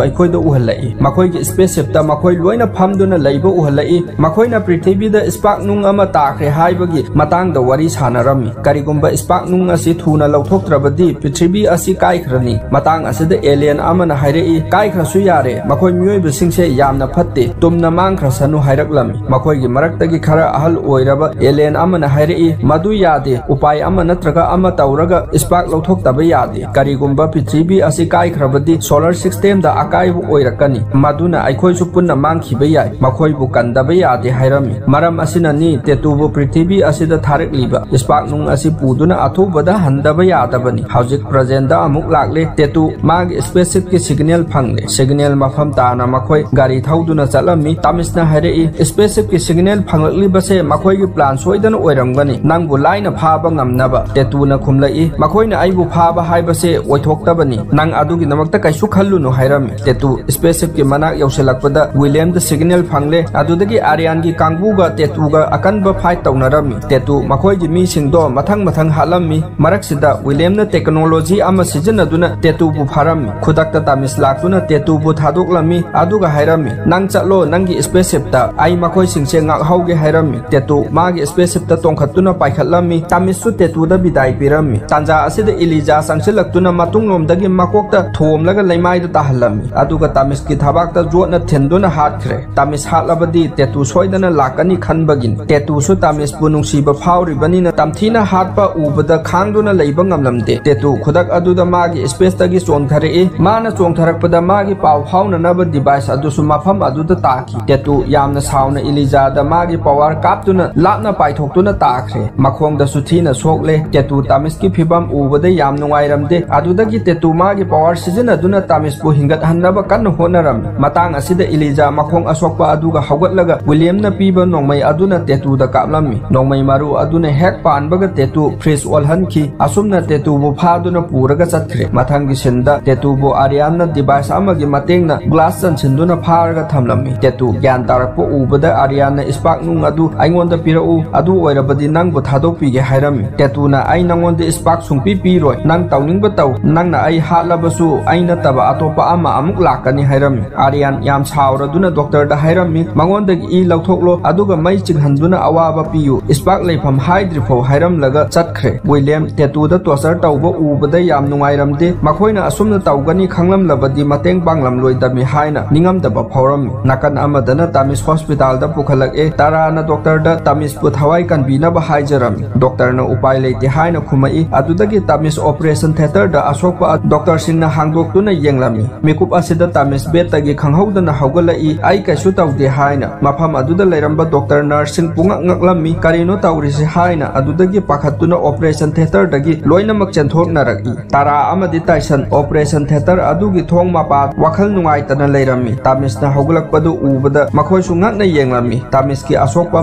ꯑꯩꯈꯣꯏꯗ ꯎꯍꯜꯂꯛꯏ꯫ ꯃꯈꯣꯏꯒꯤ ꯁ꯭ꯄꯦꯁꯁꯤꯞꯇ ꯃꯈꯣꯏ ꯂꯣꯏꯅ ꯐꯝꯗꯨꯅ ꯂꯩꯕ ꯎꯍꯜꯂꯛꯏ꯫ ꯃꯈꯣꯏꯅ ꯄ꯭ꯔꯤꯊꯤꯕꯤꯗ ꯁ꯭ꯄꯥꯔꯛ ꯅꯨꯡ ꯑꯃ ꯇꯥꯈ꯭ꯔꯦ ꯍꯥꯏꯕꯒꯤ ꯃꯇꯥꯡꯗ ꯋꯥꯔꯤ ꯁꯥꯟꯅꯔꯝꯃꯤ꯫ "ꯀꯔꯤꯒꯨꯝꯕ ꯁ꯭ꯄꯥꯔꯛ ꯅꯨꯡ ꯑꯁꯤ ꯊꯨꯅ ꯂꯧꯊꯣꯛꯇ꯭ꯔꯕꯗꯤ ꯄ꯭ꯔꯤꯊꯤꯕꯤ ꯑꯁꯤ ꯀꯥꯏꯈ꯭ꯔꯅꯤ꯫" ꯃꯇꯥꯡ ꯑꯁꯤꯗ ꯑꯦꯂꯤꯌꯟ ꯑꯃꯅ ꯍꯥꯏꯔꯛꯏ, "ꯀꯥꯏꯈ꯭ꯔꯁꯨ ꯌꯥꯔꯦ, ꯃꯈꯣꯏ ꯃꯤꯑꯣꯏꯕꯁꯤꯡꯁꯦ ꯌꯥꯝꯅ ꯐꯠꯇꯦ, ꯇꯨꯝꯅ ꯃꯥꯡꯈ꯭ꯔꯁꯅꯨ" ꯍꯥꯏꯔꯛꯂꯝꯃꯤ꯫ ꯃꯈꯣꯏꯒꯤ ꯃꯔꯛꯇꯒꯤ ꯈꯔ ꯑꯍꯜ ꯑꯣꯏꯔꯕ ꯑꯦꯂꯤꯌꯟ ꯑꯃꯅ ꯍꯥꯏꯔꯛꯏ, "ꯃꯗꯨ ꯌꯥꯗꯦ, ꯎꯄꯥꯏ ꯑꯃ ꯅꯠꯇ꯭ꯔꯒ ꯑꯃ ꯇꯧꯔꯒ ꯁ꯭ꯄꯥꯔꯛ ꯂꯧꯊꯣꯛꯇꯕ ꯌꯥꯗꯦ꯫ ꯀꯔꯤꯒꯨꯝꯕ ꯄ꯭ꯔꯤꯊꯤꯕꯤ ꯑꯁꯤ ꯀꯥꯏꯈ꯭ꯔꯕꯗꯤ ꯁꯣꯂꯔ ꯁꯤꯁꯇꯦꯝꯗ ꯑꯀꯥꯏꯕ ꯑꯣꯏꯔꯛꯀꯅꯤ, ꯃꯗꯨꯅ ꯑꯩꯈꯣꯏꯁꯨ ꯄꯨꯟꯅ ꯃꯥꯡꯈꯤꯕ ꯌꯥꯏ꯫ ꯃꯈꯣꯏꯕꯨ ꯀꯟꯗꯕ ꯌꯥꯗꯦ" ꯍꯥꯏꯔꯝꯃꯤ꯫ ꯃꯔꯝ ꯑꯁꯤꯅꯅꯤ ꯇꯦꯇꯨꯕꯨ ꯄ꯭ꯔꯤꯊꯤꯕꯤ ꯑꯁꯤꯗ ꯊꯥꯔꯛꯂꯤꯕ꯫ ꯁ꯭ꯄꯥꯔꯛ ꯅꯨꯡ ꯑꯁꯤ ꯄꯨꯗꯨꯅ ꯑꯊꯨꯕꯗ ꯍꯟꯗꯕ ꯌꯥꯗꯕꯅꯤ꯫ ꯍꯧꯖꯤꯛ ꯄ꯭ꯔꯖꯦꯟꯗ ꯑꯃꯨꯛ ꯂꯥꯛꯂꯦ꯫ ꯇꯦꯇꯨ ꯃꯥꯒꯤ ꯁ꯭ꯄꯦꯁꯁꯤꯞꯀꯤ ꯁꯤꯒꯅꯦꯜ ꯐꯪꯂꯦ꯫ ꯁꯤꯒꯅꯦꯜ ꯃꯐꯝ ꯇꯥꯅ ꯃꯈꯣꯏ ꯒꯥꯔꯤ ꯊꯧꯗꯨꯅ ꯆꯠꯂꯝꯃꯤ꯫ ꯇꯥꯃꯤꯁꯅ ꯍꯥꯏꯔꯛꯏ, "ꯁ꯭ꯄꯦꯁꯁꯤꯞꯀꯤ ꯁꯤꯒꯅꯦꯜ ꯐꯪꯂꯛꯂꯤꯕꯁꯦ ꯃꯈꯣꯏꯒꯤ ꯄ꯭ꯂꯥꯟ ꯁꯣꯏꯗꯅ ꯑꯣꯏꯔꯝꯒꯅꯤ꯫ ꯅꯪꯕꯨ ꯂꯥꯏꯅ ꯐꯥꯕ ꯉꯝꯅꯕ꯫" ꯇꯦꯇꯨꯅ ꯈꯨꯝꯂꯛꯏ, "ꯃꯈꯣꯏꯅ ꯑꯩꯕꯨ ꯐꯥꯕ ꯍꯥꯏꯕꯁꯦ ꯑꯣꯏꯊꯣꯛꯇꯕꯅꯤ꯫ ꯅꯪ ꯑꯗꯨꯒꯤꯗꯃꯛꯇ ꯀꯩꯁꯨ ꯈꯜꯂꯨꯅꯨ" ꯍꯥꯏꯔꯝꯃꯤ꯫ ꯇꯦꯇꯨ ꯁ꯭ꯄꯦꯁꯁꯤꯞꯀꯤ ꯃꯅꯥꯛ ꯌꯧꯁꯤꯜꯂꯛꯄꯗ ꯋꯤꯂꯤꯌꯝꯗ ꯁꯤꯒꯅꯦꯜ ꯐꯪꯂꯦ꯫ ꯑꯗꯨꯗꯒꯤ ꯑꯥꯔꯌꯥꯟꯒꯤ ꯀꯥꯡꯕꯨꯒ ꯇꯦꯇꯨꯒ ꯑꯀꯟꯕ ꯐꯥꯏꯠ ꯇꯧꯅꯔꯝꯃꯤ꯫ ꯇꯦꯇꯨ ꯃꯈꯣꯏꯒꯤ ꯃꯤꯁꯤꯡꯗꯣ ꯃꯊꯪ ꯃꯊꯪ ꯍꯥꯠꯂꯝꯃꯤ꯫ ꯃꯔꯛꯁꯤꯗ ꯋꯤꯂꯤꯌꯝꯅ ꯇꯦꯛꯅꯣꯂꯣꯖꯤ ꯑꯃ ꯁꯤꯖꯤꯟꯅꯗꯨꯅ ꯇꯦꯇꯨꯕꯨ ꯐꯥꯔꯝꯃꯤ꯫ ꯈꯨꯗꯛꯇ ꯇꯥꯃꯤꯁ ꯂꯥꯛꯇꯨꯅ ꯇꯦꯇꯨꯕꯨ ꯊꯥꯗꯣꯛꯂꯝꯃꯤ꯫ ꯑꯗꯨꯒ ꯍꯥꯏꯔꯝꯃꯤ, "ꯅꯪ ꯆꯠꯂꯣ, ꯅꯪꯒꯤ spaceshipꯇ, ꯑꯩ ꯃꯈꯣꯏꯁꯤꯡꯁꯦ ꯉꯥꯛꯍꯧꯒꯦ" ꯍꯥꯏꯔꯝꯃꯤ꯫ ꯇꯦꯇꯨ ꯃꯥꯒꯤ spaceshipꯇ ꯇꯣꯡꯈꯠꯇꯨꯅ ꯄꯥꯏꯈꯠꯂꯝꯃꯤ꯫ ꯇꯥꯃꯤꯁꯁꯨ ꯇꯦꯇꯨꯗ ꯕꯤꯗꯥꯏ ꯄꯤꯔꯝꯃꯤ꯫ ꯇꯥꯟꯖꯥ ꯑꯁꯤꯗ ꯏꯂꯤꯖꯥ ꯆꯪꯁꯤꯜꯂꯛꯇꯨꯅ ꯃꯇꯨꯡꯂꯣꯝꯗꯒꯤ ꯃꯀꯣꯛꯇ ꯊꯣꯝꯂꯒ ꯂꯩꯃꯥꯏꯗ ꯇꯥꯍꯜꯂꯝꯃꯤ꯫ ꯑꯗꯨꯒ ꯇꯥꯃꯤꯁꯀꯤ ꯊꯕꯥꯛꯇ ꯌꯣꯠꯅ ꯊꯤꯟꯗꯨꯅ ꯍꯥꯠꯈ꯭ꯔꯦ꯫ ꯇꯥꯃꯤꯁ ꯍꯥꯠꯂꯕꯗꯤ ꯇꯦꯇꯨ ꯁꯣꯏꯗꯅ ꯂꯥꯛꯀꯅꯤ ꯈꯟꯕꯒꯤꯅꯤ꯫ ꯇꯦꯇꯨꯁꯨ ꯇꯥꯃꯤꯁꯄꯨ ꯅꯨꯡꯁꯤꯕ ꯐꯥꯎꯔꯤꯕꯅꯤꯅ ꯇꯝꯊꯤꯅ ꯍꯥꯠꯄ ꯎꯕꯗ ꯈꯥꯡꯗꯨꯅ ꯂꯩꯕ ꯉꯝꯂꯝꯗꯦ꯫ ꯇꯦꯇꯨ ꯈꯨꯗꯛ ꯑꯗꯨꯗ ꯃꯥꯒꯤ spaceꯇꯒꯤ ꯆꯣꯡꯊꯔꯛꯏ꯫ ꯃꯥꯅ ꯆꯣꯡꯊꯔꯛꯄꯗ ꯃꯥꯒꯤ ꯄꯥꯎ ꯐꯥꯎꯅꯅꯕ device ꯑꯗꯨꯁꯨ ꯃꯐꯝ ꯑꯗꯨꯗ ꯇꯥꯈꯤ꯫ ꯇꯦꯇꯨ ꯌꯥꯝꯅ ꯁꯥꯎꯅ ꯏꯂꯤꯖꯥꯗ ꯃꯥꯒꯤ power ꯀꯥꯞꯇꯨꯅ ꯂꯥꯞꯅ ꯄꯥꯏꯊꯣꯛꯇꯨꯅ ꯇꯥꯈ꯭ꯔꯦ꯫ ꯃꯈꯣꯡꯗꯁꯨ ꯊꯤꯅ ꯁꯣꯛꯂꯦ꯫ ꯇꯦꯇꯨ ꯇꯥꯃꯤꯁꯀꯤ ꯐꯤꯕꯝ ꯎꯕꯗ ꯌꯥꯝ ꯅꯨꯡꯉꯥꯏꯔꯝꯗꯦ꯫ ꯑꯗꯨꯗꯒꯤ ꯇꯦꯇꯨ ꯃꯥꯒꯤ power ꯁꯤꯖꯤꯟꯅꯗꯨꯅ ꯇꯥꯃꯤꯁꯄꯨ ꯍꯤꯡꯒꯠꯍꯟꯅꯕ ꯀꯟꯅ ꯍꯣꯠꯅꯔꯝꯃꯤ꯫ ꯃꯇꯥꯡ ꯑꯁꯤꯗ ꯏꯂꯤꯖꯥ ꯃꯈꯣꯡ ꯑꯁꯣꯛꯄ ꯑꯗꯨꯒ ꯍꯧꯒꯠꯂꯒ ꯋꯤꯂꯤꯌꯝꯅ ꯄꯤꯕ ꯅꯣꯡꯃꯩ ꯑꯗꯨꯅ ꯇꯦꯇꯨꯗ ꯀꯥꯞꯂꯝꯃꯤ꯫ ꯅꯣꯡꯃꯩ ꯃꯔꯨ ꯑꯗꯨꯅ ꯍꯦꯛ ꯄꯥꯟꯕꯒ ꯇꯦꯇꯨ freeze ꯑꯣꯜꯍꯟꯈꯤ꯫ ꯑꯁꯨꯝꯅ ꯇꯦꯇꯨꯕꯨ ꯐꯥꯗꯨꯅ ꯄꯨꯔꯒ ꯆꯠꯈ꯭ꯔꯦ꯫ ꯃꯊꯪꯒꯤ sceneꯗ ꯇꯦꯇꯨꯕꯨ ꯑꯥꯔꯤꯌꯥꯟꯅ device ꯑꯃꯒꯤ ꯃꯇꯦꯡꯅ glass ꯆꯟꯁꯤꯟꯗꯨꯅ ꯐꯥꯔꯒ ꯊꯝꯂꯝꯃꯤ꯫ ꯇꯦꯇꯨ ꯒ꯭ꯌꯥꯟ ꯇꯥꯔꯛꯄ ꯎꯕꯗ ꯑꯥꯔꯤꯌꯥꯟꯅ Spock ꯅꯨꯡ ꯑꯗꯨ ꯑꯩꯉꯣꯟꯗ ꯄꯤꯔꯛꯎ, ꯑꯗꯨ ꯑꯣꯏꯔꯕꯗꯤ ꯅꯪꯕꯨ ꯊꯥꯗꯣꯛꯄꯤꯒꯦ ꯍꯥꯏꯔꯝꯃꯤ꯫ ꯇꯦꯇꯨꯅ, "ꯑꯩ ꯅꯪꯉꯣꯟꯗ Spock ꯁꯨꯡꯄꯤ ꯄꯤꯔꯣꯏ, ꯅꯪ ꯇꯧꯅꯤꯡꯕ ꯇꯧ, ꯅꯪꯅ ꯑꯩ ꯍꯥꯠꯂꯕꯁꯨ ꯑꯩ ꯅꯠꯇꯕ ꯑꯇꯣꯞꯄ ꯑꯃ ꯑꯃꯨꯛ ꯂꯥꯛꯀꯅꯤ" ꯍꯥꯏꯔꯝꯃꯤ꯫ ꯑꯥꯔꯤꯌꯥꯟ ꯌꯥꯝ ꯁꯥꯎꯔꯗꯨꯅ doctorꯗ ꯍꯥꯏꯔꯝꯃꯤ, "ꯃꯉꯣꯟꯗꯒꯤ ꯏ ꯂꯧꯊꯣꯛꯂꯣ, ꯑꯗꯨꯒ ꯃꯩ ꯆꯤꯡꯍꯟꯗꯨꯅ ꯑꯋꯥꯕ ꯄꯤꯌꯨ, Spock ꯂꯩꯐꯝ ꯍꯥꯏꯗ꯭ꯔꯤꯐꯥꯎ" ꯍꯥꯏꯔꯝꯂꯒ ꯆꯠꯈ꯭ꯔꯦ꯫ ꯋꯤꯂꯤꯌꯝ ꯇꯦꯇꯨꯗ torture ꯇꯧꯕ ꯎꯕꯗ ꯌꯥꯝ ꯅꯨꯡꯉꯥꯏꯔꯝꯗꯦ꯫ ꯃꯈꯣꯏꯅ ꯑꯁꯨꯝꯅ ꯇꯧꯒꯅꯤ ꯈꯪꯂꯝꯂꯕꯗꯤ ꯃꯇꯦꯡ ꯄꯥꯡꯂꯝꯂꯣꯏꯗꯕꯅꯤ ꯍꯥꯏꯅ ꯅꯤꯡꯉꯝꯗꯕ ꯐꯥꯎꯔꯝꯃꯤ꯫ ꯅꯥꯀꯟ ꯑꯃꯗꯅ ꯇꯥꯃꯤꯁ hospitalꯗ ꯄꯨꯈꯠꯂꯛꯑꯦ꯫ ꯇꯥꯔꯥꯅ doctorꯗ ꯇꯥꯃꯤꯁꯄꯨ ꯊꯋꯥꯏ ꯀꯟꯕꯤꯅꯕ ꯍꯥꯏꯖꯔꯝꯃꯤ꯫ Doctorꯅ ꯎꯄꯥꯏ ꯂꯩꯇꯦ ꯍꯥꯏꯅ ꯈꯨꯝꯃꯛꯏ꯫ ꯑꯗꯨꯗꯒꯤ ꯇꯥꯃꯤꯁ operation theatreꯗ ꯑꯁꯣꯛꯄ doctorꯁꯤꯡꯅ ꯍꯥꯡꯗꯣꯛꯇꯨꯅ ꯌꯦꯡꯂꯝꯃꯤ꯫ ꯃꯤꯀꯨꯞ ꯑꯁꯤꯗ ꯇꯥꯃꯤꯁ bedꯇꯒꯤ ꯈꯪꯍꯧꯗꯅ ꯍꯧꯒꯠꯂꯛꯏ꯫ "ꯑꯩ ꯀꯩꯁꯨ ꯇꯧꯗꯦ" ꯍꯥꯏꯅ꯫ ꯃꯐꯝ ꯑꯗꯨꯗ ꯂꯩꯔꯝꯕ doctor nurseꯁꯤꯡ ꯄꯨꯡꯉꯛ ꯉꯛꯂꯝꯃꯤ꯫ "ꯀꯔꯤꯅꯣ ꯇꯧꯔꯤꯁꯤ?" ꯍꯥꯏꯅ꯫ ꯑꯗꯨꯗꯒꯤ ꯄꯥꯈꯠꯇꯨꯅ operation theatreꯗꯒꯤ ꯂꯣꯏꯅꯃꯛ ꯆꯦꯟꯊꯣꯛꯅꯔꯛꯏ꯫ ꯇꯥꯔꯥ ꯑꯃꯗꯤ ꯇꯥꯏꯁꯟ operation theatre ꯑꯗꯨꯒꯤ ꯊꯣꯡ ꯃꯄꯥ ꯋꯥꯈꯜ ꯅꯨꯡꯉꯥꯏꯇꯅ ꯂꯩꯔꯝꯃꯤ꯫ ꯇꯥꯃꯤꯁꯅ ꯍꯧꯒꯠꯂꯛꯄꯗꯨ ꯎꯕꯗ ꯃꯈꯣꯏꯁꯨ ꯉꯛꯅ ꯌꯦꯡꯂꯝꯃꯤ꯫ ꯇꯥꯃꯤꯁꯀꯤ ꯑꯁꯣꯛꯄ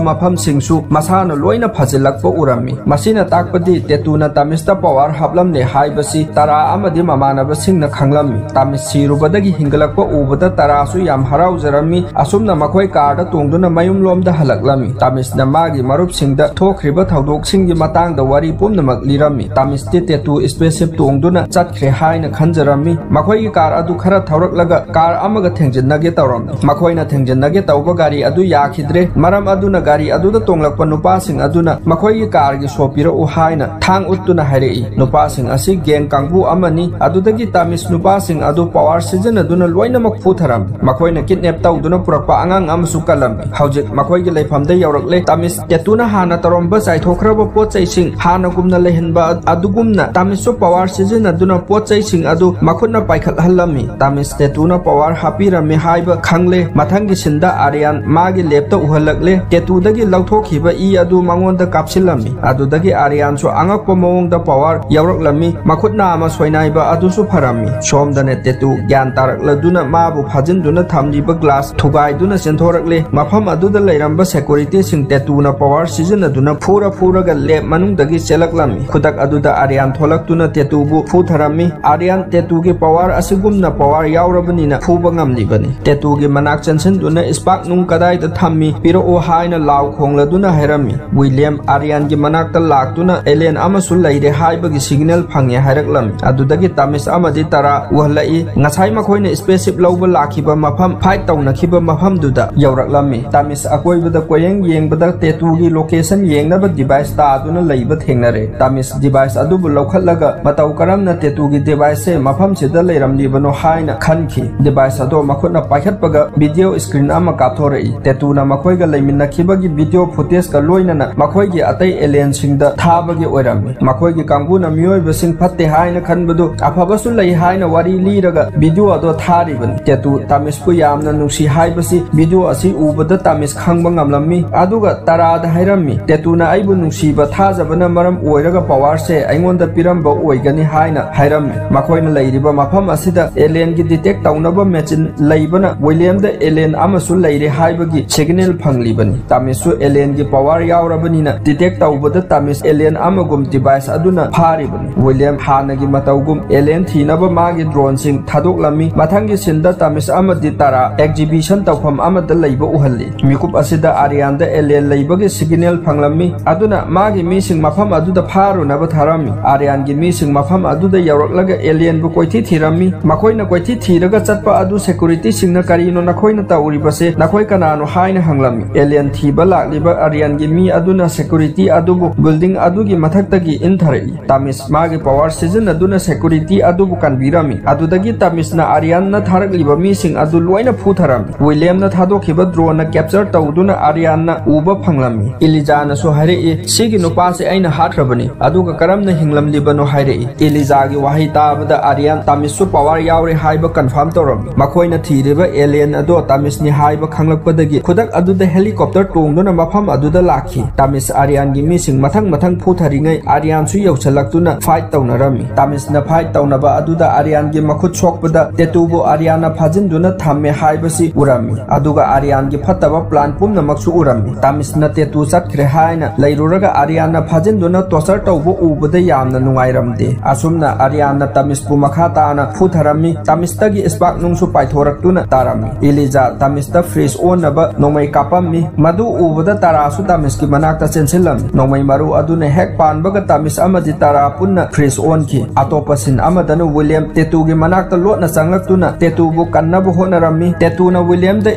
ꯃꯐꯝꯁꯤꯡꯁꯨ ꯃꯁꯥꯅ ꯂꯣꯏꯅ ꯐꯖꯤꯜꯂꯛꯄ ꯎꯔꯝꯃꯤ꯫ ꯃꯁꯤꯅ ꯇꯥꯛꯄꯗꯤ ꯇꯦꯇꯨꯅ ꯇꯥꯃꯤꯁꯇ power ꯍꯥꯞꯂꯝꯂꯦ ꯍꯥꯏꯕꯁꯤ ꯇꯥꯔꯥ ꯑꯃꯗꯤ ꯃꯃꯥꯟꯅꯕꯁꯤꯡꯅ ꯈꯪꯂꯝꯃꯤ꯫ ꯇꯥꯃꯤꯁ ꯁꯤꯔꯨꯕꯗꯒꯤ ꯍꯤꯡꯒꯠꯂꯛꯄ ꯎꯕꯗ ꯇꯥꯔꯥꯁꯨ ꯌꯥꯝ ꯍꯔꯥꯎꯖꯔꯝꯃꯤ꯫ ꯑꯁꯨꯝꯅ ꯃꯈꯣꯏ carꯗ ꯇꯣꯡꯗꯨꯅ ꯃꯌꯨꯝꯂꯣꯝꯗ ꯍꯜꯂꯛꯂꯝꯃꯤ꯫ ꯇꯥꯃꯤꯁꯅ ꯃꯥꯒꯤ ꯃꯔꯨꯞꯁꯤꯡꯗ ꯊꯣꯛꯈ꯭ꯔꯤꯕ ꯊꯧꯗꯣꯛꯁꯤꯡꯒꯤ ꯃꯇꯥꯡꯗ ꯋꯥꯔꯤ ꯄꯨꯝꯅꯃꯛ ꯂꯤꯔꯝꯃꯤ꯫ ꯇꯥꯃꯤꯁꯇꯤ ꯇꯦꯇꯨ spaceship ꯇꯣꯡꯗꯨꯅ ꯆꯠꯈ꯭ꯔꯦ ꯍꯥꯏꯅ ꯈꯟꯖꯔꯝꯃꯤ꯫ ꯃꯈꯣꯏꯒꯤ car ꯑꯗꯨ ꯈꯔ ꯌꯧꯔꯛꯂꯒ ꯀꯥꯔ ꯑꯃꯒ ꯊꯦꯡꯖꯤꯟꯅꯒꯦ ꯇꯧꯔꯝꯃꯤ꯫ ꯃꯈꯣꯏꯅ ꯊꯦꯡꯖꯤꯟꯅꯒꯦ ꯇꯧꯕ ꯒꯥꯔꯤ ꯑꯗꯨ ꯌꯥꯈꯤꯗ꯭ꯔꯦ꯫ ꯃꯔꯝ ꯑꯗꯨꯅ ꯒꯥꯔꯤ ꯑꯗꯨꯗ ꯇꯣꯡꯂꯛꯄ ꯅꯨꯄꯥꯁꯤꯡ ꯑꯗꯨꯅ ꯃꯈꯣꯏꯒꯤ ꯀꯥꯔꯒꯤ ꯁꯣ ꯄꯤꯔꯛꯎ ꯍꯥꯏꯅ ꯊꯥꯡ ꯎꯠꯇꯨꯅ ꯍꯥꯏꯔꯛꯏ꯫ ꯅꯨꯄꯥꯁꯤꯡ ꯑꯁꯤ ꯒꯦꯡ ꯀꯥꯡꯕꯨ ꯑꯃꯅꯤ꯫ ꯑꯗꯨꯗꯒꯤ ꯇꯥꯃꯤꯁ ꯅꯨꯄꯥꯁꯤꯡ ꯑꯗꯨ ꯄꯋꯥꯔ ꯁꯤꯖꯤꯟꯅꯗꯨꯅ ꯂꯣꯏꯅꯃꯛ ꯐꯨꯊꯔꯝꯃꯤ꯫ ꯃꯈꯣꯏꯅ ꯀꯤꯗꯅꯦꯞ ꯇꯧꯗꯨꯅ ꯄꯨꯔꯛꯄ ꯑꯉꯥꯡ ꯑꯃꯁꯨ ꯀꯜꯂꯝꯃꯤ꯫ ꯍꯧꯖꯤꯛ ꯃꯈꯣꯏꯒꯤ ꯂꯩꯐꯝꯗ ꯌꯧꯔꯛꯂꯦ꯫ ꯇꯥꯃꯤꯁ ꯇꯦꯇꯨꯅ ꯍꯥꯟꯅ ꯇꯧꯔꯝꯕ ꯆꯥꯏꯊꯣꯛꯈ꯭ꯔꯕ ꯄꯣꯠ ꯆꯩꯁꯤꯡ ꯍꯥꯟꯅꯒꯨꯝꯅ ꯂꯩꯍꯟꯕ ꯑꯗꯨꯒꯨꯝꯅ ꯇꯥꯃꯤꯁꯁꯨ ꯄꯋꯥꯔ ꯁꯤꯖꯤꯟꯅꯗꯨꯅ ꯄꯣꯠ ꯆꯩꯁꯤꯡ ꯑꯗꯨ ꯃꯈꯨꯠꯅ ꯄꯥꯏꯈꯠꯍꯜꯂꯝꯃꯤ꯫ ꯇꯥꯃꯤꯁ ꯇꯦꯇꯨꯅ ꯄꯋꯥꯔ ꯍꯥꯞꯄꯤꯔꯝꯃꯤ ꯍꯥꯏꯕ ꯈꯪꯂꯦ꯫ ꯃꯊꯪꯒꯤ ꯁꯤꯟꯗ ꯑꯥꯔꯤꯌꯥꯟ ꯃꯥꯒꯤ ꯂꯦꯞꯇ ꯎꯍꯜꯂꯛꯂꯦ꯫ ꯇꯦꯇꯨꯗꯒꯤ ꯂꯧꯊꯣꯛꯈꯤꯕ ꯏ ꯑꯗꯨ ꯃꯉꯣꯟꯗ ꯀꯥꯞꯁꯤꯜꯂꯝꯃꯤ꯫ ꯑꯗꯨꯗꯒꯤ ꯑꯥꯔꯤꯌꯥꯟꯁꯨ ꯑꯉꯛꯄ ꯃꯑꯣꯡꯗ ꯄꯋꯥꯔ ꯌꯥꯎꯔꯛꯂꯝꯃꯤ꯫ ꯃꯈꯨꯠ ꯅꯥꯝꯃ ꯁꯣꯏꯅꯥꯏꯕ ꯑꯗꯨꯁꯨ ꯐꯔꯝꯃꯤ꯫ ꯁꯣꯝꯗꯅ ꯇꯦꯇꯨ ꯒ꯭ꯌꯥꯟ ꯇꯥꯔꯛꯂꯗꯨꯅ ꯃꯥꯕꯨ ꯐꯥꯖꯤꯟꯗꯨꯅ ꯊꯝꯂꯤꯕ ꯒ꯭ꯂꯥꯁ ꯊꯨꯒꯥꯏꯗꯨꯅ ꯆꯦꯟꯊꯣꯔꯛꯂꯦ꯫ ꯃꯐꯝ ꯑꯗꯨꯗ ꯂꯩꯔꯝꯕ ꯁꯦꯀꯨꯔꯤꯇꯤꯁꯤꯡ ꯇꯦꯇꯨꯅ ꯄꯋꯥꯔ ꯁꯤꯖꯤꯟꯅꯗꯨꯅ ꯐꯨꯔ ꯐꯨꯔꯒ ꯂꯦꯞ ꯃꯅꯨꯡꯗꯒꯤ ꯆꯦꯜꯂꯛꯂꯝꯃꯤ꯫ ꯈꯨꯗꯛ ꯑꯗꯨꯗ ꯑꯥꯔꯤꯌꯥꯟ ꯊꯣꯛꯂꯛꯇꯨꯅ ꯇꯦꯇꯨꯕꯨ ꯐꯨꯊꯔꯝꯃꯤ꯫ ꯑꯥꯔꯤꯌꯥꯟ ꯇꯦꯇꯨꯒꯤ ꯄꯋꯥꯔ ꯑꯁꯤꯒꯨꯝꯅ ꯄꯋꯥꯔ ꯌꯥꯎꯔꯕꯅꯤꯅ ꯐꯨꯕ ꯉꯝꯂꯤꯕꯅꯤ꯫ ꯇꯦꯇꯨꯒꯤ ꯃꯅꯥꯛ ꯆꯪꯁꯤꯟꯗꯨꯅ ꯁ꯭ꯄꯥꯔꯛ ꯅꯨꯡ ꯀꯗꯥꯏꯗ ꯊꯝꯃꯤ ꯄꯤꯔꯛꯑꯣ ꯍꯥꯏꯅ ꯂꯥꯎ ꯈꯣꯡꯂꯗꯨꯅ ꯍꯥꯏꯔꯝꯃꯤ꯫ ꯋꯤꯂꯤꯌꯝ ꯑꯥꯔꯤꯌꯥꯟꯒꯤ ꯃꯅꯥꯛꯇ ꯂꯥꯛꯇꯨꯅ ꯑꯦꯂꯦꯟ ꯑꯃꯁꯨ ꯂꯩꯔꯦ ꯍꯥꯏꯕꯒꯤ ꯁꯤꯒꯅꯦꯜ ꯐꯪꯉꯦ ꯍꯥꯏꯔꯛꯂꯝꯃꯤ꯫ ꯑꯗꯨꯗꯒꯤ ꯇꯥꯃꯤꯁ ꯑꯃꯗꯤ ꯇꯔꯥ ꯎꯍꯜꯂꯛꯏ꯫ ꯉꯁꯥꯏ ꯃꯈꯣꯏꯅ ꯁ꯭ꯄꯦꯁꯁꯤꯞ ꯂꯧꯕ ꯂꯥꯛꯈꯤꯕ ꯃꯐꯝ, ꯐꯥꯏꯠ ꯇꯧꯅꯈꯤꯕ ꯃꯐꯝꯗꯨꯗ ꯌꯧꯔꯛꯂꯝꯃꯤ꯫ ꯇꯥꯃꯤꯁ ꯑꯀꯣꯏꯕꯗ ꯀꯣꯏꯌꯦꯡ ꯌꯦꯡꯕꯗ ꯇꯦꯇꯨꯒꯤ ꯂꯣꯀꯦꯁꯟ ꯌꯦꯡꯅꯕ ꯗꯤꯚꯥꯏꯁ ꯇꯥꯗꯨꯅ ꯂꯩꯕ ꯊꯦꯡꯅꯔꯦ꯫ ꯇꯥꯃꯤꯁ ꯗꯤꯚꯥꯏꯁ ꯑꯗꯨꯕꯨ ꯂꯧꯈꯠꯂꯒ ꯃꯇꯧ ꯀꯔꯝꯅ ꯇꯦꯇꯨꯒꯤ ꯗꯤꯚꯥꯏꯁꯁꯦ ꯃꯐꯝꯁꯤꯗ ꯂꯩꯔꯝꯂꯤꯕꯅꯣ ꯍꯥꯏꯅ ꯈꯟꯈꯤ꯫ ꯗꯤꯚꯥꯏꯁ ꯑꯗꯣ ꯃꯈꯨꯠꯅ ꯄꯥꯏꯈꯠꯄꯒ ꯚꯤꯗꯤꯑꯣ ꯁ꯭ꯀ꯭ꯔꯤꯟ ꯑꯃ ꯀꯥꯞꯊꯣꯔꯛꯏ꯫ ꯇꯦꯇꯨꯅ ꯃꯈꯣꯏꯒ ꯂꯩꯃꯤꯟꯅꯈꯤꯕꯒꯤ ꯚꯤꯗꯤꯑꯣ ꯐꯨꯇꯦꯖꯀ ꯂꯣꯏꯅꯅ ꯃꯈꯣꯏꯒꯤ ꯑꯇꯩ ꯑꯦꯂꯦꯟꯁꯤꯡꯗ ꯊꯥꯕꯒꯤ ꯑꯣꯏꯔꯝꯃꯤ꯫ ꯃꯈꯣꯏꯒꯤ ꯀꯥꯡꯕꯨꯅ ꯃꯤꯑꯣꯏꯕꯁꯤꯡ ꯐꯠꯇꯦ ꯍꯥꯏꯅ ꯈꯟꯕꯗꯨ ꯑꯐꯕꯁꯨ ꯂꯩ ꯍꯥꯏꯅ ꯋꯥꯔꯤ ꯂꯤꯔꯒ ꯚꯤꯗꯤꯑꯣ ꯑꯗꯣ ꯊꯥꯔꯤꯕꯅꯤ꯫ ꯇꯦꯇꯨ ꯇꯥꯃꯤꯁꯄꯨ ꯌꯥꯝꯅ ꯅꯨꯡꯁꯤ ꯍꯥꯏꯕꯁꯤ ꯚꯤꯗꯤꯑꯣ ꯑꯁꯤ ꯎꯕꯗ ꯇꯥꯃꯤꯁ ꯈꯪꯕ ꯉꯝꯂꯝꯃꯤ꯫ ꯑꯗꯨꯒ ꯇꯔꯥꯗ ꯍꯥꯏꯔꯝꯃꯤ, "ꯇꯦꯇꯨꯅ ꯑꯩꯕꯨ ꯅꯨꯡꯁꯤꯕ ꯊꯥꯖꯕꯅ ꯃꯔꯝ ꯑꯣꯏꯔꯒ ꯄꯋꯥꯔꯁꯦ ꯑꯩꯉꯣꯟꯗ ꯄꯤꯔꯝꯕ ꯑꯣꯏꯒꯅꯤ" ꯍꯥꯏꯅ ꯍꯥꯏꯔꯝꯃꯤ꯫ ꯃꯈꯣꯏꯅ ꯂꯩꯔꯤꯕ ꯃꯐꯝ ꯑꯁꯤꯗ ꯑꯦꯂꯦꯟꯒꯤ ꯗꯤꯇꯦꯛ ꯇꯧꯅꯕ ꯃꯦꯆꯤꯟ ꯂꯩꯕꯅ ꯋꯤꯂꯤꯌꯝꯗ ꯑꯦꯂꯦꯟ ꯑꯃꯁꯨ ꯂꯩꯔꯦ ꯍꯥꯏꯕꯒꯤ ꯁꯤꯒꯅꯦꯜ ꯐꯪꯂꯤꯕꯅꯤ꯫ ꯇꯥꯃꯤꯁꯁꯨ ꯑꯦꯂꯦꯟꯒꯤ ꯄꯋꯥꯔ ꯌꯥꯎꯔꯕꯅꯤꯅ ꯗꯤꯇꯦꯛ ꯇꯧꯕꯗ ꯇꯥꯃꯤꯁ ꯑꯦꯂꯦꯟ ꯑꯃꯒꯨꯝ ꯗꯤꯚꯥꯏꯁ ꯑꯗꯨꯅ ꯐꯥꯔꯤꯕꯅꯤ꯫ ꯋꯤꯂꯤꯌꯝ ꯍꯥꯟꯅꯒꯤ ꯃꯇꯧꯒꯨꯝ ꯑꯦꯂꯦꯟ ꯊꯤꯅꯕ ꯃꯥꯒꯤ ꯗ꯭ꯔꯣꯟꯁꯤꯡ ꯊꯥꯗꯣꯛꯂꯝꯃꯤ꯫ ꯃꯊꯪꯒꯤ ꯁꯤꯟꯗ ꯇꯥꯃꯤꯁ ꯑꯃꯗꯤ ꯇꯥꯔꯥ ꯑꯦꯛꯖꯤꯕꯤꯁꯟ ꯇꯧꯐꯝ ꯑꯃꯗ ꯂꯩꯕ ꯎꯍꯜꯂꯤ꯫ ꯃꯤꯀꯨꯞ ꯑꯁꯤꯗ ꯑꯥꯔꯤꯌꯥꯟꯗ ꯑꯦꯂꯦꯟ ꯂꯩꯕꯒꯤ ꯁꯤꯒꯅꯦꯜ ꯐꯪꯂꯝꯃꯤ꯫ ꯑꯗꯨꯅ ꯃꯥꯒꯤ ꯃꯤꯁꯤꯡ ꯃꯐꯝ ꯑꯗꯨꯗ ꯐꯥꯔꯨꯅꯕ ꯊꯥꯔꯝꯃꯤ꯫ ꯑꯥꯔꯤꯌꯥꯟꯒꯤ ꯃꯤꯁꯤꯡ ꯃꯐꯝ ꯑꯗꯨꯗ ꯌꯧꯔꯛꯂꯒ ꯑꯦꯂꯦꯟꯕꯨ ꯀꯣꯏꯊꯤ ꯊꯤꯔꯝꯃꯤ꯫ ꯃꯈꯣꯏꯅ ꯀꯣꯏꯊꯤ ꯊꯤꯔꯒ ꯆꯠꯄ ꯑꯗꯨ ꯁꯦꯀ꯭ꯌꯨꯔꯤꯇꯤꯁꯤꯡꯅ "ꯀꯔꯤꯅꯣ ꯅꯈꯣꯏꯅ ꯇꯧꯔꯤꯕꯁꯦ? ꯅꯈꯣꯏ ꯀꯅꯥꯅꯣ?" ꯍꯥꯏꯅ ꯍꯪꯂꯝꯃꯤ꯫ ꯑꯦꯂꯤꯌꯟ ꯊꯤꯕ ꯂꯥꯛꯂꯤꯕ ꯑꯥꯔꯤꯌꯥꯟꯒꯤ ꯃꯤ ꯑꯗꯨꯅ ꯁꯦꯀ꯭ꯌꯨꯔꯤꯇꯤ ꯑꯗꯨꯕꯨ ꯕꯤꯜꯗꯤꯡ ꯑꯗꯨꯒꯤ ꯃꯊꯛꯇꯒꯤ ꯏꯟꯊꯔꯛꯏ꯫ ꯇꯥꯃꯤꯁ ꯃꯥꯒꯤ ꯄꯋꯥꯔ ꯁꯤꯖꯤꯟꯅꯗꯨꯅ ꯁꯦꯀ꯭ꯌꯨꯔꯤꯇꯤ ꯑꯗꯨꯕꯨ ꯀꯟꯕꯤꯔꯝꯃꯤ꯫ ꯑꯗꯨꯗꯒꯤ ꯇꯥꯃꯤꯁꯅ ꯑꯥꯔꯤꯌꯥꯟꯅ ꯊꯥꯔꯛꯂꯤꯕ ꯃꯤꯁꯤꯡ ꯑꯗꯨ ꯂꯣꯏꯅ ꯐꯨꯊꯔꯝꯃꯤ꯫ ꯋꯤꯂꯤꯌꯝꯅ ꯊꯥꯗꯣꯛꯈꯤꯕ ꯗ꯭ꯔꯣꯟꯅ ꯀꯦꯞꯆꯔ ꯇꯧꯗꯨꯅ ꯑꯥꯔꯤꯌꯥꯟꯅ ꯎꯕ ꯐꯪꯂꯝꯃꯤ꯫ ꯏꯂꯤꯖꯥꯅꯁꯨ ꯍꯥꯏꯔꯛꯏ, "ꯁꯤꯒꯤ ꯅꯨꯄꯥꯁꯦ ꯑꯩꯅ ꯍꯥꯠꯈ꯭ꯔꯕꯅꯤ, ꯑꯗꯨꯒ ꯀꯔꯝꯅ ꯍꯤꯡꯂꯝꯂꯤꯕꯅꯣ?" ꯍꯥꯏꯔꯛꯏ꯫ ꯏꯂꯤꯖꯥꯒꯤ ꯋꯥꯍꯩ ꯇꯥꯕꯗ ꯑꯥꯔꯤꯌꯥꯟ ꯇꯥꯃꯤꯁꯁꯨ ꯄꯋꯥꯔ ꯌꯥꯎꯔꯦ ꯍꯥꯏꯕ ꯀꯟꯐꯥꯔꯝ ꯇꯧꯔꯝꯃꯤ꯫ ꯃꯈꯣꯏꯅ ꯊꯤꯔꯤꯕ ꯑꯦꯂꯤꯌꯟ ꯑꯗꯣ ꯇꯥꯃꯤꯁꯅꯤ ꯍꯥꯏꯕ ꯈꯪꯂꯛꯄꯗꯒꯤ ꯈꯨꯗꯛ ꯑꯗꯨꯗ ꯍꯦꯂꯤꯀꯣꯞꯇꯔ ꯇꯣꯡꯗꯨꯅ ꯃꯐꯝ ꯑꯗꯨꯗ ꯂꯥꯛꯈꯤ꯫ ꯇꯥꯃꯤꯁ ꯑꯥꯔꯤꯌꯥꯟꯒꯤ ꯃꯤꯁꯤꯡ ꯃꯊꯪ ꯃꯊꯪ ꯐꯨꯊꯔꯤꯉꯩ ꯑꯥꯔꯤꯌꯥꯟꯁꯨ ꯌꯧꯁꯤꯜꯂꯛꯇꯨꯅ ꯐꯥꯏꯠ ꯇꯧꯅꯔꯝꯃꯤ꯫ ꯇꯥꯃꯤꯁꯅ ꯐꯥꯏꯠ ꯇꯧꯅꯕ ꯑꯗꯨꯗ ꯑꯥꯔꯤꯌꯥꯟꯒꯤ ꯃꯈꯨꯠ ꯁꯣꯛꯄꯗ ꯇꯦꯇꯨꯕꯨ ꯑꯥꯔꯤꯌꯥꯟꯅ ꯐꯥꯖꯤꯟꯗꯨꯅ ꯊꯝꯃꯦ ꯍꯥꯏꯕꯁꯤ ꯎꯔꯝꯃꯤ꯫ ꯑꯗꯨꯒ ꯑꯥꯔꯤꯌꯥꯟꯒꯤ ꯐꯠꯇꯕ ꯄ꯭ꯂꯥꯟ ꯄꯨꯝꯅꯃꯛꯁꯨ ꯎꯔꯝꯃꯤ꯫ ꯇꯥꯃꯤꯁꯅ ꯇꯦꯇꯨ ꯆꯠꯈ꯭ꯔꯦ ꯍꯥꯏꯅ ꯂꯩꯔꯨꯔꯒ ꯑꯥꯔꯤꯌꯥꯟꯅ ꯐꯥꯖꯤꯟꯗꯨꯅ ꯇꯣꯔꯆꯔ ꯇꯧꯕ ꯎꯕꯗ ꯌꯥꯝꯅ ꯅꯨꯡꯉꯥꯏꯔꯝꯗꯦ꯫ ꯑꯁꯨꯝꯅ ꯑꯥꯔꯤꯌꯥꯟꯅ ꯇꯥꯃꯤꯁꯄꯨ ꯃꯈꯥ ꯇꯥꯅ ꯐꯨꯊꯔꯝꯃꯤ꯫ ꯇꯥꯃꯤꯁꯇꯒꯤ ꯁ꯭ꯄꯥꯔꯛ ꯅꯨꯡꯁꯨ ꯄꯥꯏꯊꯣꯔꯛꯇꯨꯅ ꯇꯥꯔꯝꯃꯤ꯫ ꯏꯂꯤꯖꯥ ꯇꯥꯃꯤꯁꯇ ꯐ꯭ꯔꯤꯖ ꯑꯣꯟꯅꯕ ꯅꯣꯡꯃꯩ ꯀꯥꯞꯄꯝꯃꯤ꯫ ꯃꯗꯨ ꯎꯕꯗ ꯇꯥꯔꯥꯁꯨ ꯇꯥꯃꯤꯁꯀꯤ ꯃꯅꯥꯛꯇ ꯆꯦꯟꯁꯤꯜꯂꯝꯃꯤ꯫ ꯅꯣꯡꯃꯩ ꯃꯔꯨ ꯑꯗꯨꯅ ꯍꯦꯛ ꯄꯥꯟꯕꯒ ꯇꯥꯃꯤꯁ ꯑꯃꯗꯤ ꯇꯥꯔꯥ ꯄꯨꯟꯅ ꯐ꯭ꯔꯤꯖ ꯑꯣꯟꯈꯤ꯫ ꯑꯇꯣꯞꯄ ꯁꯤꯟ ꯑꯃꯗꯅ ꯋꯤꯂꯤꯌꯝ ꯇꯦꯇꯨꯒꯤ ꯃꯅꯥꯛꯇ ꯂꯣꯠꯅ ꯆꯪꯂꯛꯇꯨꯅ ꯇꯦꯇꯨꯕꯨ ꯀꯟꯅꯕ ꯍꯣꯠꯅꯔꯝꯃꯤ꯫ ꯇꯦꯇꯨꯅ ꯋꯤꯂꯤꯌꯝꯗ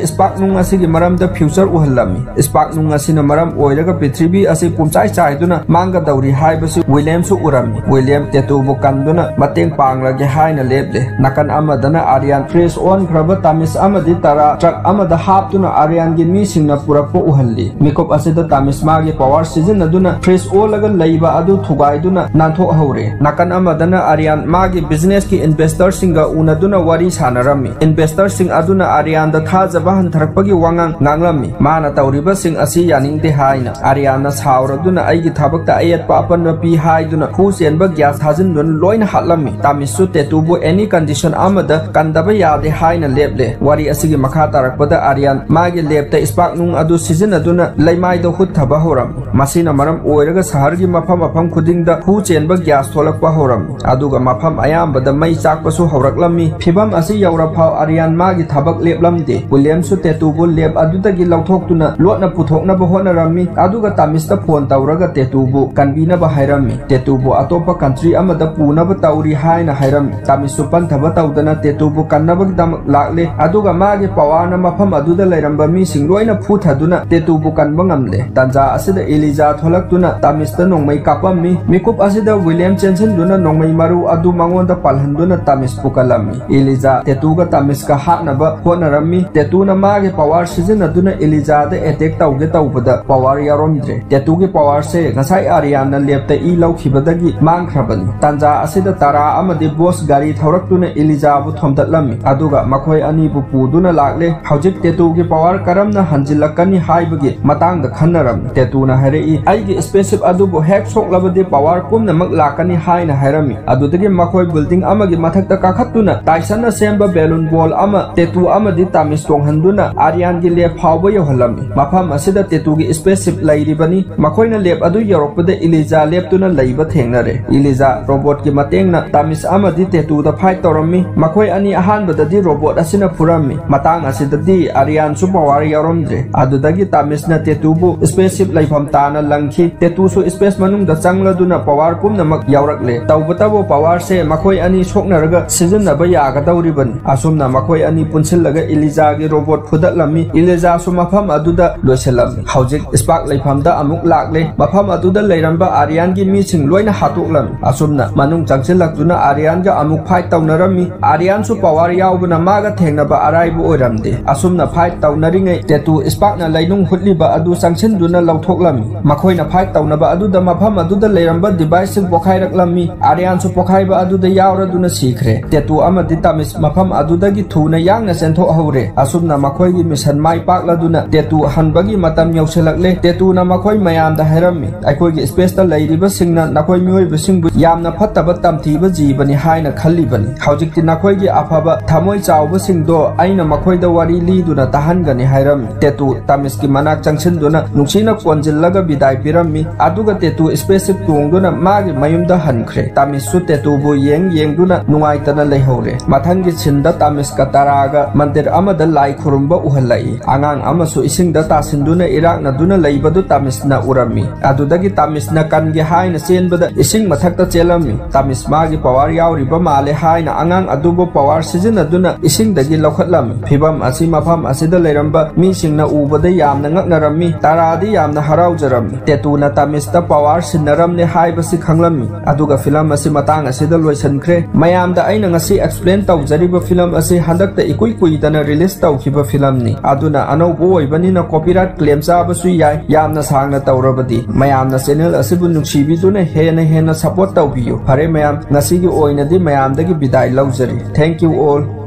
ꯁ꯭ꯄꯥꯔꯛ ꯅꯨꯡ ꯑꯁꯤꯒꯤ ꯃꯔꯝꯗ ꯐ꯭ꯌꯨꯆꯔ ꯎꯍꯜꯂꯝꯃꯤ꯫ ꯁ꯭ꯄꯥꯔꯛ ꯅꯨꯡ ꯑꯁꯤꯅ ꯃꯔꯝ ꯑꯣꯏꯔꯒ ꯄ꯭ꯔꯤꯊꯤꯕꯤ ꯑꯁꯤ ꯄꯨꯝꯆꯥꯏ ꯆꯥꯏꯗꯨꯅ ꯃꯥꯡꯒꯗꯧꯔꯤ ꯍꯥꯏꯕꯁꯤ ꯋꯤꯂꯤꯌꯝꯁꯨ ꯎꯔꯝꯃꯤ꯫ ꯋꯤꯂꯤꯌꯝ ꯇꯦꯇꯨꯕꯨ ꯀꯟꯗꯨꯅ ꯃꯇꯦꯡ ꯄꯥꯡꯂꯒꯦ ꯍꯥꯏꯅ ꯂꯦꯞꯂꯦ꯫ ꯅꯥꯀꯟ ꯑꯃꯗꯅ ꯑꯥꯔꯤꯌꯥꯟ ꯐ꯭ꯔꯤꯖ ꯑꯣꯟꯈ꯭ꯔꯕ ꯇꯥꯃꯤꯁ ꯑꯃꯗꯤ ꯇꯥꯔꯥ ꯇ꯭ꯔꯛ ꯑꯃꯗ ꯍꯥꯞꯇꯨꯅ ꯑꯥꯔꯤꯌꯥꯟꯒꯤ ꯃꯤꯁꯤꯡꯅ ꯄꯨꯔꯛꯄ ꯎꯍꯜꯂꯤ꯫ ꯃꯤꯀꯨꯞ ꯑꯁꯤꯗ ꯇꯥꯃꯤꯁ ꯃꯥꯒꯤ ꯄꯋꯥꯔ ꯁꯤꯖꯤꯟꯅꯗꯨꯅ ꯐ꯭ꯔꯤꯖ ꯑꯣꯜꯂꯒ ꯂꯩꯕ ꯑꯗꯨ ꯊꯨꯒꯥꯏꯗꯨꯅ ꯅꯥꯟꯊꯣꯛꯍꯧꯔꯦ꯫ ꯅꯥꯀꯟ ꯑꯃꯗꯅ ꯑꯥꯔꯤꯌꯥꯟ ꯃꯥꯒꯤ ꯕꯤꯖꯤꯅꯦꯁꯀꯤ ꯏꯟꯚꯦꯁꯇꯔꯁꯤꯡꯒ ꯎꯅꯗꯨꯅ ꯋꯥꯔꯤ ꯁꯥꯟꯅꯔꯝꯃꯤ꯫ ꯏꯟꯚꯦꯁꯇꯔꯁꯤꯡ ꯑꯗꯨꯅ ꯑꯥꯔꯤꯌꯥꯟꯗ ꯊꯥꯖꯕ ꯍꯟꯊꯔꯛꯄꯒꯤ ꯋꯥꯉꯥꯡ ꯉꯥꯡꯂꯝꯃꯤ꯫ ꯃꯥꯅ ꯇꯧꯔꯤꯕꯁꯤꯡ ꯑꯁꯤ ꯌꯥꯅꯤꯡꯗꯦ ꯍꯥꯏꯅ ꯑꯥꯔꯤꯌꯥꯟꯅ ꯁꯥꯎꯔꯗꯨꯅ ꯑꯩꯒꯤ ꯊꯕꯛꯇ ꯑꯌꯦꯠꯄ ꯑꯄꯟꯕ ꯄꯤ ꯍꯥꯏꯗꯨꯅ ꯍꯨ ꯆꯦꯟꯕ ꯒ꯭ꯌꯥꯁ ꯊꯥꯖꯤꯟꯗꯨꯅ ꯂꯣꯏꯅ ꯍꯥꯠꯂꯝꯃꯤ꯫ ꯇꯥꯃꯤꯁꯁꯨ ꯇꯦꯇꯨꯕꯨ ꯑꯦꯅꯤ ꯀꯟꯗꯤꯁꯟ ꯑꯃꯗ ꯀꯟꯗꯕ ꯌꯥꯗꯦ ꯍꯥꯏꯅ ꯂꯦꯞꯂꯦ꯫ ꯋꯥꯔꯤ ꯑꯁꯤꯒꯤ ꯃꯈꯥ ꯇꯥꯔꯛꯄꯗ ꯑꯥꯔꯤꯌꯥꯟ ꯃꯥꯒꯤ ꯂꯦꯞꯇ ꯁ꯭ꯄꯥꯔꯛ ꯅꯨꯡ ꯑꯗꯨ ꯁꯤꯖꯤꯟꯅꯗꯨꯅ ꯂꯩꯃꯥꯏꯗ ꯍꯨꯠꯊꯕ ꯍꯧꯔꯝꯃꯤ꯫ ꯃꯁꯤꯅ ꯃꯔꯝ ꯑꯣꯏꯔꯒ ꯁꯍꯔꯒꯤ ꯃꯐꯝ ꯃꯐꯝ ꯈꯨꯗꯤꯡꯗ ꯍꯨ ꯆꯦꯟꯕ ꯒ꯭ꯌꯥꯁ ꯊꯣꯛꯂꯛꯄ ꯍꯧꯔꯝꯃꯤ꯫ ꯑꯗꯨꯒ ꯃꯐꯝ ꯑꯌꯥꯝꯕꯗ ꯃꯩ ꯆꯥꯛꯄꯁꯨ ꯍꯧꯔꯛꯂꯝꯃꯤ꯫ ꯐꯤꯚꯝ ꯑꯁꯤ ꯌꯧꯔꯐꯥꯎ ꯑꯥꯔꯤꯌꯥꯟ ꯃꯥꯒꯤ ꯊꯕꯛ ꯂꯦꯞꯂꯝꯗꯦ꯫ ꯋꯤꯂꯤꯌꯝꯁꯨ ꯇꯦꯇꯨꯕꯨ ꯂꯦꯞ ꯑꯗꯨꯗꯒꯤ ꯂꯧꯊꯣꯛꯇꯨꯅ ꯂꯣꯠꯅ ꯄꯨꯊꯣꯛꯅꯕ ꯍꯣꯠꯅꯔꯝꯃꯤ꯫ ꯑꯗꯨꯒ ꯇꯥꯃꯤꯁꯇ ꯐꯣꯟ ꯇꯧꯔꯒ ꯇꯦꯇꯨꯕꯨ ꯀꯟꯕꯤꯅꯕ ꯍꯥꯏꯔꯝꯃꯤ꯫ ꯇꯦꯇꯨꯕꯨ ꯑꯇꯣꯞꯄ ꯀꯟꯇ꯭ꯔꯤ ꯑꯃꯗ ꯄꯨꯅꯕ ꯇꯧꯔꯤ ꯍꯥꯏꯅ ꯍꯥꯏꯔꯝꯃꯤ꯫ ꯇꯥꯃꯤꯁꯁꯨ ꯄꯟꯊꯕ ꯇꯧꯗꯅ ꯇꯦꯇꯨꯕꯨ ꯀꯟꯅꯕꯒꯤꯗꯃꯛ ꯂꯥꯛꯂꯦ꯫ ꯑꯗꯨꯒ ꯃꯥꯒꯤ powerꯅ ꯃꯐꯝ ꯑꯗꯨꯗ ꯂꯩꯔꯝꯕ ꯃꯤꯁꯤꯡ ꯂꯣꯏꯅ ꯐꯨꯊꯗꯨꯅ ꯇꯦꯇꯨꯕꯨ ꯀꯟꯕ ꯉꯝꯂꯦ꯫ ꯇꯟꯖꯥ ꯑꯁꯤꯗ ꯏꯂꯤꯖꯥ ꯊꯣꯛꯂꯛꯇꯨꯅ ꯇꯥꯃꯤꯁꯇ ꯅꯣꯡꯃꯩ ꯀꯥꯞꯄꯝꯃꯤ꯫ ꯃꯤꯀꯨꯞ ꯑꯁꯤꯗ ꯋꯤꯂꯤꯌꯝ ꯆꯦꯟꯁꯤꯟꯗꯨꯅ ꯅꯣꯡꯃꯩ ꯃꯔꯨ ꯑꯗꯨ ꯃꯉꯣꯟꯗ ꯄꯥꯜꯍꯟꯗꯨꯅ ꯇꯥꯃꯤꯁꯄꯨ ꯀꯜꯂꯝꯃꯤ꯫ ꯏꯂꯤꯖꯥ ꯇꯦꯇꯨꯒ ꯇꯥꯃꯤꯁꯀ ꯍꯥꯠꯅꯕ ꯍꯣꯠꯅꯔꯝꯃꯤ꯫ ꯇꯦꯇꯨꯅ ꯃꯥꯒꯤ power ꯁꯤꯖꯤꯟꯅꯗꯨꯅ ꯏꯂꯤꯖꯥꯗ attack ꯇꯧꯒꯦ ꯇꯧꯕꯗ power ꯌꯥꯎꯔꯝꯗ꯭ꯔꯦ꯫ ꯇꯦꯇꯨꯒꯤ powerꯁꯦ ꯉꯁꯥꯏ ꯑꯥꯔꯤꯌꯥꯟꯅ ꯂꯦꯞꯇ ꯏ ꯂꯧꯈꯤꯕꯗꯒꯤ ꯃꯥꯡꯈ꯭ꯔꯕꯅꯤ꯫ ꯇꯥꯟꯖꯥ ꯑꯁꯤꯗ ꯇꯥꯔꯥ ꯑꯃꯗꯤ ꯕꯣꯁ ꯒꯥꯔꯤ ꯊꯧꯔꯛꯇꯨꯅ ꯏꯂꯤꯖꯥꯕꯨ ꯊꯣꯝꯗꯠꯂꯝꯃꯤ꯫ ꯑꯗꯨꯒ ꯃꯈꯣꯏ ꯑꯅꯤꯕꯨ ꯄꯨꯗꯨꯅ ꯂꯥꯛꯂꯦ꯫ ꯍꯧꯖꯤꯛ ꯇꯦꯇꯨꯒꯤ power ꯀꯔꯝꯅ ꯍꯟꯖꯤꯜꯂꯛꯀꯅꯤ ꯍꯥꯏꯕꯒꯤ ꯃꯇꯥꯡꯗ ꯈꯟꯅꯔꯝꯃꯤ꯫ ꯇꯦꯇꯨꯅ ꯍꯥꯏꯔꯛꯏ, "ꯑꯩꯒꯤ spaceship ꯑꯗꯨꯕꯨ ꯍꯦꯛ ꯁꯣꯛꯂꯕꯗꯤ power ꯄꯨꯝꯅꯃꯛ ꯂꯥꯛꯀꯅꯤ" ꯍꯥꯏꯅ ꯍꯥꯏꯔꯝꯃꯤ꯫ ꯑꯗꯨꯗꯒꯤ ꯃꯈꯣꯏ building ꯑꯃꯒꯤ ꯃꯊꯛꯇ ꯀꯥꯈꯠꯇꯨꯅ ꯇꯥꯏꯁꯟꯅ ꯁꯦꯝꯕ balloon ball ꯑꯃ ꯇꯦꯇꯨ ꯑꯃꯗꯤ ꯇꯥꯃꯤꯁ ꯇꯣꯡꯍꯟꯗꯨꯅ ꯑꯥꯔꯤꯌꯥꯟꯒꯤ lab ꯐꯥꯎꯕ ꯌꯧꯍꯜꯂꯝꯃꯤ꯫ ꯃꯐꯝ ꯑꯁꯤꯗ ꯇꯦꯇꯨꯒꯤ spaceship ꯂꯩꯔꯤꯕꯅꯤ꯫ ꯃꯈꯣꯏꯅ lab ꯑꯗꯨ ꯌꯧꯔꯛꯄꯗ ꯏꯂꯤꯖꯥ ꯂꯦꯞꯇꯨꯅ ꯂꯩꯕ ꯊꯦꯡꯅꯔꯦ꯫ ꯏꯂꯤꯖꯥ robotꯀꯤ ꯃꯇꯦꯡꯅ ꯇꯥꯃꯤꯁ ꯑꯃꯗꯤ ꯇꯦꯇꯨꯗ fight ꯇꯧꯔꯝꯃꯤ꯫ ꯃꯈꯣꯏ ꯑꯅꯤ ꯑꯍꯥꯟꯕꯗꯗꯤ robot ꯑꯁꯤꯅ ꯐꯨꯔꯝꯃꯤ꯫ ꯃꯇꯥꯡ ꯑꯁꯤꯗꯗꯤ ꯑꯥꯔꯤꯌꯥꯟꯁꯨ power ꯌꯥꯎꯔꯝꯗ꯭ꯔꯦ꯫ ꯑꯗꯨꯗꯒꯤ ꯇꯥꯃꯤꯁꯅ ꯇꯦꯇꯨꯕꯨ spaceship ꯂꯩꯐꯝ ꯇꯥꯅ ꯂꯪꯈꯤ꯫ ꯇꯦꯇꯨꯁꯨ space ꯃꯅꯨꯡꯗ ꯆꯪꯂꯗꯨꯅ power ꯄꯨꯝꯅꯃꯛ ꯌꯥꯎꯔꯛꯂꯦ꯫ ꯇꯧꯕꯇꯕꯨ powerꯁꯦ ꯃꯈꯣꯏ ꯑꯅꯤ ꯁꯣꯛꯅꯔꯒ ꯁꯤꯖꯤꯟꯅꯕ ꯌꯥꯒꯗꯧꯔꯤꯕꯅꯤ꯫ ꯑꯁꯨꯝꯅ ꯃꯈꯣꯏ ꯑꯅꯤ ꯄꯨꯟꯁꯤꯜꯂꯒ ꯏꯂꯤꯖꯥꯒꯤ robot ꯐꯨꯗꯠꯂꯝꯃꯤ꯫ ꯏꯂꯤꯖꯥꯁꯨ ꯃꯐꯝ ꯑꯗꯨꯗ ꯂꯣꯏꯁꯤꯜꯂꯝꯃꯤ꯫ ꯍꯧꯖꯤꯛ ꯁ꯭ꯄꯥꯔꯛ ꯂꯩꯐꯝꯗ ꯑꯃꯨꯛ ꯂꯥꯛꯂꯦ꯫ ꯃꯐꯝ ꯑꯗꯨꯗ ꯂꯩꯔꯝꯕ ꯑꯥꯔꯤꯌꯥꯟꯒꯤ ꯃꯤꯁꯤꯡ ꯂꯣꯏꯅ ꯍꯥꯠꯇꯣꯛꯂꯝꯃꯤ꯫ ꯑꯁꯨꯝꯅ ꯃꯅꯨꯡ ꯆꯪꯁꯤꯜꯂꯛꯇꯨꯅ ꯑꯥꯔꯤꯌꯥꯟꯒ ꯑꯃꯨꯛ fight ꯇꯧꯅꯔꯝꯃꯤ꯫ ꯑꯥꯔꯤꯌꯥꯟꯁꯨ power ꯌꯥꯎꯕꯅ ꯃꯥꯒ ꯊꯦꯡꯅꯕ ꯑꯔꯥꯏꯕ ꯑꯣꯏꯔꯝꯗꯦ꯫ ꯑꯁꯨꯝꯅ fight ꯇꯧꯅꯔꯤꯉꯩ ꯇꯦꯇꯨ ꯁ꯭ꯄꯥꯔꯛꯅ ꯂꯩꯅꯨꯡ ꯍꯨꯠꯂꯤꯕ ꯑꯗꯨ ꯆꯪꯁꯤꯟꯗꯨꯅ ꯂꯧꯊꯣꯛꯂꯝꯃꯤ꯫ ꯃꯈꯣꯏꯅ fight ꯇꯧꯅꯕ ꯑꯗꯨꯗ ꯃꯐꯝ ꯑꯗꯨꯗ ꯂꯩꯔꯝꯕ deviceꯁꯤꯡ ꯄꯣꯈꯥꯏꯔꯛꯂꯝꯃꯤ꯫ ꯑꯥꯔꯤꯌꯥꯟꯁꯨ ꯄꯣꯈꯥꯏꯕ ꯑꯗꯨꯗ ꯌꯥꯎꯔꯗꯨꯅ ꯁꯤꯈ꯭ꯔꯦ꯫ ꯇꯦꯇꯨ ꯑꯃꯗꯤ ꯇꯥꯃꯤꯁ ꯃꯐꯝ ꯑꯗꯨꯗꯒꯤ ꯊꯨꯅ ꯌꯥꯡꯅ ꯆꯦꯟꯊꯣꯛꯍꯧꯔꯦ꯫ ꯑꯁꯨꯝꯅ ꯃꯈꯣꯏꯒꯤ mission ꯃꯥꯏ ꯄꯥꯛꯂꯗꯨꯅ ꯇꯦꯇꯨ ꯍꯟꯕꯒꯤ ꯃꯇꯝ ꯌꯧꯁꯤꯜꯂꯛꯂꯦ꯫ ꯇꯦꯇꯨꯅ ꯃꯈꯣꯏ ꯃꯌꯥꯝꯗ ꯍꯥꯏꯔꯝꯃꯤ, "ꯑꯩꯈꯣꯏꯒꯤ spaceꯇ ꯂꯩꯔꯤꯕꯁꯤꯡꯅ ꯅꯈꯣꯏ ꯃꯤꯑꯣꯏꯕꯁꯤꯡꯕꯨ ꯌꯥꯝꯅ ꯐꯠꯇꯕ ꯇꯝꯊꯤꯕ ꯖꯤꯕꯅꯤ ꯍꯥꯏꯅ ꯈꯜꯂꯤꯕꯅꯤ꯫ ꯍꯧꯖꯤꯛꯇꯤ ꯅꯈꯣꯏꯒꯤ ꯑꯐꯕ ꯊꯃꯣꯏ ꯆꯥꯎꯕꯁꯤꯡꯗꯣ ꯑꯩꯅ ꯃꯈꯣꯏꯗ ꯋꯥꯔꯤ ꯂꯤꯗꯨꯅ ꯇꯥꯍꯟꯒꯅꯤ" ꯍꯥꯏꯔꯝꯃꯤ꯫ ꯇꯦꯇꯨ ꯇꯥꯃꯤꯁꯀꯤ ꯃꯅꯥꯛ ꯆꯪꯁꯤꯟꯗꯨꯅ ꯅꯨꯡꯁꯤꯅ ꯀꯣꯟꯖꯤꯜꯂꯒ ꯕꯤꯗꯥꯏ ꯄꯤꯔꯝꯃꯤ꯫ ꯑꯗꯨꯒ ꯇꯦꯇꯨ spaceship ꯇꯣꯡꯗꯨꯅ ꯃꯥꯒꯤ ꯃꯌꯨꯝꯗ ꯍꯟꯈ꯭ꯔꯦ꯫ ꯇꯥꯃꯤꯁꯁꯨ ꯇꯦꯇꯨꯕꯨ ꯌꯦꯡ ꯌꯦꯡꯗꯨꯅ ꯅꯨꯡꯉꯥꯏꯇꯅ ꯂꯩꯍꯧꯔꯦ꯫ ꯃꯊꯪꯒꯤ sceneꯗ ꯇꯥꯃꯤꯁꯀ ꯇꯥꯔꯥꯒ ꯃꯟꯗꯤꯔ ꯑꯃꯗ ꯂꯥꯏ ꯈꯨꯔꯨꯝꯕ ꯎꯍꯜꯂꯛꯏ꯫ ꯑꯉꯥꯡ ꯑꯃꯁꯨ ꯏꯁꯤꯡꯗ ꯇꯥꯁꯤꯟꯗꯨꯅ ꯏꯔꯥꯛꯅꯗꯨꯅ ꯂꯩꯕꯗꯨ ꯇꯥꯃꯤꯁꯅ ꯎꯔꯝꯃꯤ꯫ ꯑꯗꯨꯗꯒꯤ ꯇꯥꯃꯤꯁꯅ ꯀꯟꯒꯦ ꯍꯥꯏꯅ ꯆꯦꯟꯕꯗ ꯏꯁꯤꯡ ꯃꯊꯛꯇ ꯆꯦꯜꯂꯝꯃꯤ꯫ ꯇꯥꯃꯤꯁ ꯃꯥꯒꯤ power ꯌꯥꯎꯔꯤꯕ ꯃꯥꯜꯂꯦ ꯍꯥꯏꯅ ꯑꯉꯥꯡ ꯑꯗꯨꯕꯨ ꯄꯋꯥꯔ ꯁꯤꯖꯤꯟꯅꯗꯨꯅ ꯏꯁꯤꯡꯗꯒꯤ ꯂꯧꯈꯠꯂꯝꯃꯤ꯫ ꯐꯤꯚꯝ ꯑꯁꯤ ꯃꯐꯝ ꯑꯁꯤꯗ ꯂꯩꯔꯝꯕ ꯃꯤꯁꯤꯡꯅ ꯎꯕꯗ ꯌꯥꯝꯅ ꯉꯛꯅꯔꯝꯃꯤ꯫ ꯇꯥꯔꯥꯗꯤ ꯌꯥꯝꯅ ꯍꯔꯥꯎꯖꯔꯝꯃꯤ꯫ ꯇꯦꯇꯨꯅ ꯇꯥꯃꯤꯁꯇ ꯄꯋꯥꯔ ꯁꯤꯟꯅꯔꯝꯂꯦ ꯍꯥꯏꯕꯁꯤ ꯈꯪꯂꯝꯃꯤ꯫ ꯑꯗꯨꯒ ꯐꯤꯂꯝ ꯑꯁꯤ ꯃꯇꯥꯡ ꯑꯁꯤꯗ ꯂꯣꯏꯁꯤꯟꯈ꯭ꯔꯦ꯫ ꯃꯌꯥꯝꯗ ꯑꯩꯅ ꯉꯁꯤ ꯑꯦꯛꯁꯄ꯭ꯂꯦꯟ ꯇꯧꯖꯔꯤꯕ ꯐꯤꯂꯝ ꯑꯁꯤ ꯍꯟꯗꯛꯇ ꯏꯀꯨꯏ ꯀꯨꯏꯗꯅ ꯔꯤꯂꯤꯁ ꯇꯧꯈꯤꯕ ꯐꯤꯂꯝꯅꯤ꯫ ꯑꯗꯨꯅ ꯑꯅꯧꯕ ꯑꯣꯏꯕꯅꯤꯅ ꯀꯣꯄꯤꯔꯥꯏꯠ ꯀ꯭ꯂꯦꯝ ꯆꯥꯕꯁꯨ ꯌꯥꯏ꯫ ꯌꯥꯝꯅ ꯁꯥꯡꯅ ꯇꯧꯔꯕꯗꯤ꯫ ꯃꯌꯥꯝꯅ ꯆꯦꯅꯦꯜ ꯑꯁꯤꯕꯨ ꯅꯨꯡꯁꯤꯕꯤꯗꯨꯅ ꯍꯦꯟꯅ ꯍꯦꯟꯅ ꯁꯄꯣꯔꯠ ꯇꯧꯕꯤꯌꯨ꯫ ꯐꯔꯦ ꯃꯌꯥꯝ, ꯉꯁꯤꯒꯤ ꯑꯣꯏꯅꯗꯤ ꯃꯌꯥꯝꯗꯒꯤ ꯕꯤꯗꯥꯏ ꯂꯧꯖꯔꯤ꯫ Thank you all.